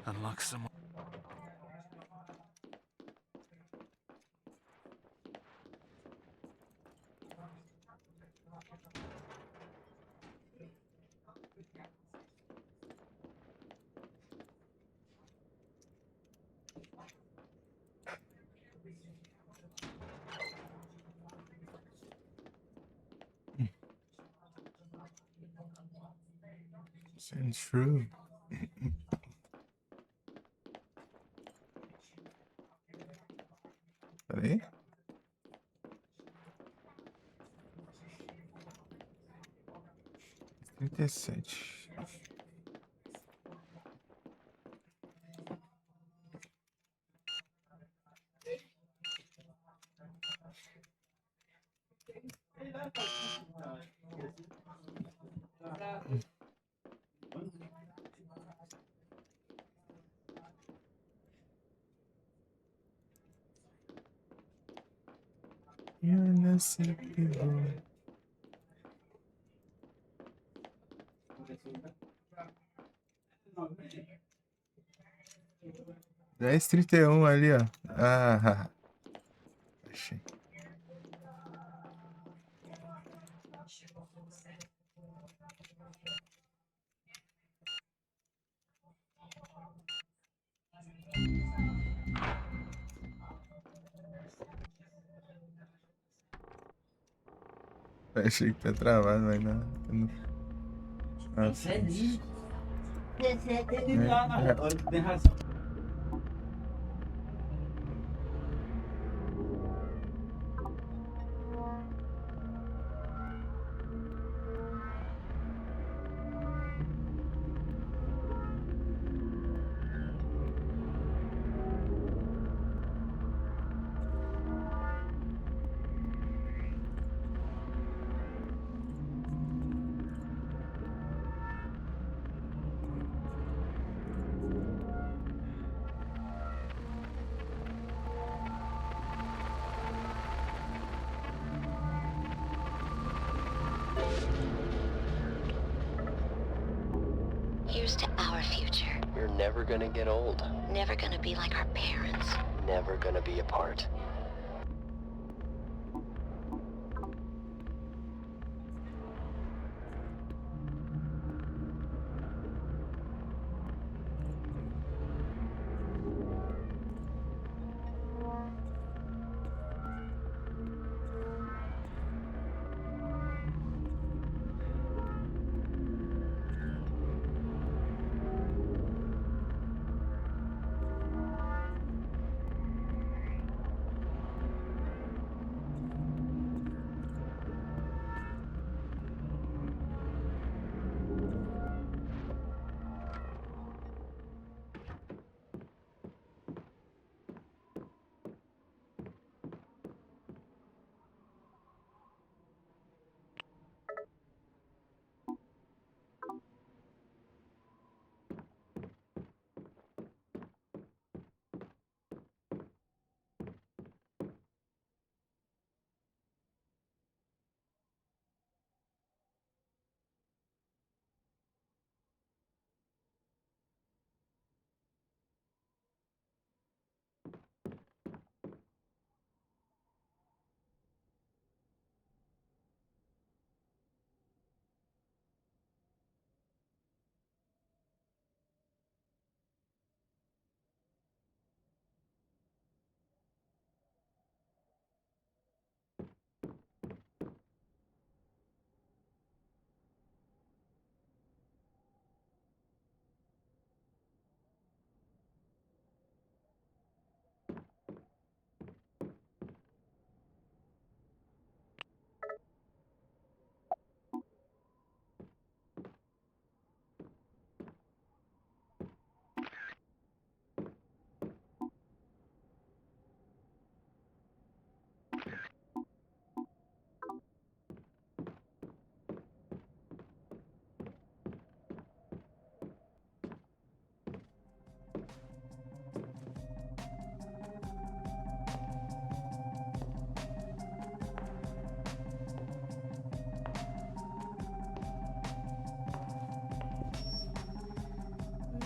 Unlock some. Send through. Peraí. Trinta e sete. Dez e trinta e um ali, ó. Ah, achei. Achei que tinha travado, mas não. Não. Ah, sim. É, é. Our future. We're never gonna get old. Never gonna be like our parents. Never gonna be apart.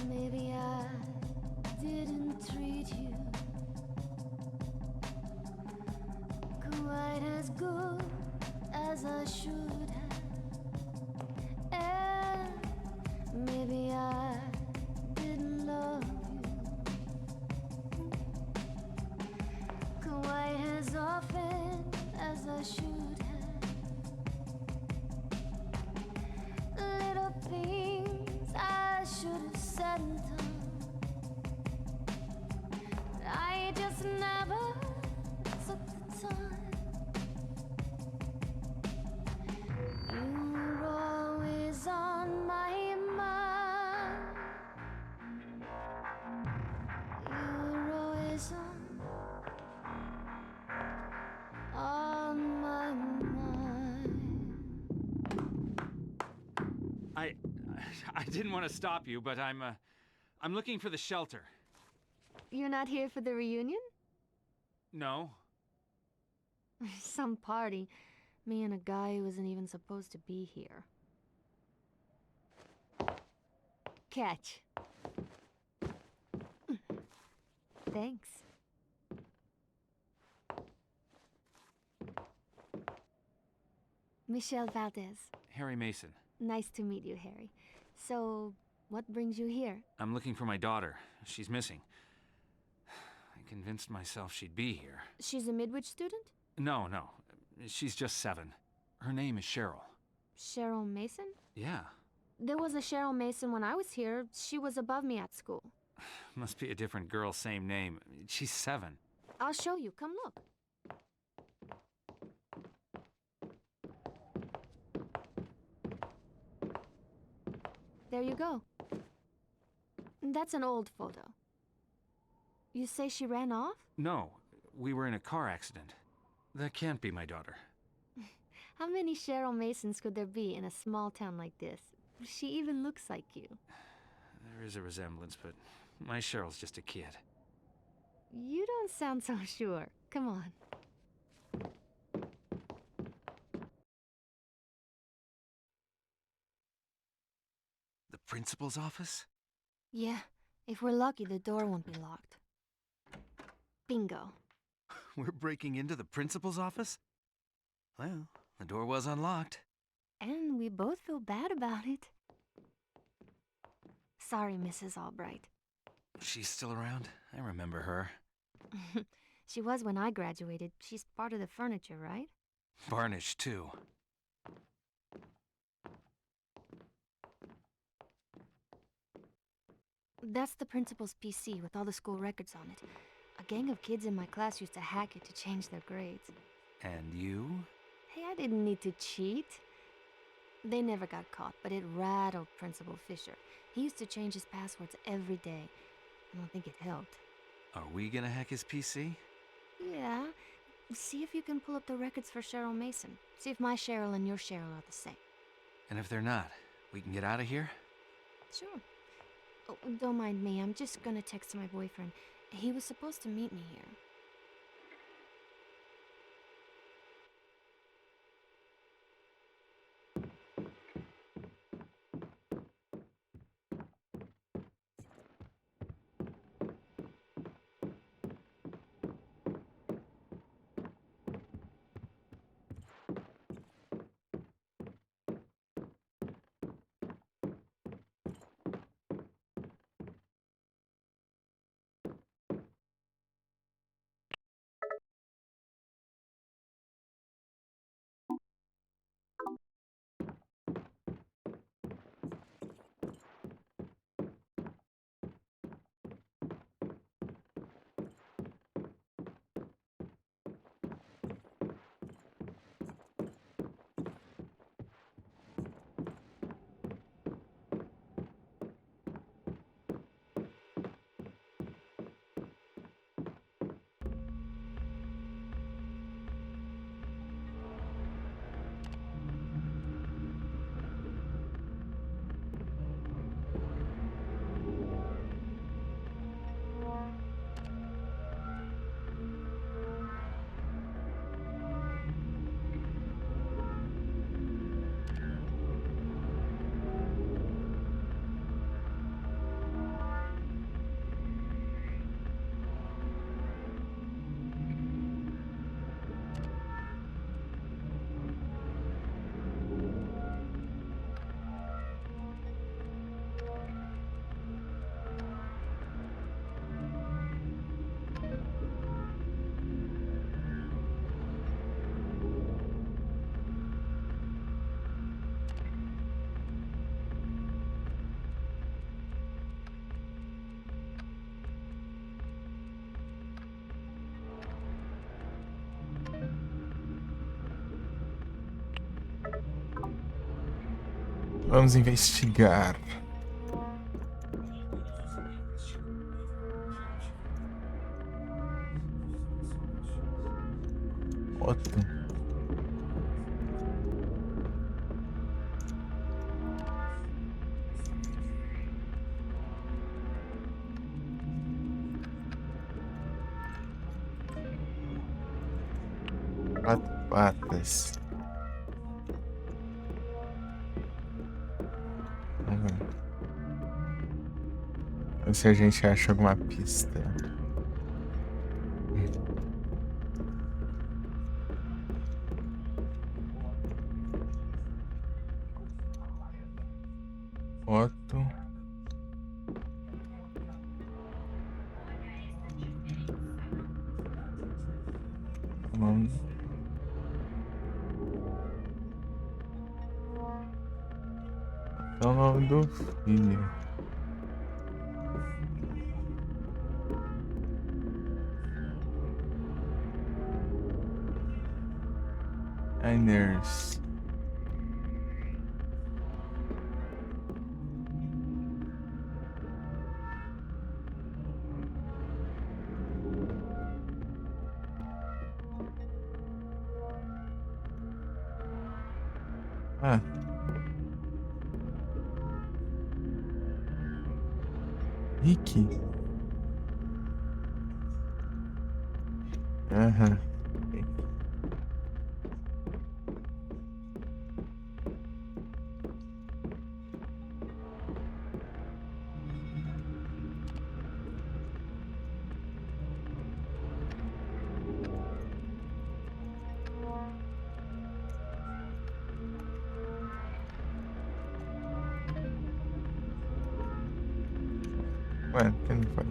Maybe I didn't treat you quite as good as I should have. And maybe I didn't love you quite as often as I should have. Little things I should have said and done, I just never took the time. You were always on my mind. You were always on, on my mind. I, I didn't want to stop you, but I'm, uh, I'm looking for the shelter. You're not here for the reunion? No. Some party. Me and a guy who isn't even supposed to be here. Catch. Thanks. Michel Valdez. Harry Mason. Nice to meet you, Harry. So, what brings you here? I'm looking for my daughter. She's missing. I convinced myself she'd be here. She's a Midwich student? No, no. She's just seven. Her name is Cheryl. Cheryl Mason? Yeah. There was a Cheryl Mason when I was here. She was above me at school. Must be a different girl, same name. She's seven. I'll show you. Come look. There you go. That's an old photo. You say she ran off? No, we were in a car accident. That can't be my daughter. How many Cheryl Masons could there be in a small town like this? She even looks like you. There is a resemblance, but my Cheryl's just a kid. You don't sound so sure. Come on. The principal's office? Yeah, if we're lucky, the door won't be locked. Bingo. We're breaking into the principal's office? Well, the door was unlocked. And we both feel bad about it. Sorry, Missus Albright. She's still around? I remember her. She was when I graduated. She's part of the furniture, right? Varnish, too. That's the principal's P C with all the school records on it. A gang of kids in my class used to hack it to change their grades. And you? Hey, I didn't need to cheat. They never got caught, but it rattled Principal Fisher. He used to change his passwords every day. I don't think it helped. Are we gonna hack his P C? Yeah. See if you can pull up the records for Cheryl Mason. See if my Cheryl and your Cheryl are the same. And if they're not, we can get out of here? Sure. Oh, don't mind me. I'm just gonna text my boyfriend. He was supposed to meet me here. Vamos investigar. Ótimo. Quatro patas. Vamos ver. Ver se a gente acha alguma pista. Foto. Vamos. É o nome do filho. Einers. Ah. Rick? Aham. Bueno, che ne fai?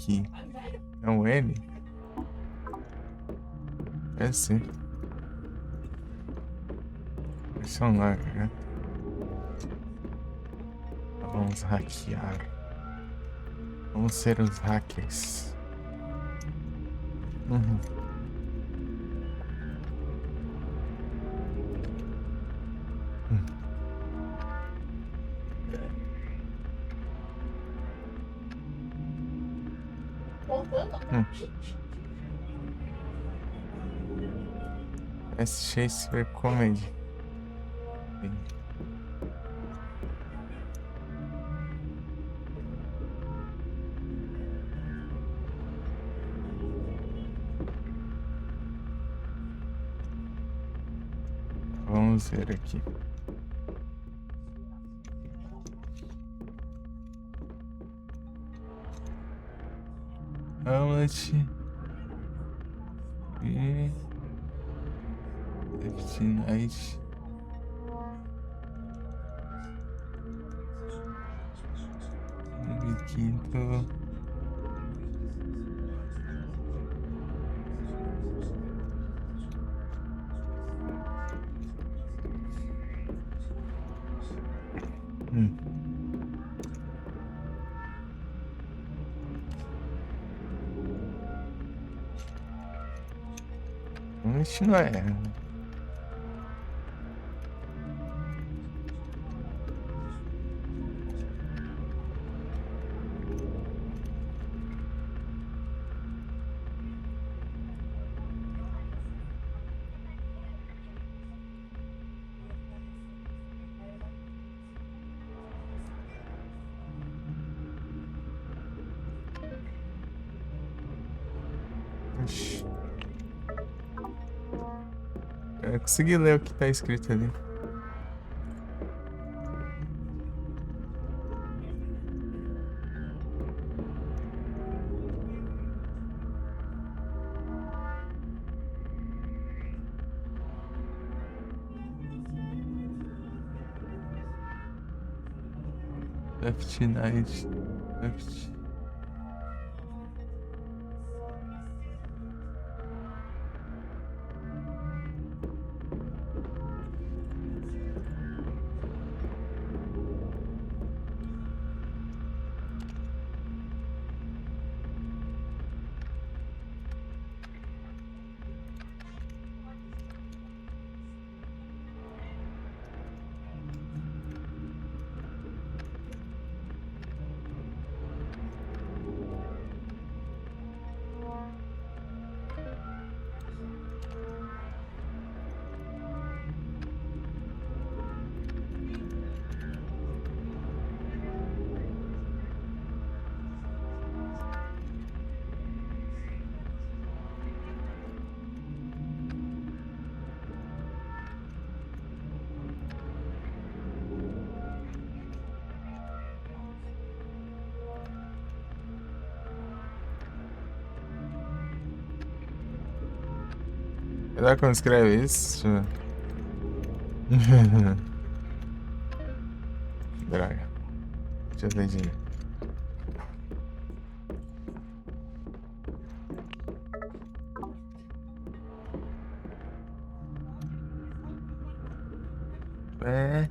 Nick. É um N? É sim. Esse é um N, né? Vamos hackear. Vamos ser os hackers. Uhum. Hum. Esse Shakespeare Comedy. Vamos ver aqui. Hamlet. E Left Night. Quinto. Hum. Isso não é. Ixi. Eu consegui ler o que tá escrito ali. Left Night. Left. Será que eu escrevi isso? Droga. Deixa eu ver de novo. É.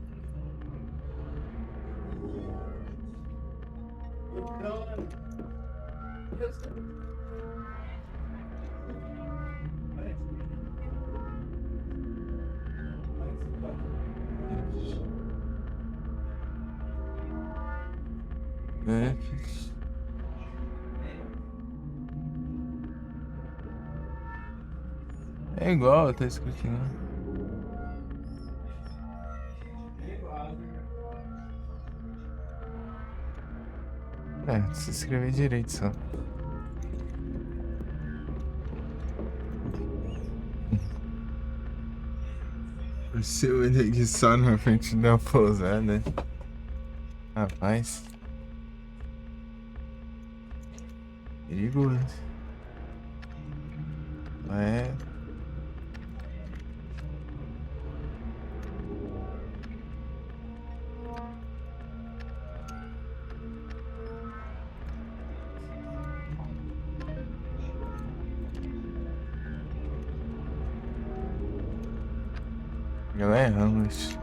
É. É igual, tá escrito, né? É, se inscreve direito, só. Se eu ver que só na frente da pousada. Rapaz. Perigoso. É. Galera, mas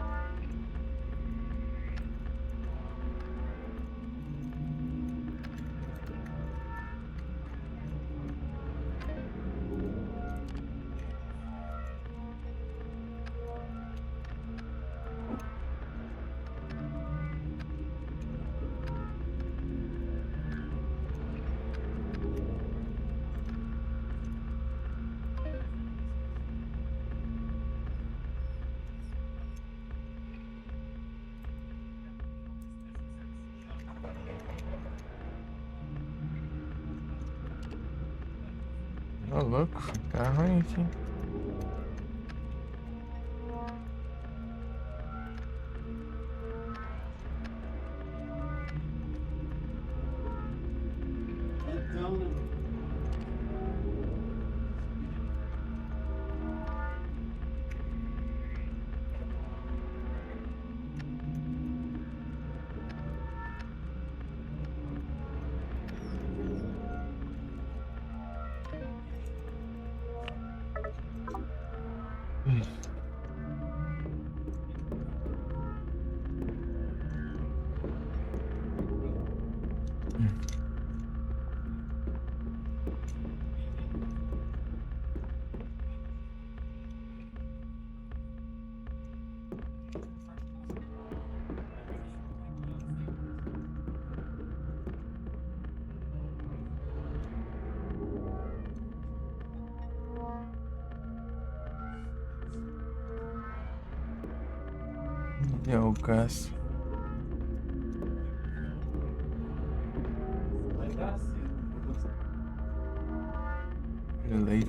Ô, louco, tá ruim aqui. Lucas. Beleza.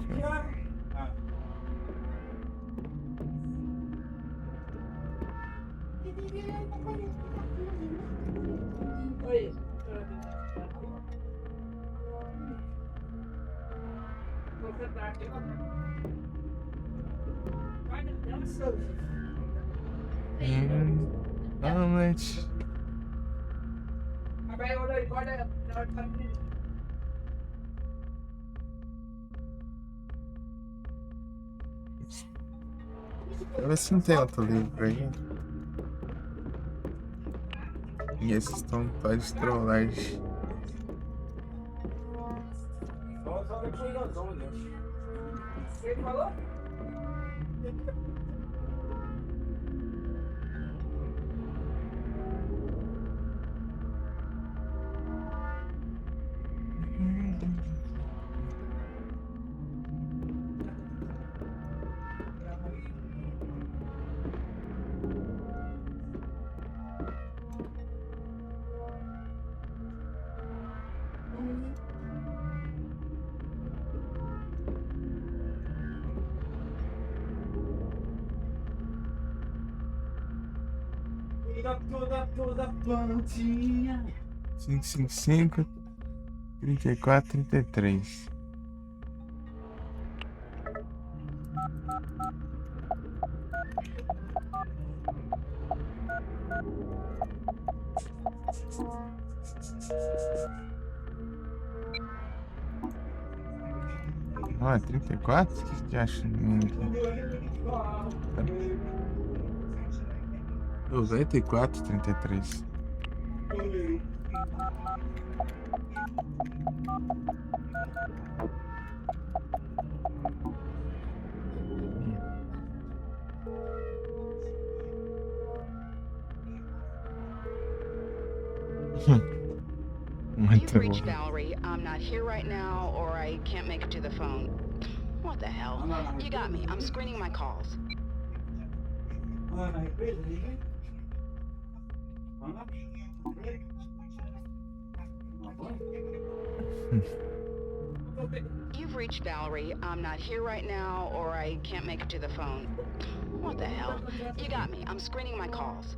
Hum, realmente. Deixa eu ver se não tem outro livro aí. E esses estão pra estrolar. Cinco, cinco, cinco, trinta e quatro, trinta e três. Ah, é trinta e quatro? O que que acha? Noventa e quatro, trinta e três. You've reached Valerie. I'm not here right now, or I can't make it to the phone. What the hell? You got me. I'm screening my calls. Muito bom. You've reached Valerie. I'm not here right now, or I can't make it to the phone. What the hell? You got me. I'm screening my calls.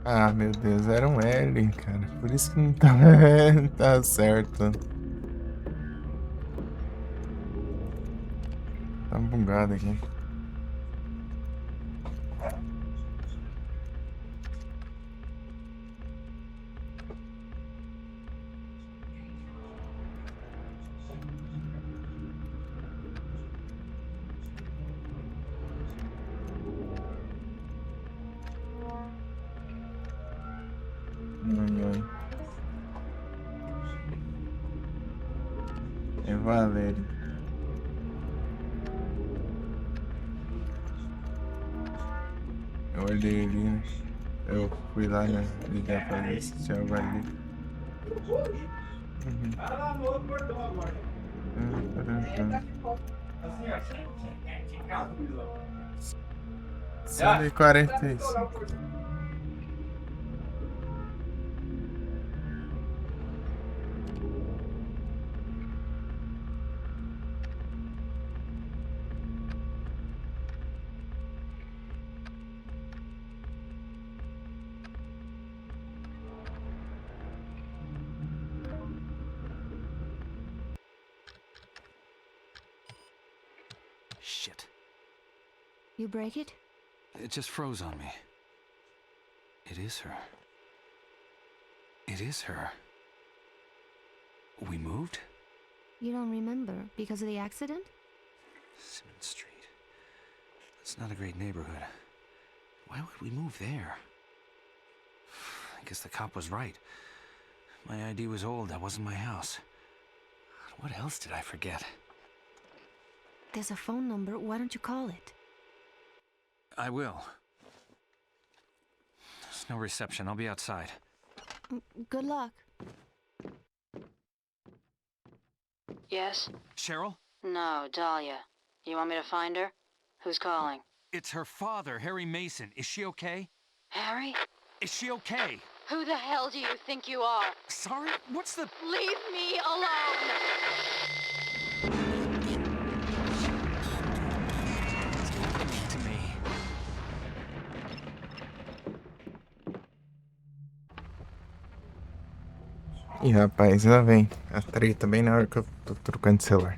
Ah, meu Deus, era um L, cara. Por isso que não tá, tá certo. Tá bugado aqui. Ai, ai. É Valério. Eu olhei ali, né? Eu fui lá, né, ligar pra ver se tinha alguém ali. Uhum. Hum, tá vendo? Cento e quarenta e cinco. Shit. You break it? It just froze on me. It is her. It is her. We moved? You don't remember because of the accident? Simmons Street. It's not a great neighborhood. Why would we move there? I guess the cop was right. My I D was old. That wasn't my house. What else did I forget? There's a phone number. Why don't you call it? I will. There's no reception. I'll be outside. Mm, good luck. Yes? Cheryl? No, Dahlia. You want me to find her? Who's calling? It's her father, Harry Mason. Is she okay? Harry? Is she okay? Who the hell do you think you are? Sorry? What's the... Leave me alone! It's happening to me. Ih, rapaz, lá vem a treta bem na hora que eu tô trocando de celular.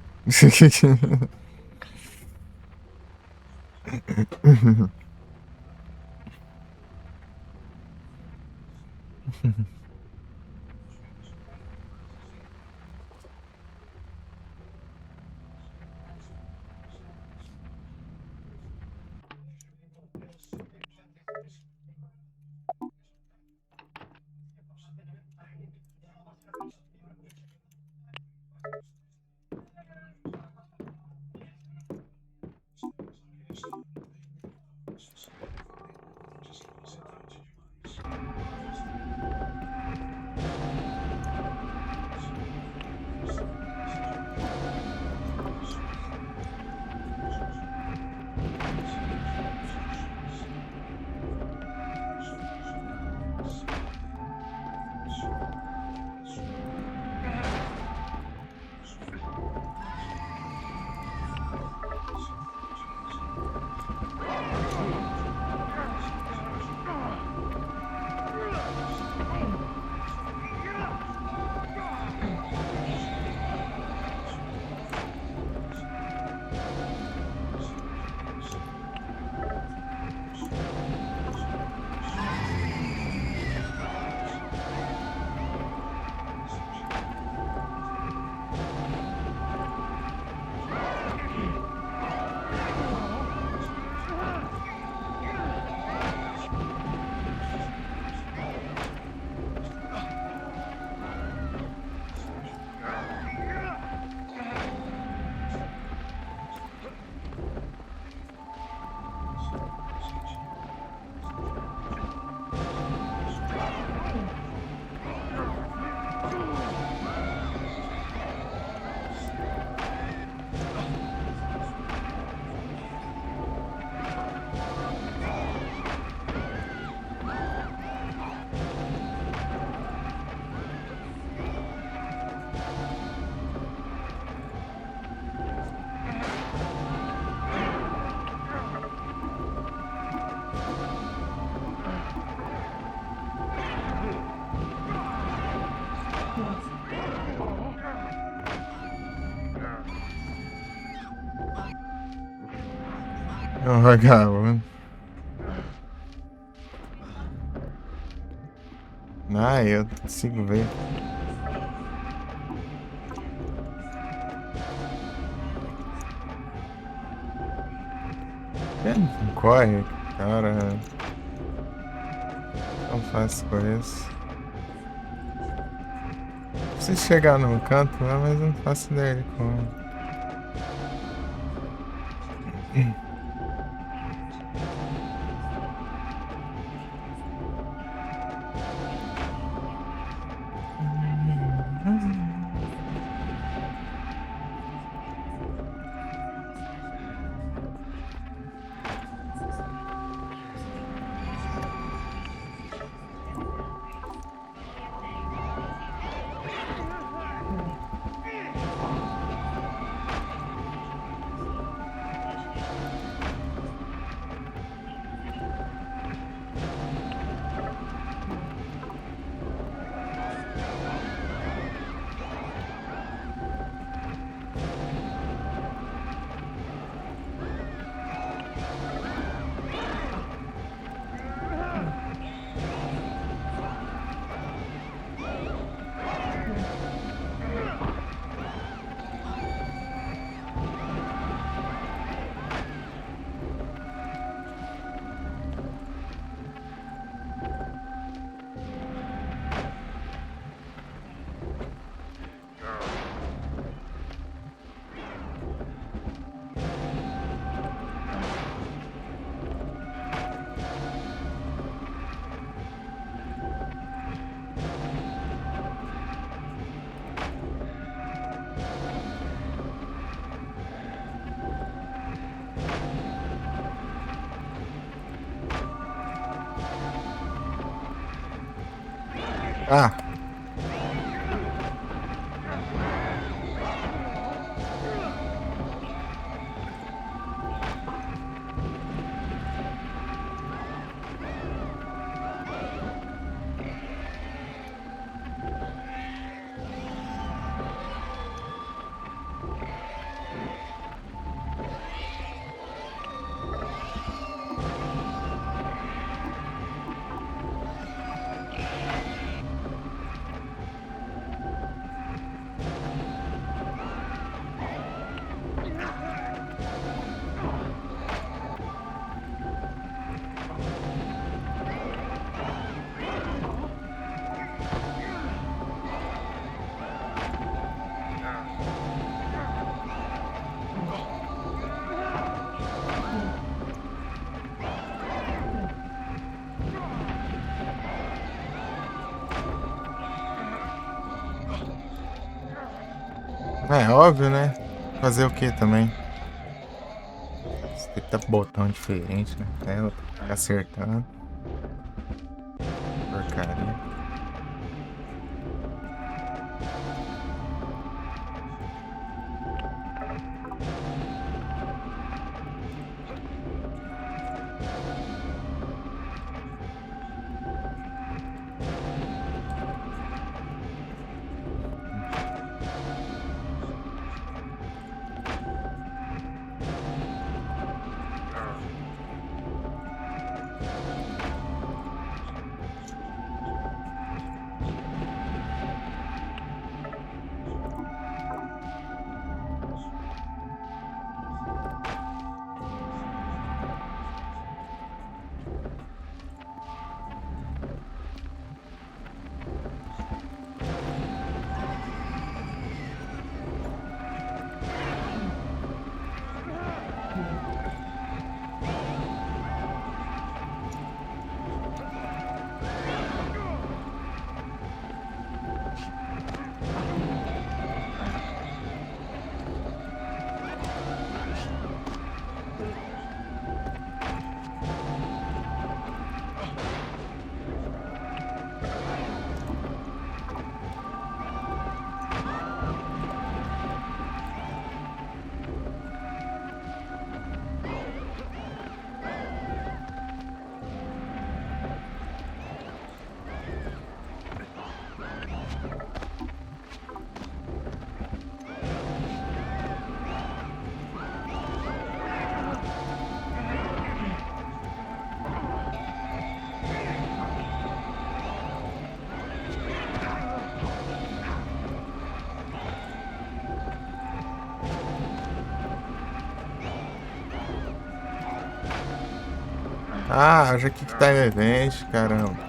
É um vagabundo. Ah, eu consigo ver. É, não corre, cara. Não faz com isso. Preciso chegar num canto lá, mas eu não faço ideia de como. Ah. É óbvio, né? Fazer o quê também? Você tem que dar botão diferente, né? É, acertando. Porcaria. Ah, já que tá em evento, caramba.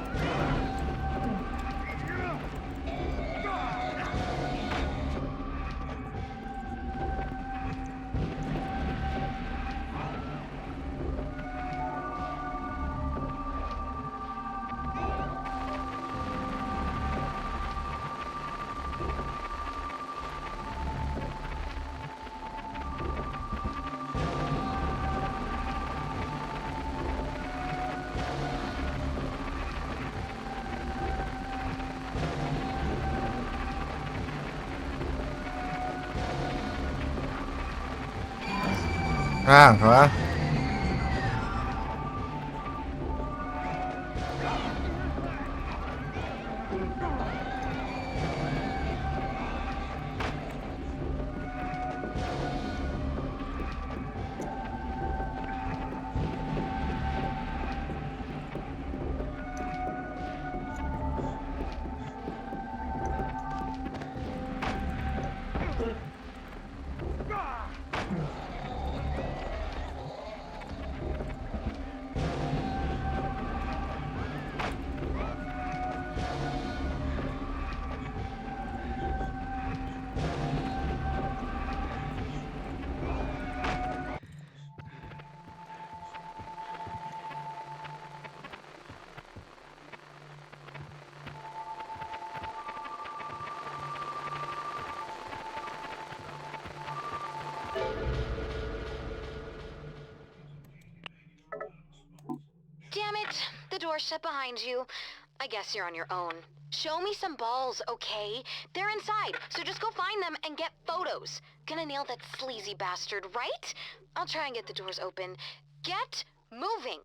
Ah, va. Damn it! The door shut behind you. I guess you're on your own. Show me some balls, okay? They're inside, so just go find them and get photos. Gonna nail that sleazy bastard, right? I'll try and get the doors open. Get moving!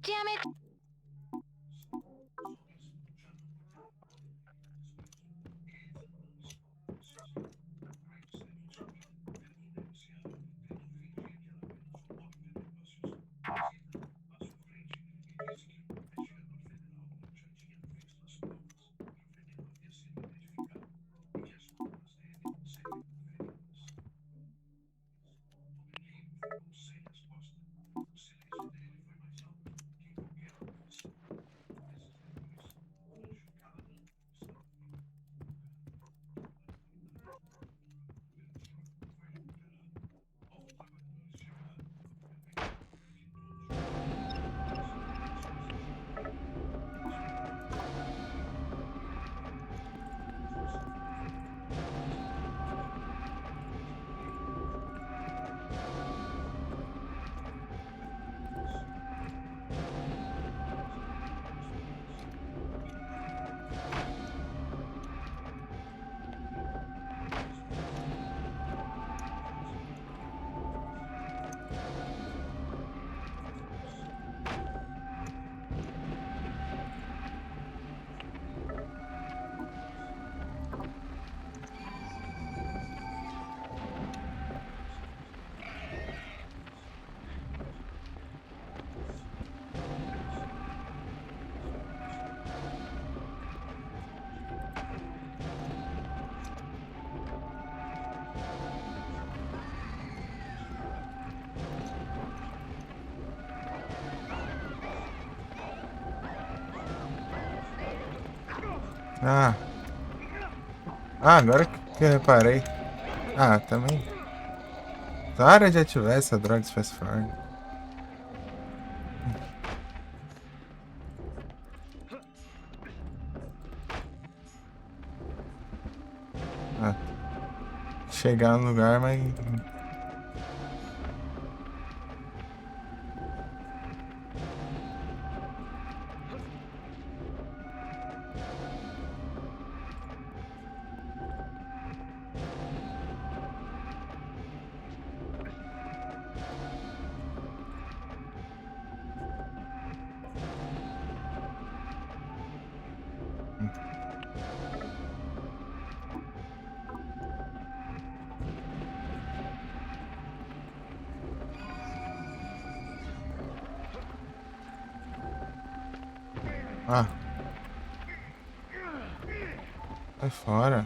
Damn it! Ah. Ah, agora que eu reparei. Ah, também. Claro, já tivesse a droga de Fast Forward. Ah. Chegar no lugar, mas Ah. Sai fora.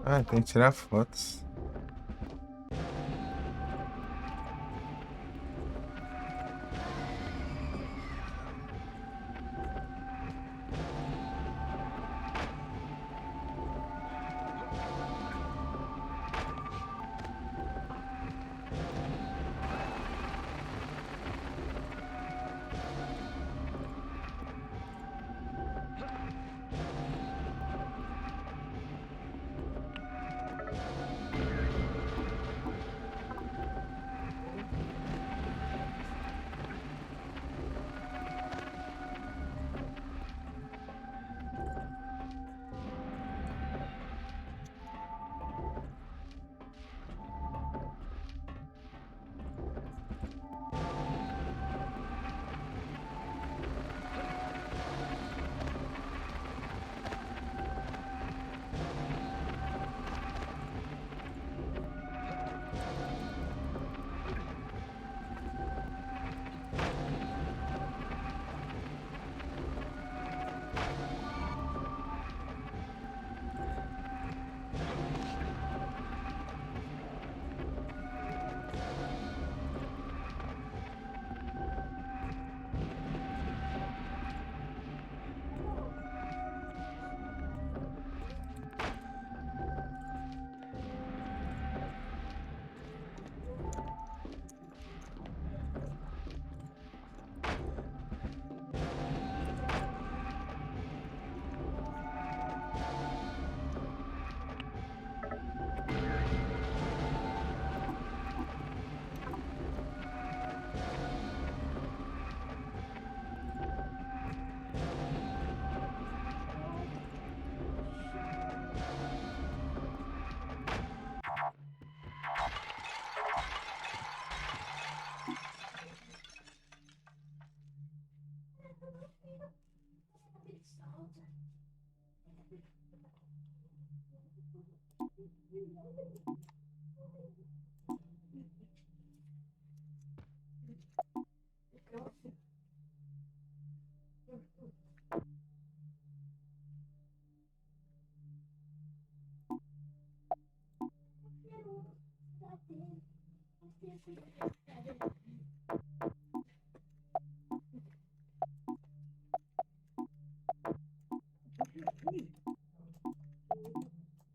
Ah, tem que tirar fotos.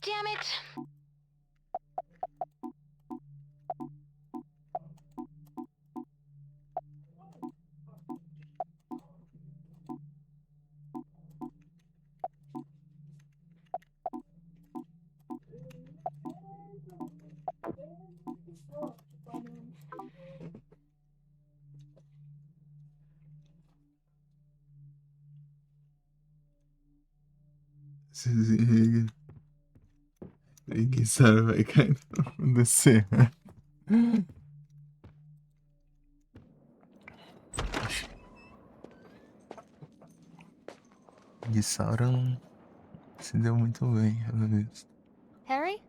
Damn it! Sì, sì, sì. Che sarà che descer. De Sauron se deu muito bem, pelo visto. Harry?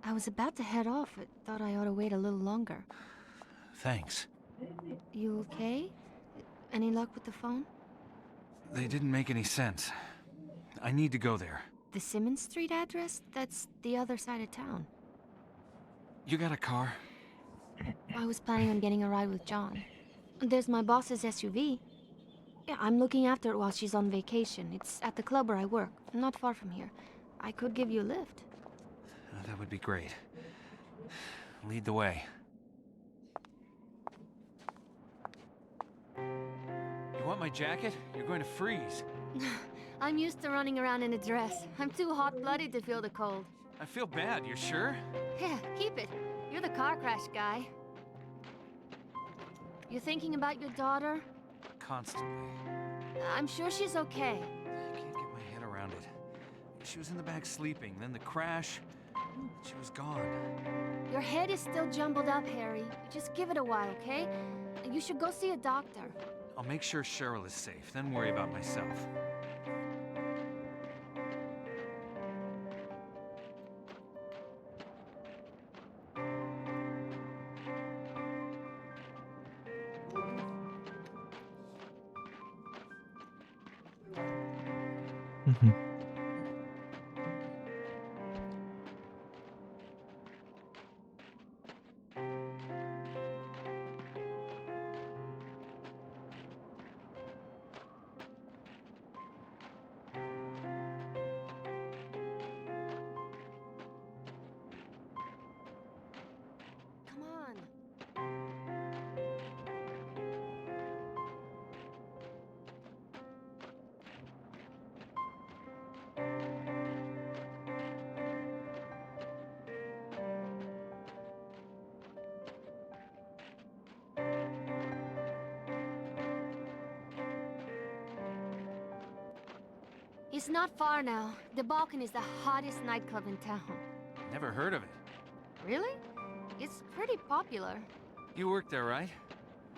I was about to head off, but thought I ought to wait a little longer. Thanks. You okay? Any luck with the phone? They didn't make any sense. I need to go there. The Simmons Street address? That's the other side of town. You got a car? I was planning on getting a ride with John. There's my boss's S U V. Yeah, I'm looking after it while she's on vacation. It's at the club where I work, not far from here. I could give you a lift. Uh, that would be great. Lead the way. You want my jacket? You're going to freeze. I'm used to running around in a dress. I'm too hot-blooded to feel the cold. I feel bad, you're sure? Yeah, keep it. You're the car crash guy. You thinking about your daughter? Constantly. I'm sure she's okay. I can't get my head around it. She was in the back sleeping, then the crash. She was gone. Your head is still jumbled up, Harry. Just give it a while, okay? You should go see a doctor. I'll make sure Cheryl is safe, then worry about myself. Mhm. It's not far now. The Balkan is the hottest nightclub in town. Never heard of it. Really? It's pretty popular. You work there, right?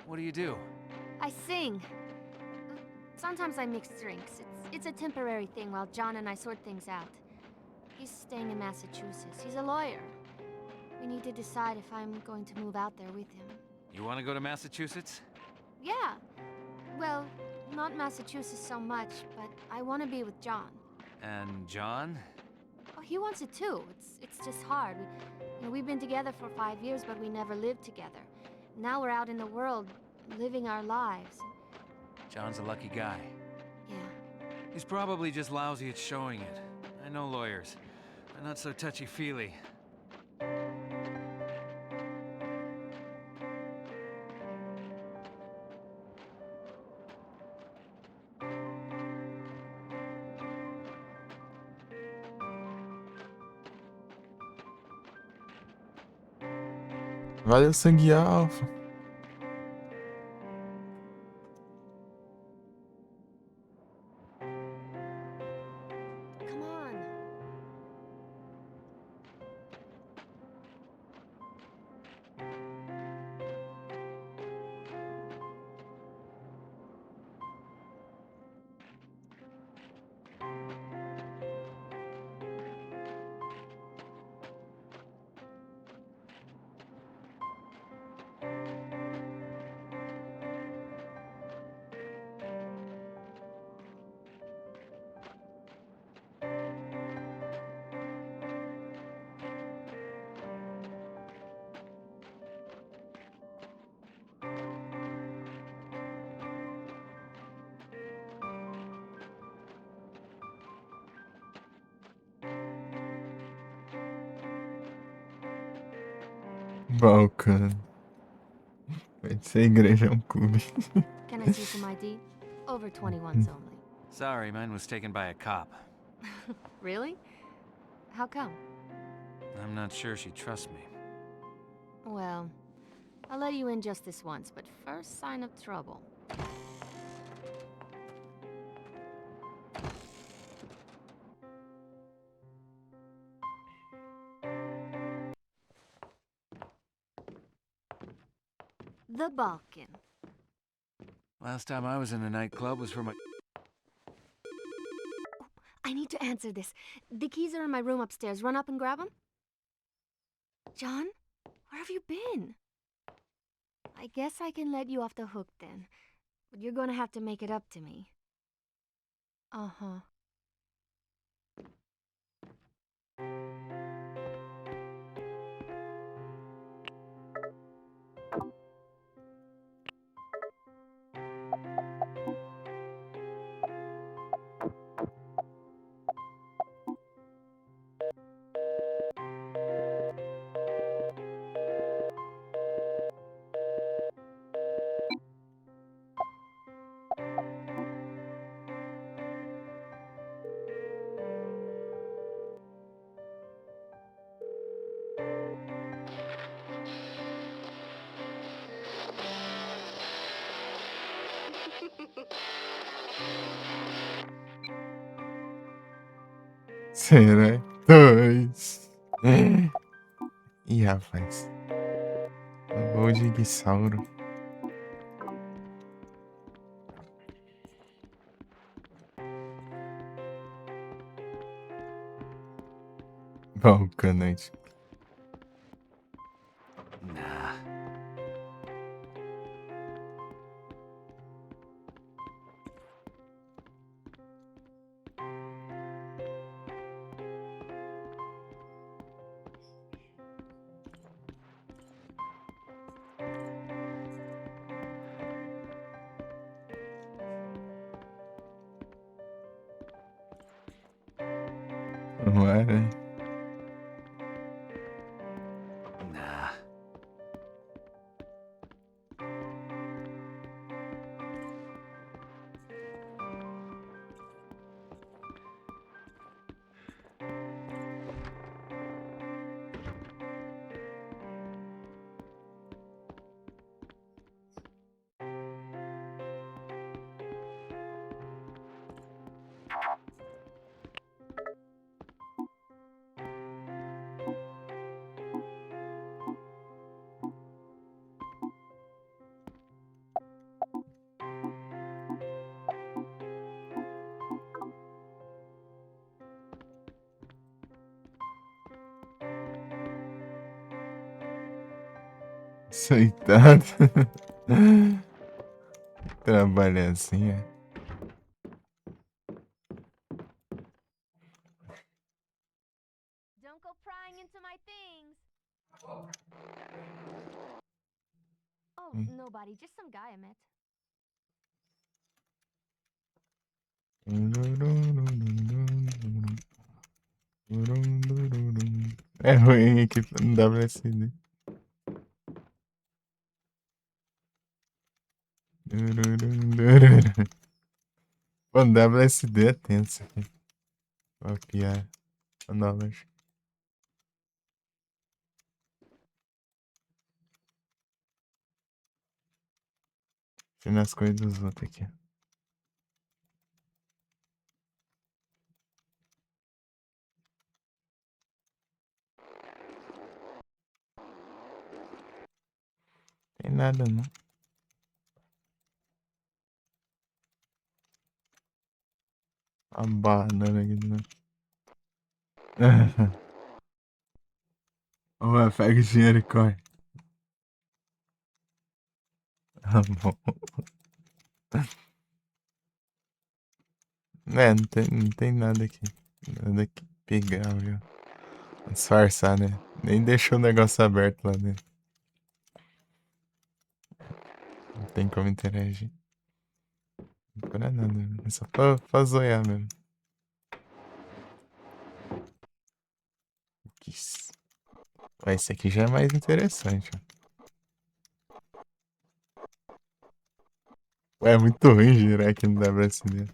What do you do? I sing. Sometimes I mix drinks. It's, it's a temporary thing while John and I sort things out. He's staying in Massachusetts. He's a lawyer. We need to decide if I'm going to move out there with him. You want to go to Massachusetts? Yeah. Well, not Massachusetts so much, but I want to be with John. And John? Oh, he wants it too. It's, it's just hard. We, you know, we've been together for five years, but we never lived together. Now we're out in the world, living our lives. John's a lucky guy. Yeah. He's probably just lousy at showing it. I know lawyers. They're not so touchy-feely. Valeu, Sangue Alfa. Come on. Balkan. Pensei igrejão clube. Can I see some I D? Over twenty-ones only. Sorry, mine was taken by a cop. Really? How come? I'm not sure she trusts me. Well, I'll let you in just this once, but first sign of trouble. The Balkan. Last time I was in a nightclub was for my... I need to answer this. The keys are in my room upstairs. Run up and grab them. John, where have you been? I guess I can let you off the hook then. But you're gonna have to make it up to me. Uh-huh. Será? Dois. Ih, rapaz. Um gol de dinossauro. Balkan, né? Nah. Não é, né? Nah. Coitado. Trabalha assim, é. Don't go prying into my things. Oh, nobody, just some guy I met. É ruim aqui no W S D. Pô, no W S D é tenso aqui. Copiar. Não, mas... Tem as coisas dos outros aqui. Tem nada, não. A banana aqui, né? Ué, pega o dinheiro e corre. Tá bom. É, não tem, não tem nada aqui. Nada que pegar, viu? Disfarçar, né? Nem deixou o negócio aberto lá dentro. Não tem como interagir. Não pra nada, né? É só pra, pra zoiar mesmo. Cookies. Ó, esse aqui já é mais interessante, ó. Ué, é muito ruim girar aqui no W S D.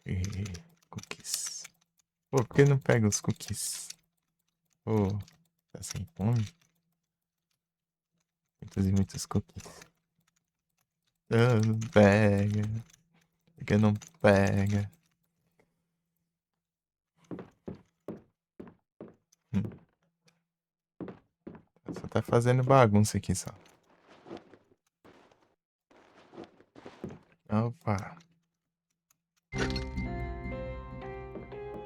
Ih, cookies. Pô, por que não pega os cookies? Pô, tá sem fome? Muitos e muitos cookies. Ah, não pega. Por que não pega? Hum. Só tá fazendo bagunça aqui, só. Opa.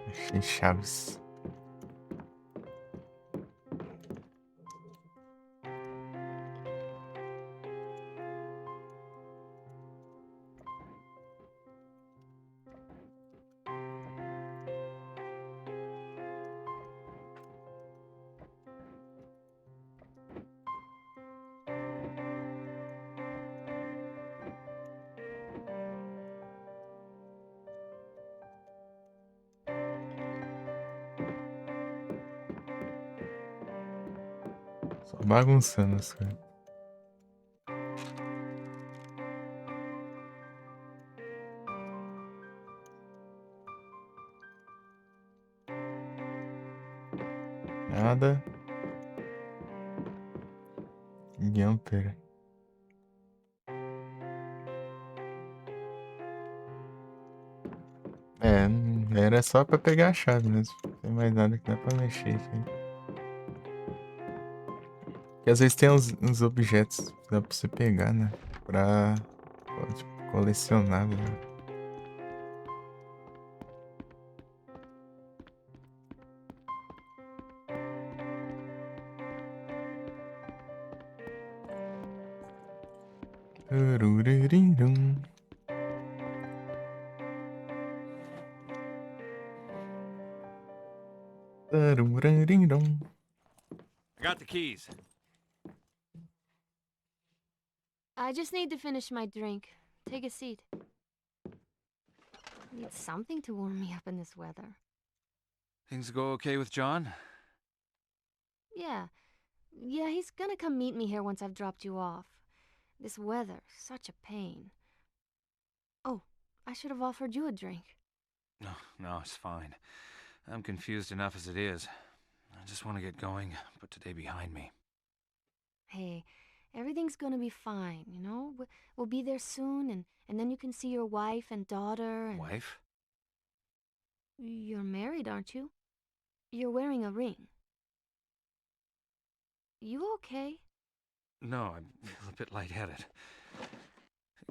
Achei chaves. Só bagunçando as coisas. Nada. Jumper. É, era só pra pegar a chave mesmo. Não tem mais nada que dá pra mexer aqui. Porque às vezes tem uns, uns objetos que dá pra você pegar, né? Pra, tipo, colecionar, né? Turururirum. Turururirum. I got the keys. I just need to finish my drink. Take a seat. Need something to warm me up in this weather. Things go okay with John? Yeah. Yeah, he's gonna come meet me here once I've dropped you off. This weather, such a pain. Oh, I should have offered you a drink. No, no, it's fine. I'm confused enough as it is. I just want to get going, put today behind me. Hey, everything's gonna be fine, you know? We- We'll be there soon, and, and then you can see your wife and daughter and... Wife? You're married, aren't you? You're wearing a ring. You okay? No, I'm a bit lightheaded.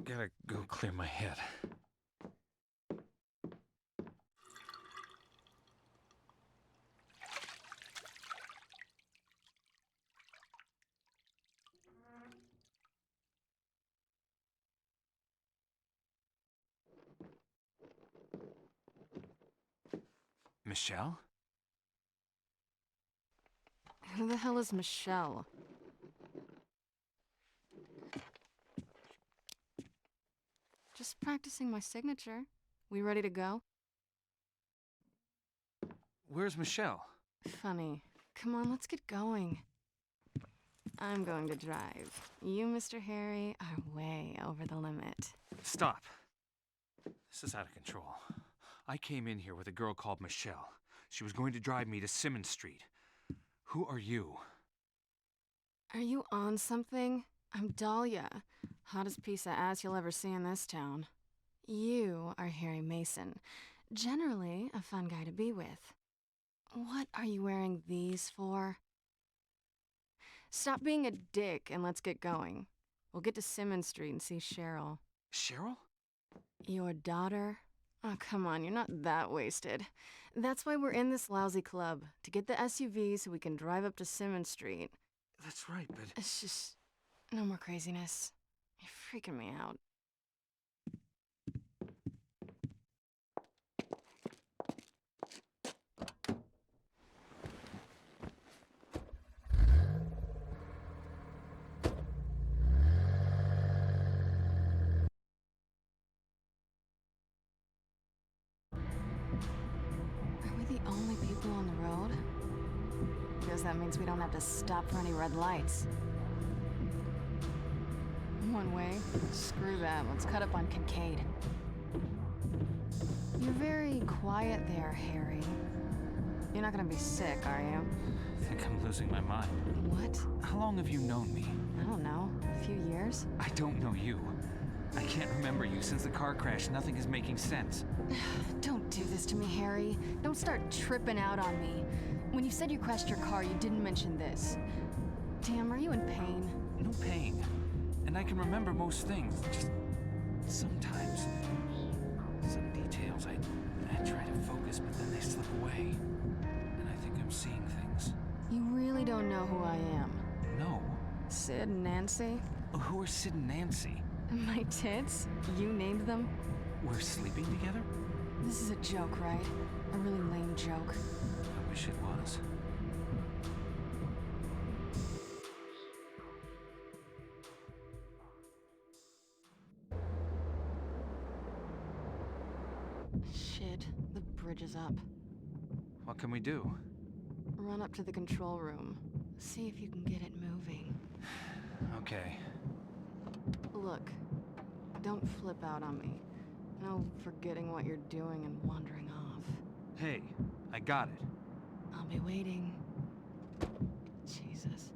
Gotta go clear my head. Michelle? Who the hell is Michelle? Just practicing my signature. We ready to go? Where's Michelle? Funny. Come on, let's get going. I'm going to drive. You, Mister Harry, are way over the limit. Stop. This is out of control. I came in here with a girl called Michelle. She was going to drive me to Simmons Street. Who are you? Are you on something? I'm Dahlia. Hottest piece of ass you'll ever see in this town. You are Harry Mason. Generally a fun guy to be with. What are you wearing these for? Stop being a dick and let's get going. We'll get to Simmons Street and see Cheryl. Cheryl? Your daughter? Oh, come on, you're not that wasted. That's why we're in this lousy club, to get the S U V so we can drive up to Simmons Street. That's right, but It's just no more craziness. You're freaking me out. Are we the only people on the road? Because that means we don't have to stop for any red lights. One way? Screw that. Let's cut up on Kincaid. You're very quiet there, Harry. You're not gonna be sick, are you? I think I'm losing my mind. What? How long have you known me? I don't know. A few years? I don't know you. I can't remember you. Since the car crash, nothing is making sense. Don't do this to me, Harry. Don't start tripping out on me. When you said you crashed your car, you didn't mention this. Damn, are you in pain? No pain. And I can remember most things. Just sometimes. Some details. I, I try to focus, but then they slip away. And I think I'm seeing things. You really don't know who I am. No. Sid and Nancy? Who are Sid and Nancy? My tits? You named them? We're sleeping together? This is a joke, right? A really lame joke. I wish it was. Shit, the bridge is up. What can we do? Run up to the control room. See if you can get it moving. Okay. Look, don't flip out on me. No forgetting what you're doing and wandering off. Hey, I got it. I'll be waiting. Jesus.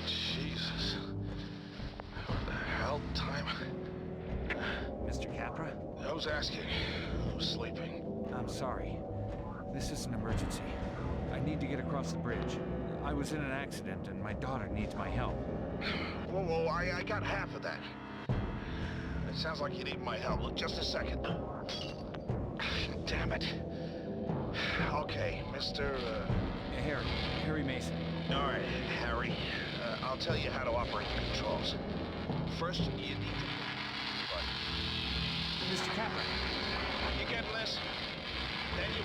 Jesus. What the hell? Time? Mister Capra? I was asking. I was sleeping. I'm sorry. This is an emergency. I need to get across the bridge. I was in an accident and my daughter needs my help. Whoa, whoa, I, I got half of that. It sounds like you need my help. Look, just a second. Damn it. Okay, Mister, uh, Harry. Harry Mason. All right, Harry. Uh, I'll tell you how to operate the controls. First, you need to... Mister Capra. You getting this? Then you...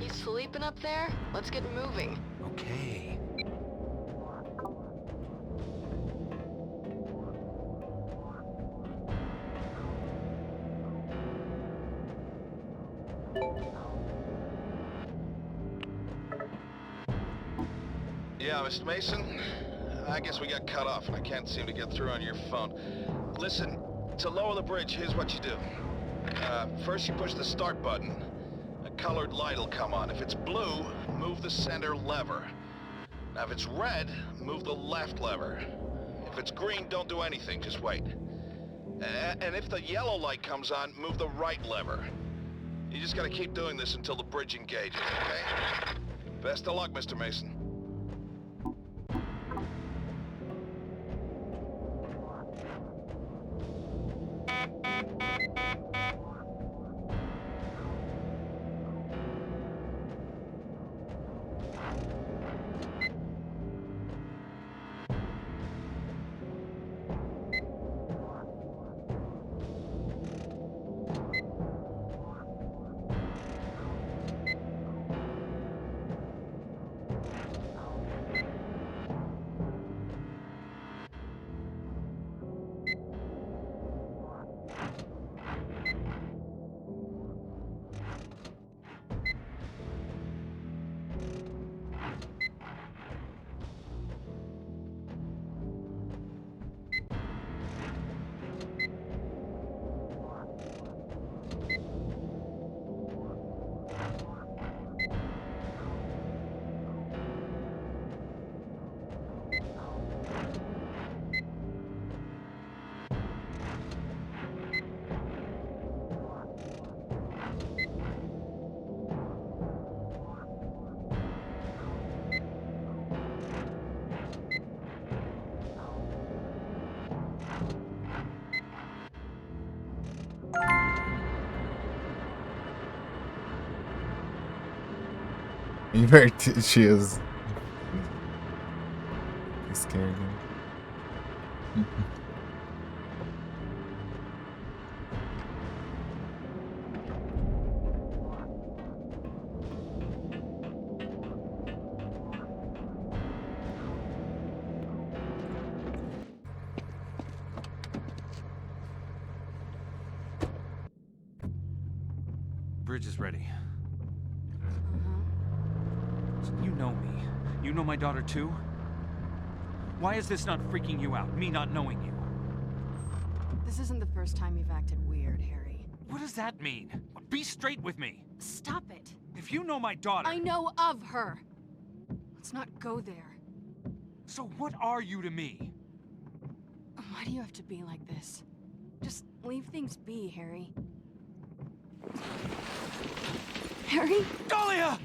You sleeping up there? Let's get moving. Okay. Yeah, Mister Mason? I guess we got cut off and I can't seem to get through on your phone. Listen, to lower the bridge, here's what you do. Uh, first you push the start button. A colored light'll come on. If it's blue, move the center lever. Now, if it's red, move the left lever. If it's green, don't do anything, just wait. A-, and if the yellow light comes on, move the right lever. You just gotta keep doing this until the bridge engages, okay? Best of luck, Mister Mason. Where t-, she is. He's scared. Bridge is ready. Uh-huh. You know me. You know my daughter too? Why is this not freaking you out, me not knowing you? This isn't the first time you've acted weird, Harry. What does that mean? Be straight with me. Stop it. If you know my daughter... I know of her. Let's not go there. So what are you to me? Why do you have to be like this? Just leave things be, Harry. Harry? Dahlia!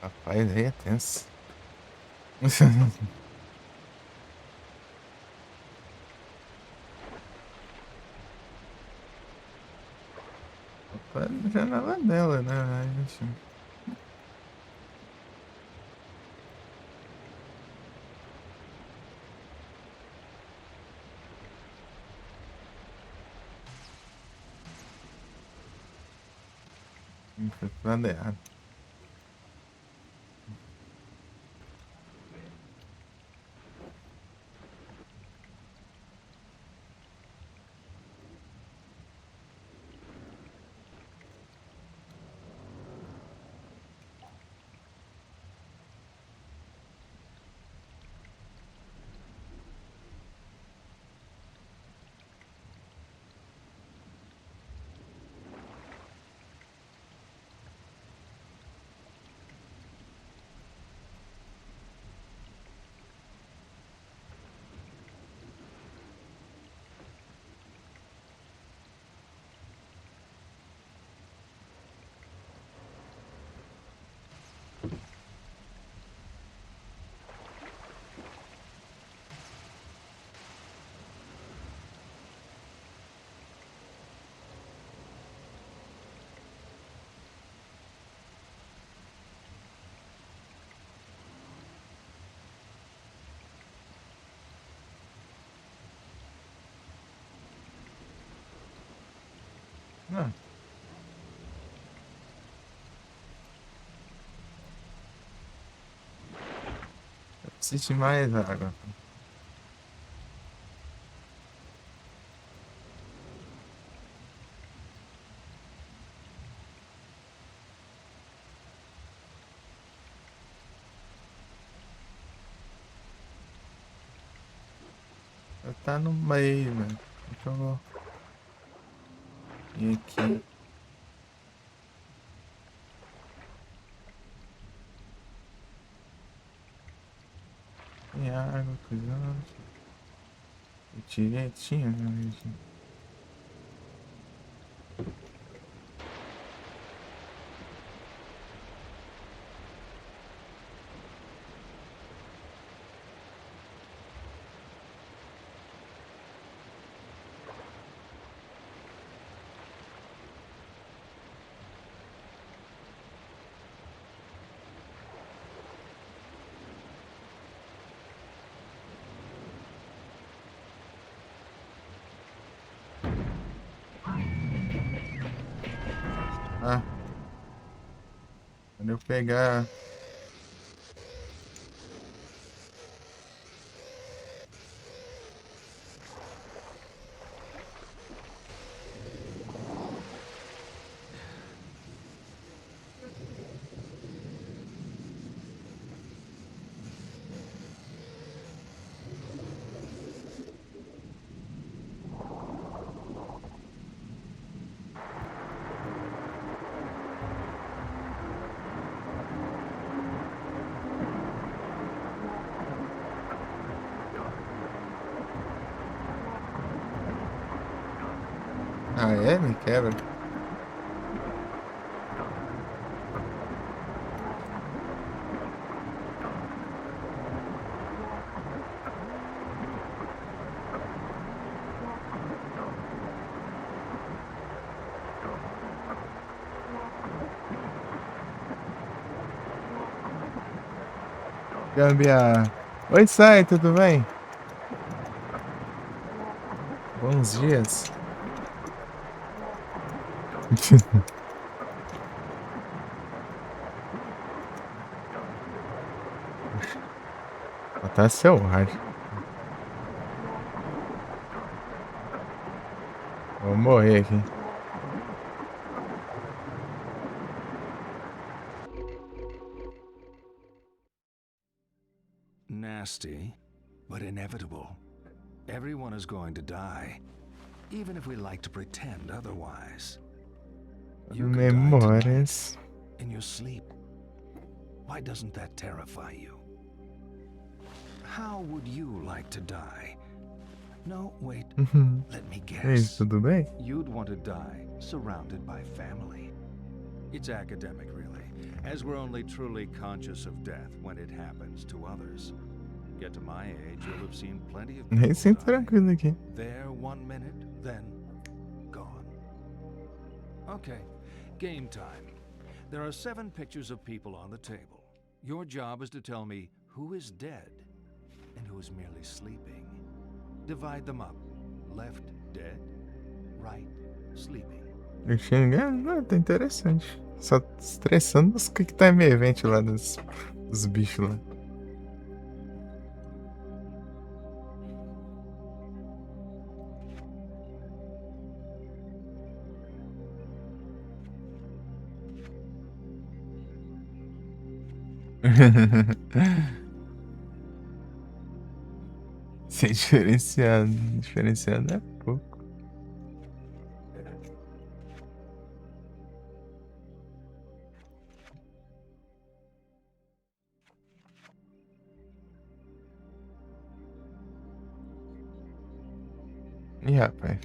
Rapaz, aí é tenso. Rapaz, já na janela, né? Aí, enfim. Enfim, tá errado. Ah. Eu preciso de mais água. Tá no meio, velho. Deixa eu vir aqui. Tem água, coisa. Direitinho, né, gente? Ah. Quando eu pegar. Ah, é? Me quebra. Gambiarra. Oi, Sai, tudo bem? Bons dias. Botar seu ar. Vou morrer aqui. Nasty, but inevitable. Everyone is going to die, even if we like to pretend otherwise. You could die tonight, Memórias. In your sleep. Why doesn't that terrify you? How would you like to die? No, wait. Uhum. Let me guess. Ei, tudo bem? You'd want to die surrounded by family. It's academic, really. As we're only truly conscious of death when it happens to others. Get to my age, you'll have seen plenty of people die. Tranquilo aqui. There one minute, then gone. Okay, game time. There are seven pictures of people on the table. Your job is to tell me who is dead and who is merely sleeping. Divide them up. Left, dead. Right, sleeping. Enfim, é, não, tá interessante. Só estressando os que, que tá em meio evento lá dos, dos bichos lá. Ser diferenciado. Diferenciado é pouco. Ih, rapaz.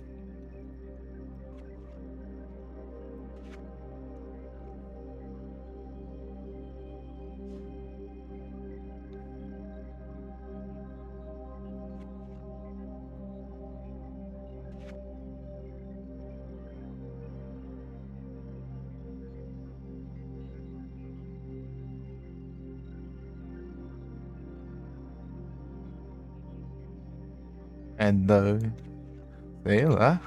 É doido. Sei lá.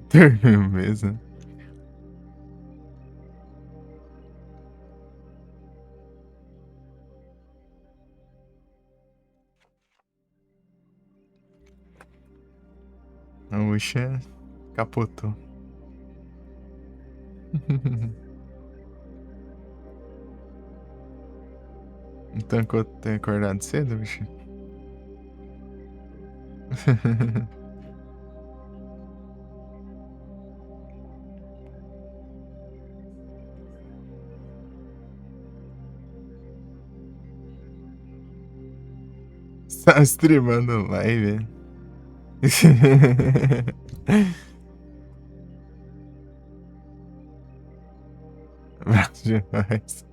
Dormiu mesmo. Oxe, capotou. Então, enquanto tem acordado cedo, bicho. Tá streamando live? Bravo demais.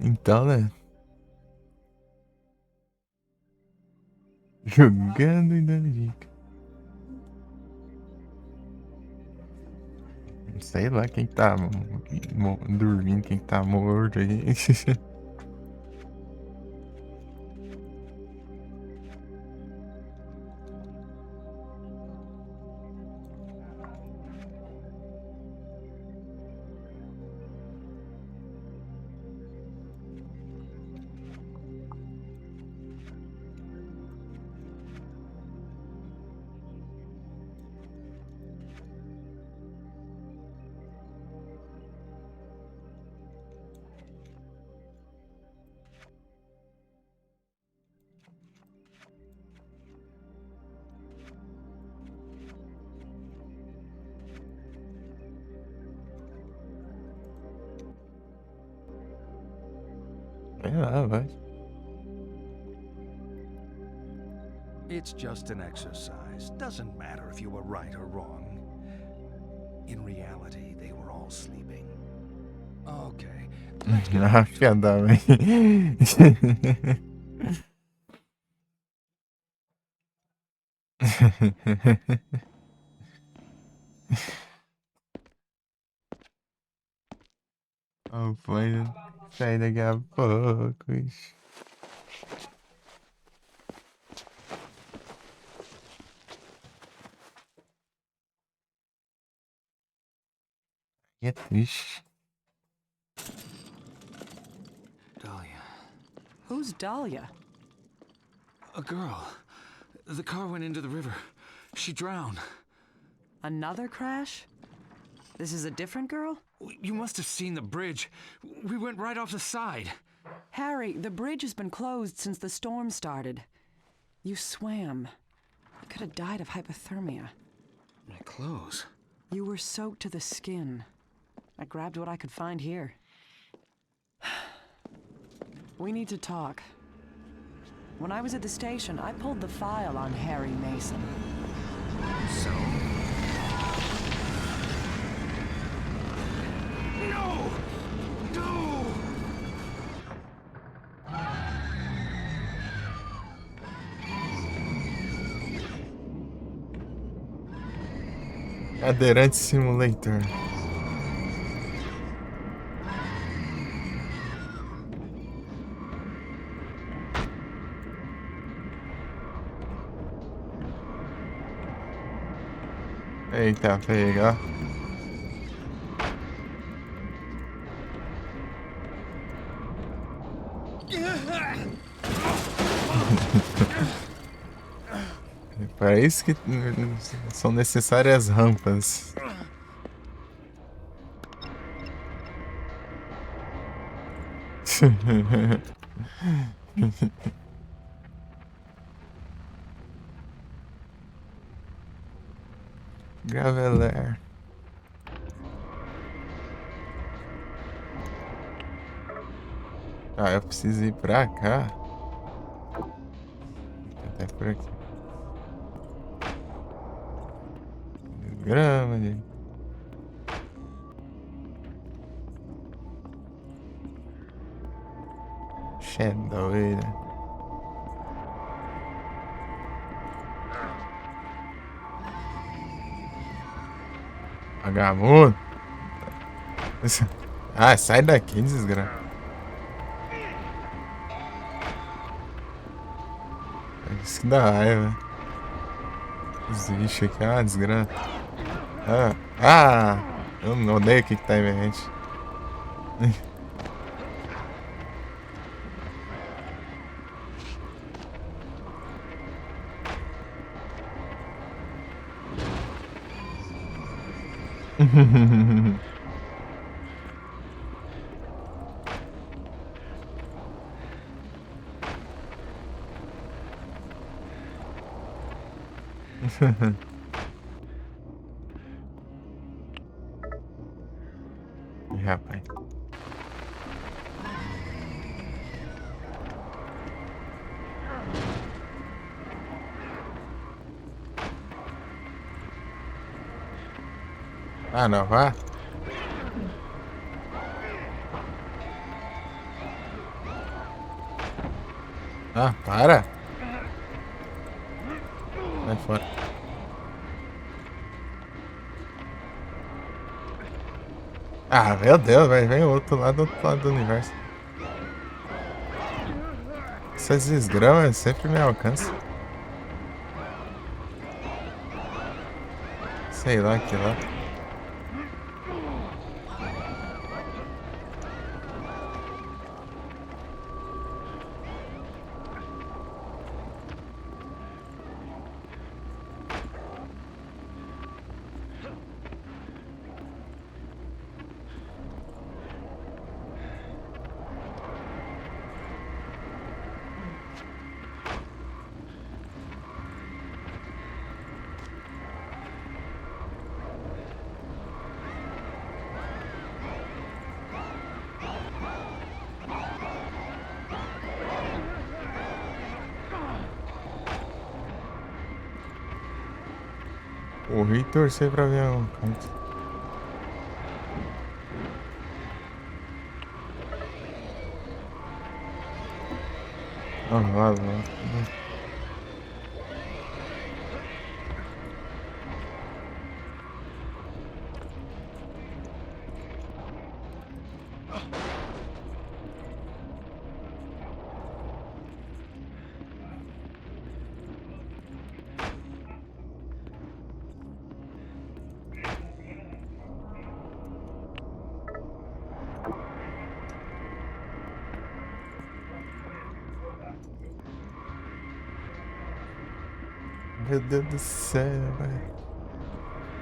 Então, né? Jogando e dando dica. Sei lá quem que tá mo-, dormindo, quem que tá morto aí. Sei lá, vai. It's just an exercise. Doesn't matter if you were right or wrong. In reality, they were all sleeping. Okay, let's get back to it. Ah, filha da mãe. Ó, foi sair daqui a pouco, ixi. E é triste. Dahlia. Who's Dahlia? A girl. The car went into the river. She drowned. Another crash? This is a different girl? You must have seen the bridge. We went right off the side. Harry, the bridge has been closed since the storm started. You swam. You could have died of hypothermia. My clothes. You were soaked to the skin. I grabbed what I could find here. We need to talk. When I was at the station, I pulled the file on Harry Mason. So? No! No! Cadeirante Simulator. Eita, pega. Para isso que, hum, são necessárias rampas. Graveler. Ah, eu preciso ir pra cá. Até por aqui. Grama, gente. Cê é doido. Vagabundo. Ah, sai daqui, desgraça. Isso que dá raiva. Existe aqui, ah, desgraça. Ah, ah, eu não odeio o que que tá em mente. Ih, rapaz. Ah, não, vá. Ah, para. Sai fora. Ah, meu Deus, vai, vem outro lá do outro lado do universo. Essas desgramas sempre me alcançam. Sei lá que lá. Corri e torcer pra ver um canto. Ah, lá, lá. Meu Deus do céu, velho.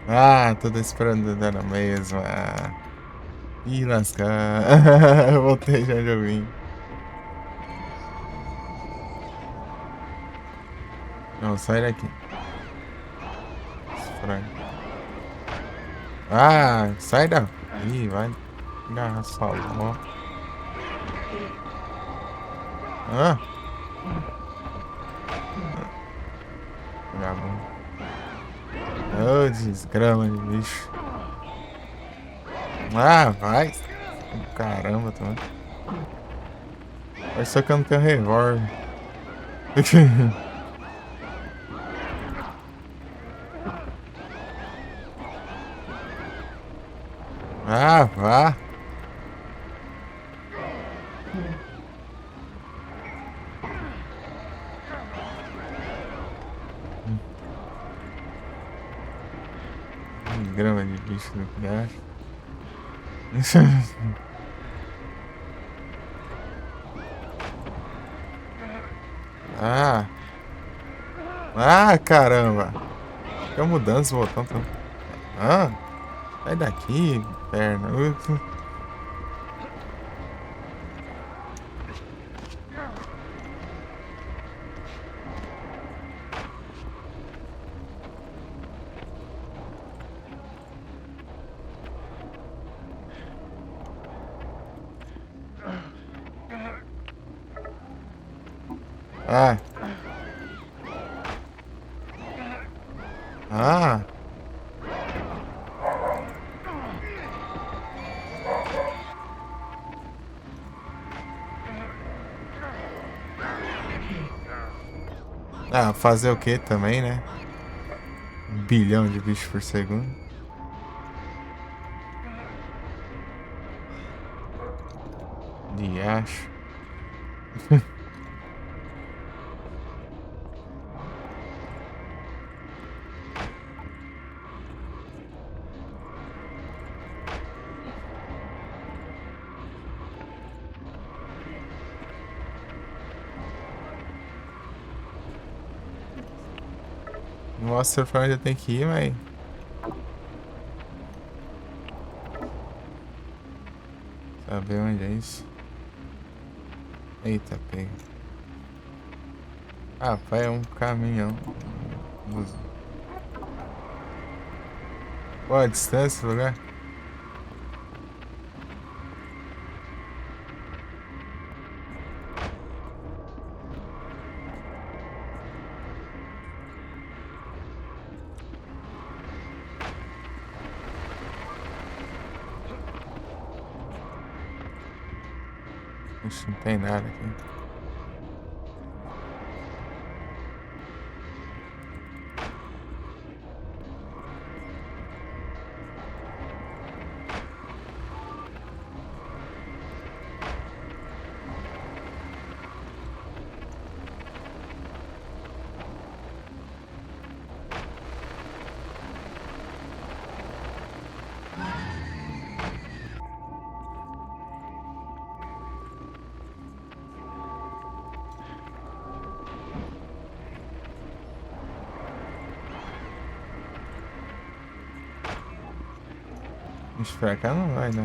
Ah, tô esperando na mesma. Ih, lascar. Voltei já, já vim. Não, sai daqui. Estranho. Ah, sai da... Ih, vai. Garra sua mão. Ah. Vagabundo. Ô, desgrama de bicho. Ah, vai. Caramba, também. Mas só que eu não tenho revólver. Ah, vá. Grama de bicho no penhasco. Ah. Ah, caramba. Fica mudando esse botão. Tá? Ah. Sai daqui, perna. Ah. Ah. Ah, fazer o quê também, né? Um bilhão de bichos por segundo. De acho. Nossa, o Fran já tem que ir, mas... Saber onde é isso. Eita, pega. Ah, pai, é um caminhão. Qual a distância do lugar? Ixi, não tem nada aqui. Ixi, pra cá não vai, não.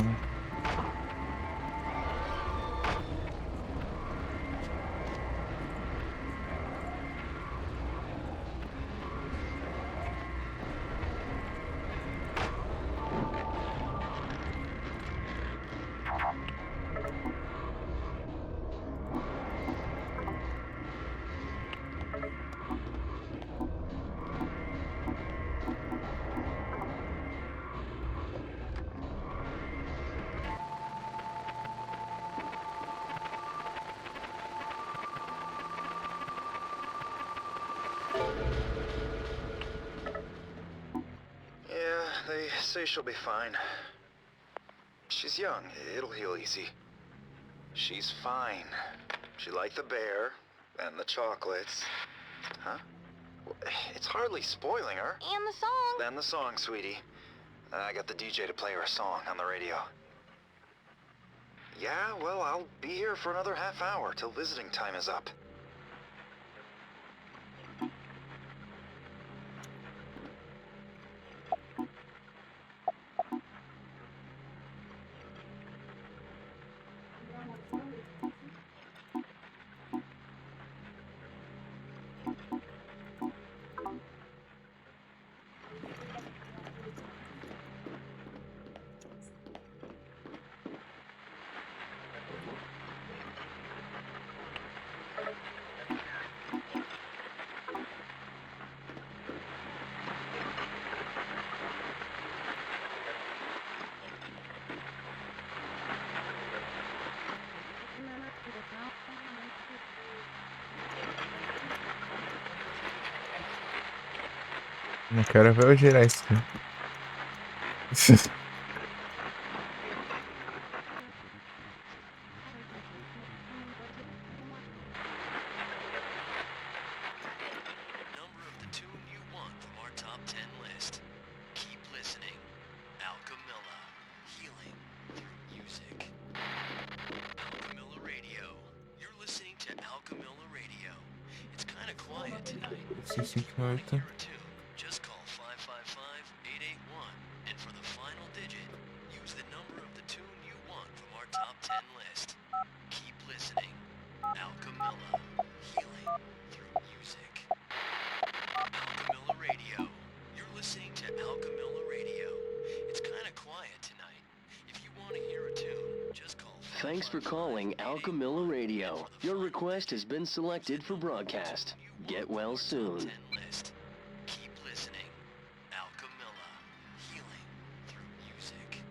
Yeah, they say she'll be fine. She's young. It'll heal easy. She's fine. She liked the bear and the chocolates. Huh? It's hardly spoiling her. And the song. And the song, sweetie. I got the D J to play her a song on the radio. Yeah, well, I'll be here for another half hour till visiting time is up. Não quero ver o geral isso. Number of the tune you want from our top ten list. Keep listening. Alchemilla, healing through music. Alchemilla Radio. You're listening to Alchemilla Radio. It's kinda quiet tonight. Sim, sim, quiet. If you wanna hear a tune, just call five five five, eight eight one, and for the final digit, use the number of the tune you want from our top ten list. Keep listening. Alchemilla, healing through music. Alchemilla Radio. You're listening to Alchemilla Radio. It's kinda quiet tonight. If you wanna hear a tune, just call. Thanks for calling Alchemilla Radio. Your request has been selected for broadcast. Get well soon. Keep listening. Alchemilla, healing through music.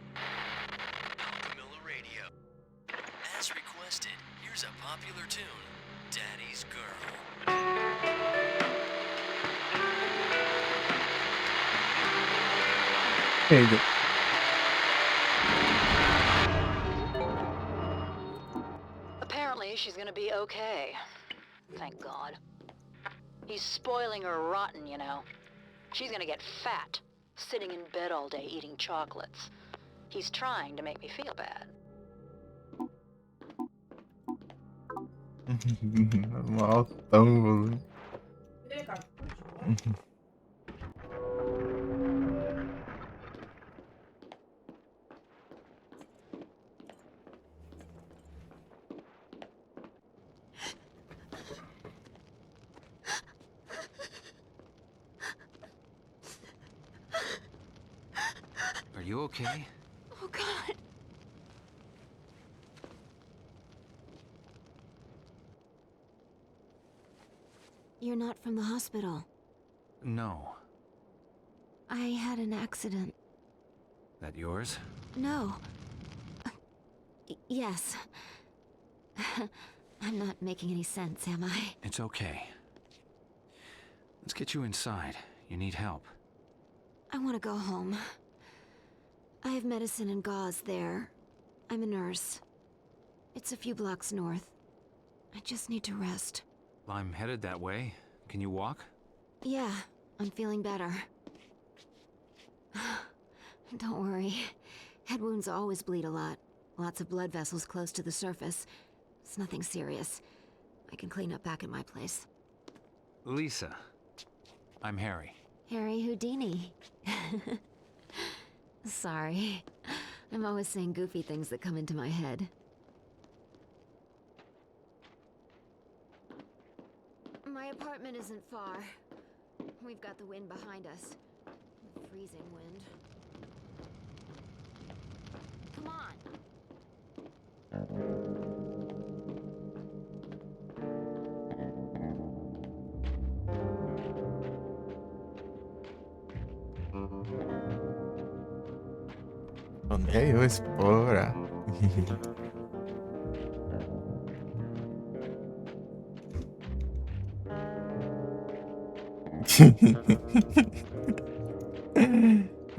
Alchemilla Radio. As requested, here's a popular tune, Daddy's Girl. There you go. Apparently, she's gonna be okay. Thank God. He's spoiling her rotten, you know. She's gonna get fat, sitting in bed all day eating chocolates. He's trying to make me feel bad. Mó altão, mano. Are you okay? Oh, God. You're not from the hospital. No. I had an accident. That yours? No. Y-, yes. I'm not making any sense, am I? It's okay. Let's get you inside. You need help. I want to go home. I have medicine and gauze there. I'm a nurse. It's a few blocks north. I just need to rest. I'm headed that way. Can you walk? Yeah, I'm feeling better. Don't worry. Head wounds always bleed a lot. Lots of blood vessels close to the surface. It's nothing serious. I can clean up back at my place. Lisa, I'm Harry. Harry Houdini. Sorry. I'm always saying goofy things that come into my head. My apartment isn't far. We've got the wind behind us. Freezing wind. Come on. Onde eu explora?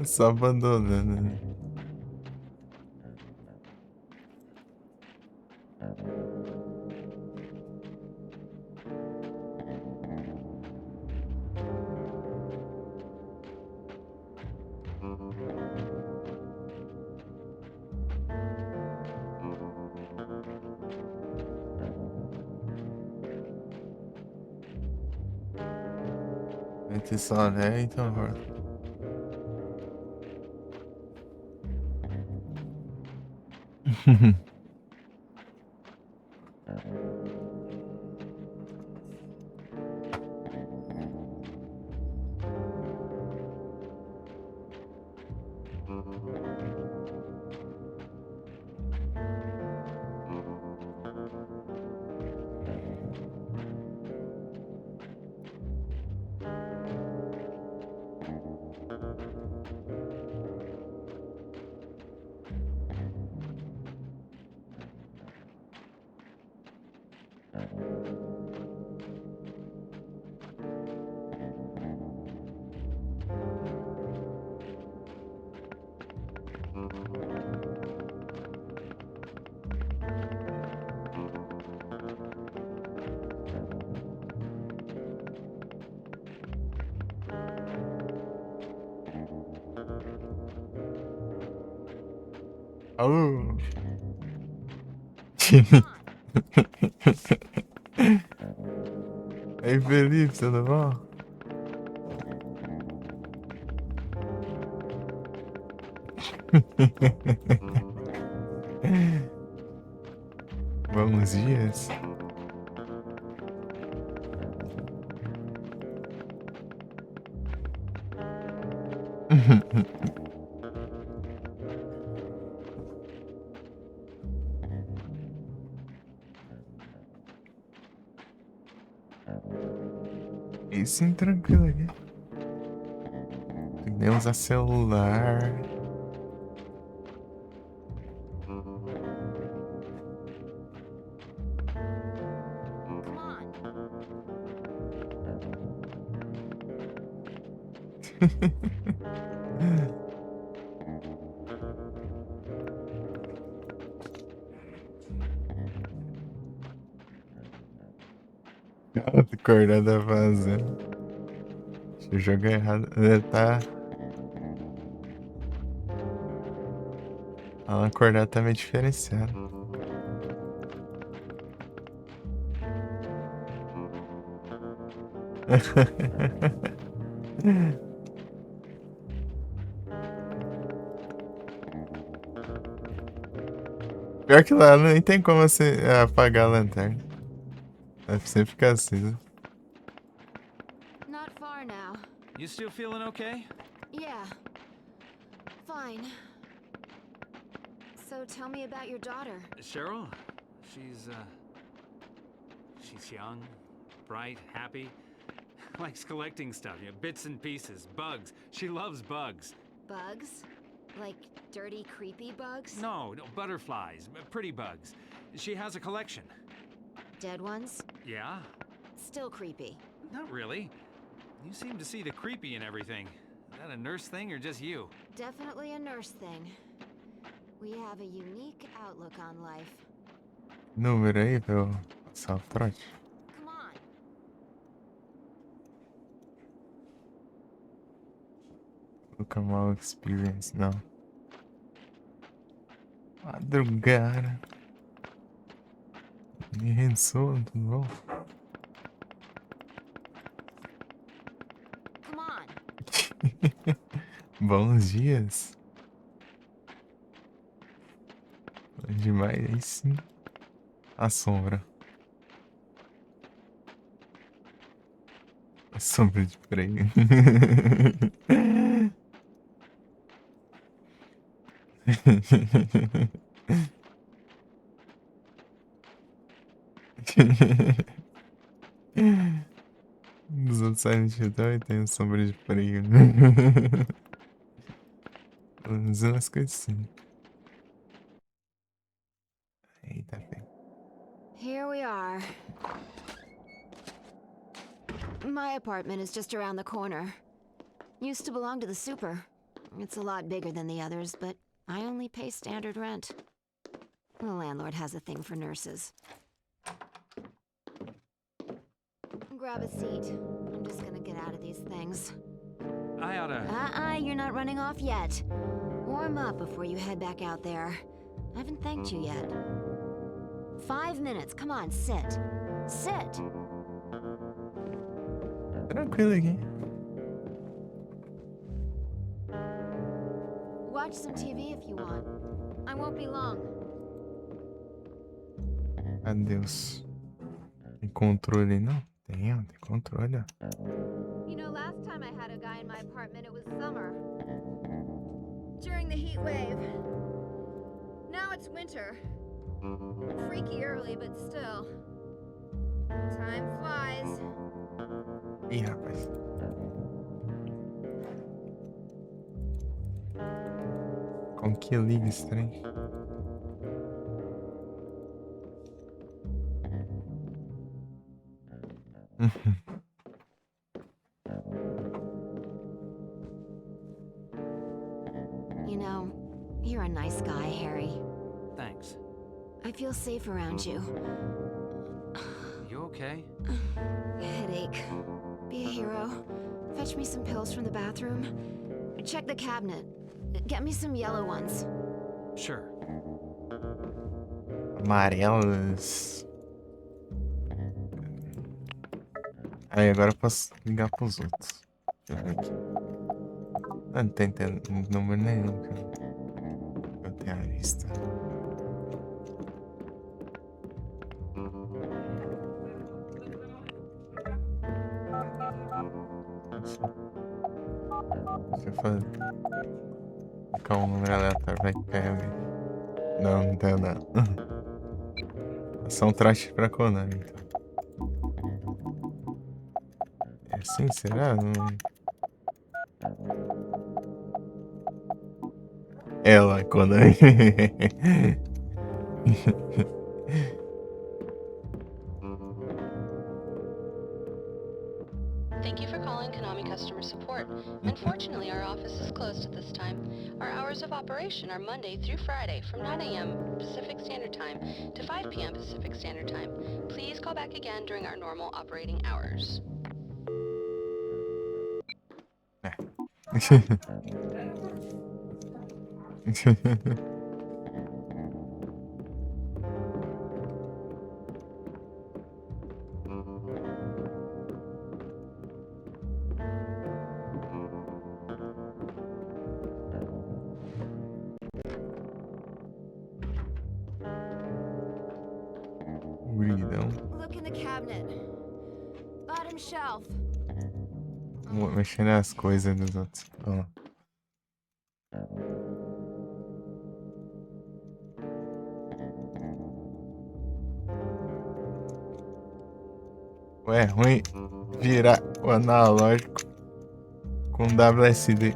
Só abandonando, né? Mete só, né? Então, agora. Oh. Ei, Felipe, tudo bom? Bons dias. E sim, tranquilo aqui. Podemos a celular. Cara, tô acordado a fazer. Deixa eu jogar errado. É, tá. Ela acordar tá meio diferenciado. Pior que lá nem tem como assim, apagar a lanterna. Deve sempre ficar acesa. Not far now. You still feeling okay? Yeah. Fine. So tell me about your daughter. Cheryl? She's, uh, she's young, bright, happy. Likes collecting stuff, you know, bits and pieces, bugs. She loves bugs. Bugs? Like dirty, creepy bugs? No, no, butterflies, uh, pretty bugs. She has a collection. Dead ones? Yeah. Still creepy. Not really. You seem to see the creepy in everything. Is that a nurse thing or just you? Definitely a nurse thing. We have a unique outlook on life. Número aí pra eu passar o trote? Come on. Look at my experience, não. Madrugada. E Renzo, tudo bom? Come on. Bons dias. Demais, aí sim. A sombra. A sombra de freio. Nos outros Silent Hill também tem sombra de freio. Pelo menos nas cutscenes. Eita, pé. Here we are. My apartment is just around the corner. Used to belong to the super. It's a lot bigger than the others, but I only pay standard rent. The landlord has a thing for nurses. Grab a seat. I'm just gonna get out of these things. I oughta... Uh-uh, you're not running off yet. Warm up before you head back out there. I haven't thanked you yet. Five minutes. Come on, sit. Sit. Tranquilo aqui. Watch some T V if you want. I won't be long. Adeus. Tem controle, não? Tem, ó, tem controle, ó. You know, last time I had a guy in my apartment, it was summer. During the heat wave. Now it's winter. Freaky early, but still. Time flies. Ih, rapaz. Como que liga esse trem? You know, you're a nice guy, Harry. Thanks. I feel safe around you. You okay? Headache. Be a hero. Fetch me some pills from the bathroom. Check the cabinet. Get me some yellow ones. Sure. Amarelos. Aí, agora eu posso ligar pros outros. Deixa eu ver aqui. Ah, não tem, tem número nenhum que eu, que eu tenha visto. Deixa eu fazer. Ficar um número aleatório, vai que cai alguém. Não, não tem nada. É só um traste pra Konami, então. É assim, será? Não. Ela, Konami. Thank you for calling Konami Customer Support. Unfortunately, our office is closed at this time. Our hours of operation are Monday through Friday from nine a m Pacific Standard Time to five p m Pacific Standard Time. Please call back again during our normal operating hours. É. Guridão. Look in the cabinet. Bottom shelf. Vou mexer nas coisas dos outros. Ó. Ué, é ruim virar o analógico com W S D.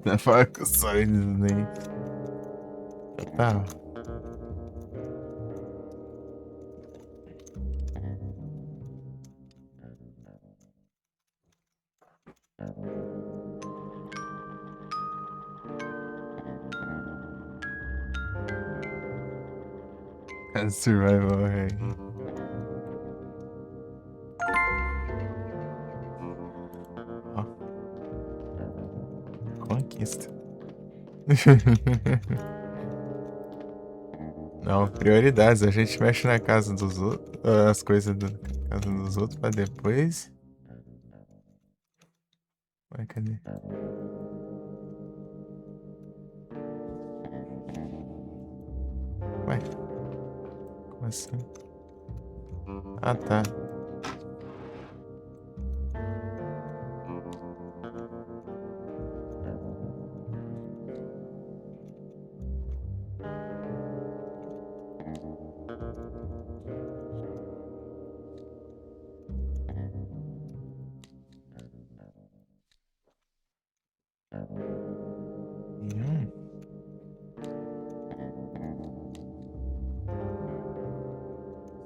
Tá falando com só eles nem. Tá. Survival hack. Ó. Conquista. Não, prioridades. A gente mexe na casa dos outros, as coisas da casa dos outros pra depois. Ué, cadê? Ué? Como assim? Ah, tá. Hum.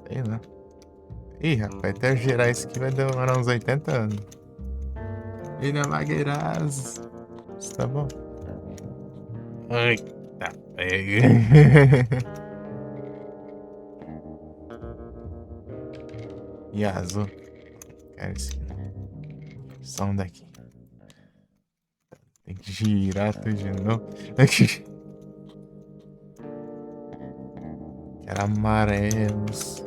Sei lá. Ih, rapaz, até eu girar isso aqui vai demorar uns oitenta anos. Ele é magueiraço. Isso tá bom. Ai, tá. E azul. Quero esse aqui. Só um daqui. Tem que girar tudo de novo. Quero amarelos.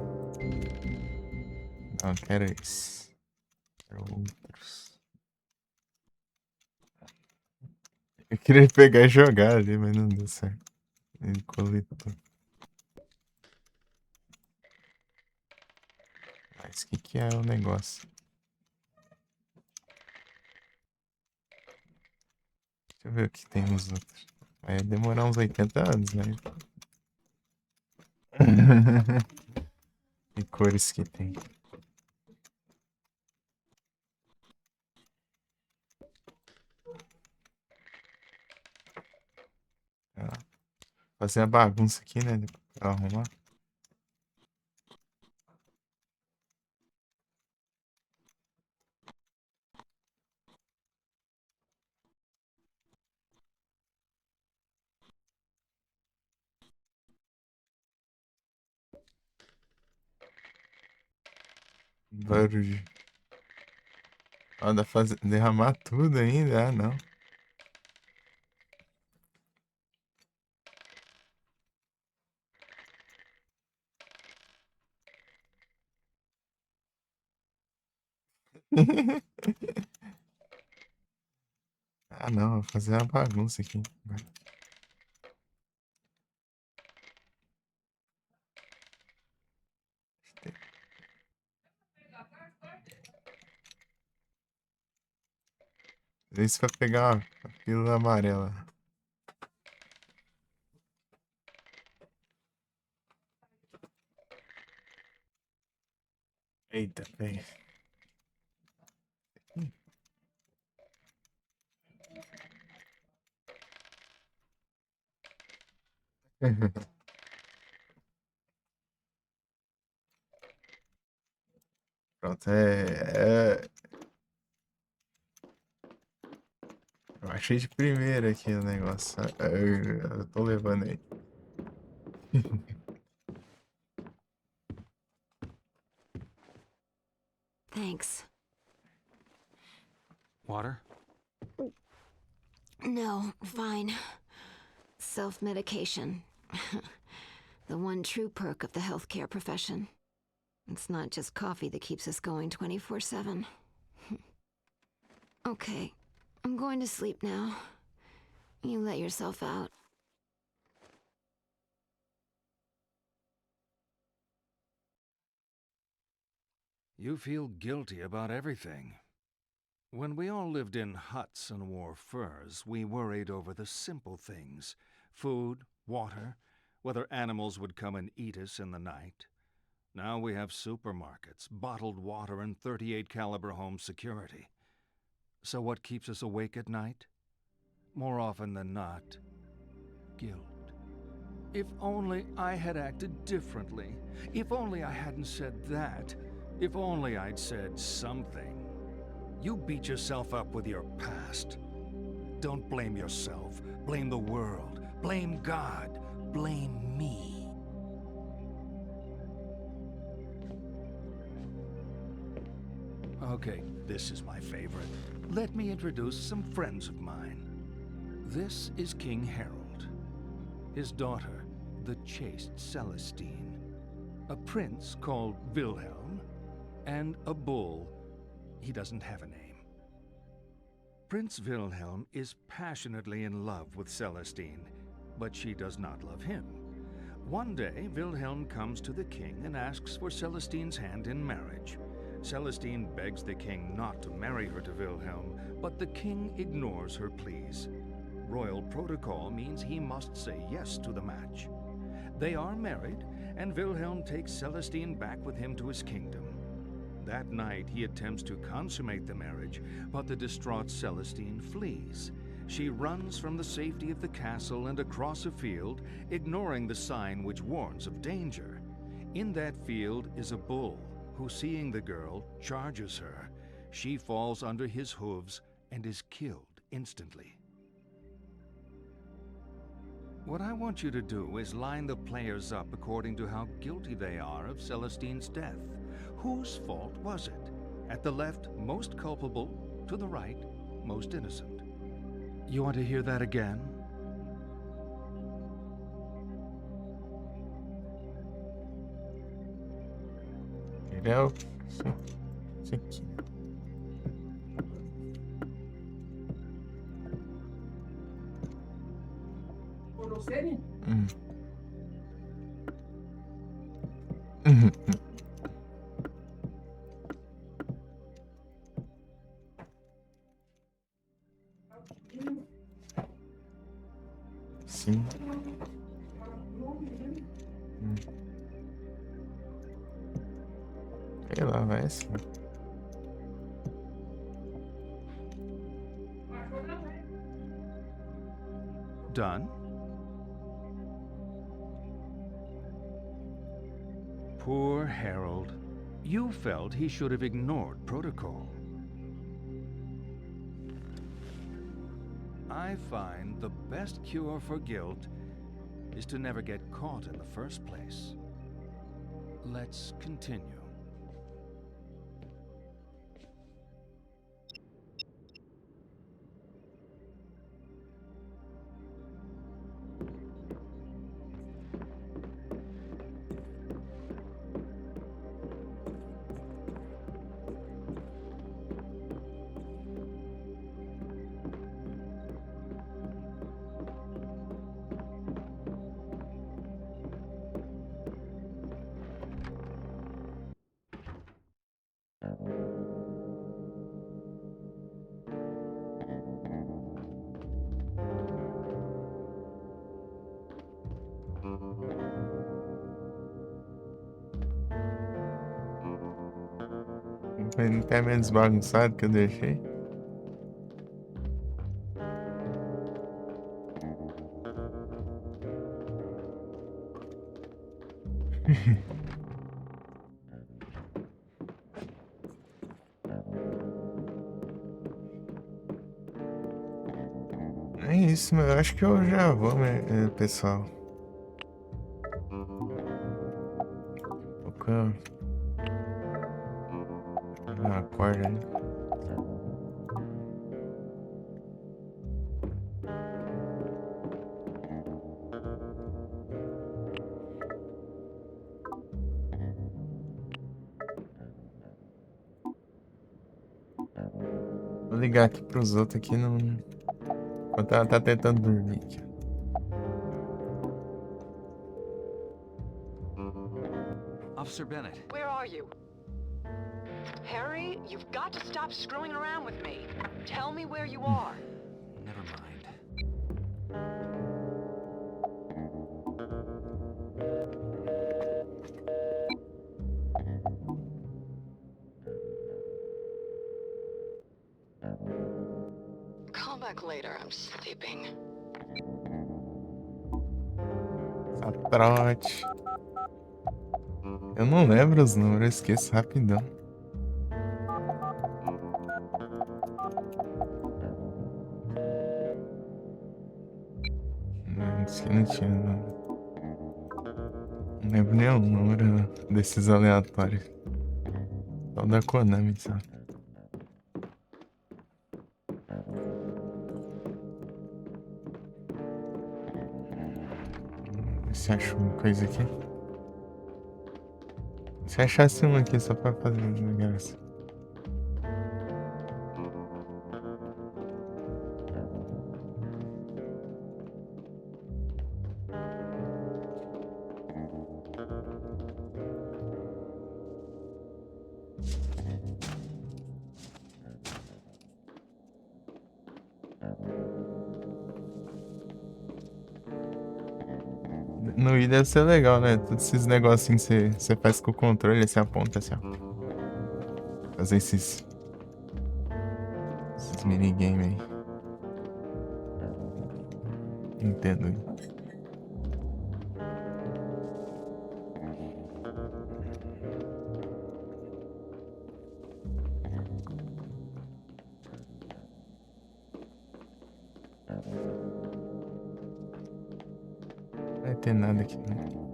Não, quero esse. Quero outros. Eu queria pegar e jogar ali, mas não deu certo. Ele coletou. Mas o que que é o negócio? Deixa eu ver o que tem nos outros. Vai demorar uns oitenta anos, né? Que cores que tem? Ah, fazer a bagunça aqui, né? Pra arrumar. Barulho. Ó, dá pra fazer, derramar tudo ainda? Ah, não. Ah, não, vou fazer uma bagunça aqui. Isso pra pegar a pílula amarela. Eita, pega. Pronto, é, é. Eu achei de primeira aqui o negócio. Eu, eu tô levando aí. Thanks. Water? No, fine. Self-medication. The one true perk of the healthcare profession. It's not just coffee that keeps us going twenty-four seven. Okay, I'm going to sleep now. You let yourself out. You feel guilty about everything. When we all lived in huts and wore furs, we worried over the simple things: food, water, whether animals would come and eat us in the night. Now we have supermarkets, bottled water, and thirty-eight caliber home security. So what keeps us awake at night? More often than not, guilt. If only I had acted differently. If only I hadn't said that. If only I'd said something. You beat yourself up with your past. Don't blame yourself. Blame the world. Blame God. Blame me. Okay, this is my favorite. Let me introduce some friends of mine. This is King Harold. His daughter, the chaste Celestine. A prince called Wilhelm, and a bull. He doesn't have a name. Prince Wilhelm is passionately in love with Celestine, but she does not love him. One day, Wilhelm comes to the king and asks for Celestine's hand in marriage. Celestine begs the king not to marry her to Wilhelm, but the king ignores her pleas. Royal protocol means he must say yes to the match. They are married, and Wilhelm takes Celestine back with him to his kingdom. That night, he attempts to consummate the marriage, but the distraught Celestine flees. She runs from the safety of the castle and across a field, ignoring the sign which warns of danger. In that field is a bull, who, seeing the girl, charges her. She falls under his hooves and is killed instantly. What I want you to do is line the players up according to how guilty they are of Celestine's death. Whose fault was it? At the left, most culpable. To the right, most innocent. You want to hear that again? Entendeu? Isso aqui. Hum. Uhum. Sim. Hum. Sei lá, vai assim. Done? Poor Harold. You felt he should have ignored protocol. I find the best cure for guilt is to never get caught in the first place. Let's continue. Foi até menos bagunçado que eu deixei. É isso, mas eu acho que eu já vou, né, eh, pessoal. Toca. Ah, acorda, né? Vou ligar aqui pros outros aqui, não. Enquanto ela tá tentando dormir aqui. Officer Bennett. Where are you? Harry, you've got to stop screwing around with me. Tell me where you are. Never mind. Call back later. I'm sleeping. Essa trote. Eu não lembro os números, eu esqueço rapidão. Não, isso aqui não tinha, não. Não lembro nenhum número desses aleatórios. Só da Konami, só. Ver se acha uma coisa aqui. Se achasse uma aqui só pra fazer uma graça. No Wii deve ser legal, né? Todos esses negocinhos que você, você faz com o controle, você aponta assim, ó. Fazer esses, esses minigame aí. Nintendo. Não vai ter nada aqui, não.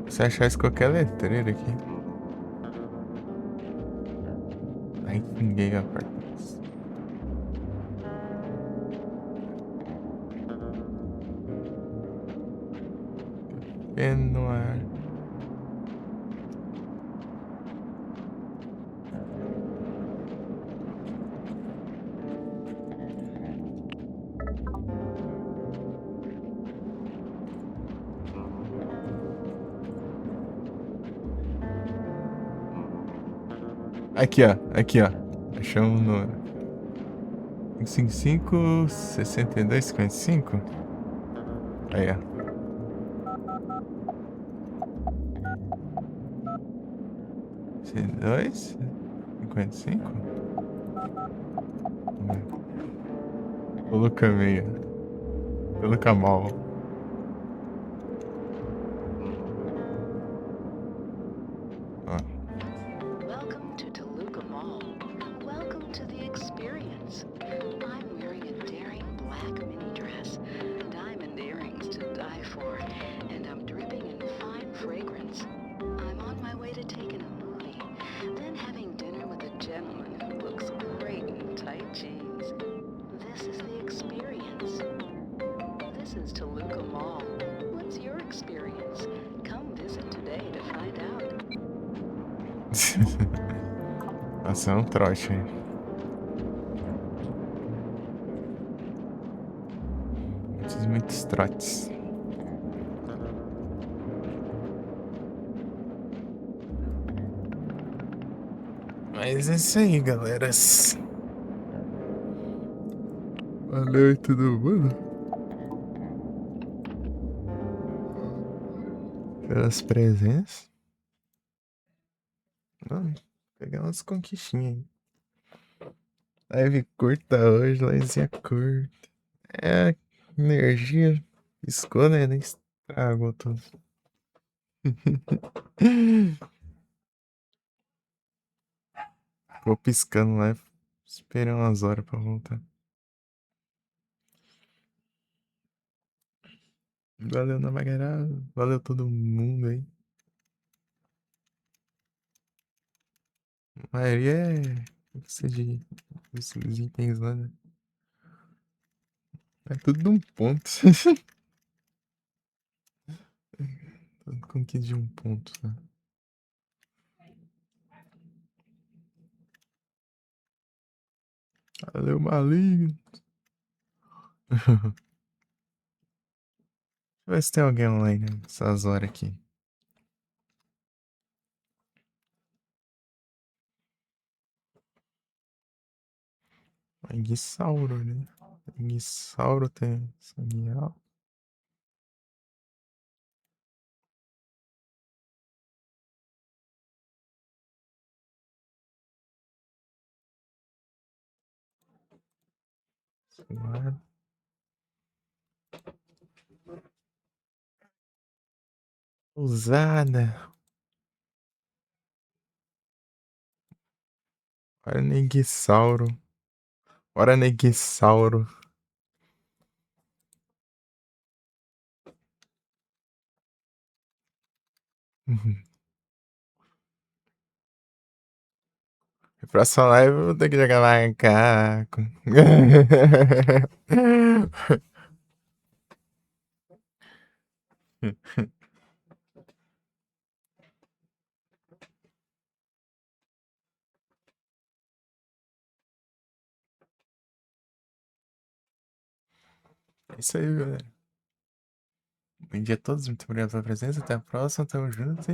Se achar isso qualquer letreiro aqui. Ai, ninguém vai perto. Pé no ar. Aqui, ó. Aqui, ó. Achamos no cinco cinco cinco, sessenta e dois cinquenta e cinco. Aí, ó. Sessenta e dois cinquenta e cinco? Coloca meia. Coloca mal. Ah. Welcome to Toluca Mall. Welcome to the experience. I'm wearing a daring black mini dress, diamond earrings to die for, and I'm dripping in fine fragrance. I'm on my way to taking a movie, then having dinner with a gentleman who looks great in tight jeans. This is the experience. This is Toluca Mall. What's your experience? Come visit today to find out. Nossa, é um trote, hein? Muitos, muitos trotes. Mas é isso aí, galeras. Valeu aí todo mundo pelas presenças. Mano, pegar umas conquistinhas aí. Live curta hoje, livezinha curta. É, energia piscou, né? Nem estragou tudo. Ficou piscando lá, esperando umas horas pra voltar. Valeu, Namagará. Valeu todo mundo aí. A maioria é, deve ser de, desses itens lá, né? É tudo de um ponto. Tudo com que de um ponto, né? Valeu, maligno. Deixa eu ver se tem alguém online nessas horas aqui. Guisauro, né? Guisauro tem sanguinho. Ousada. Ora, Neguisauro. Ora, Neguisauro. Uhum. Próxima live eu vou ter que jogar macaco. É isso aí, galera. Bom dia a todos, muito obrigado pela presença, até a próxima, tamo junto.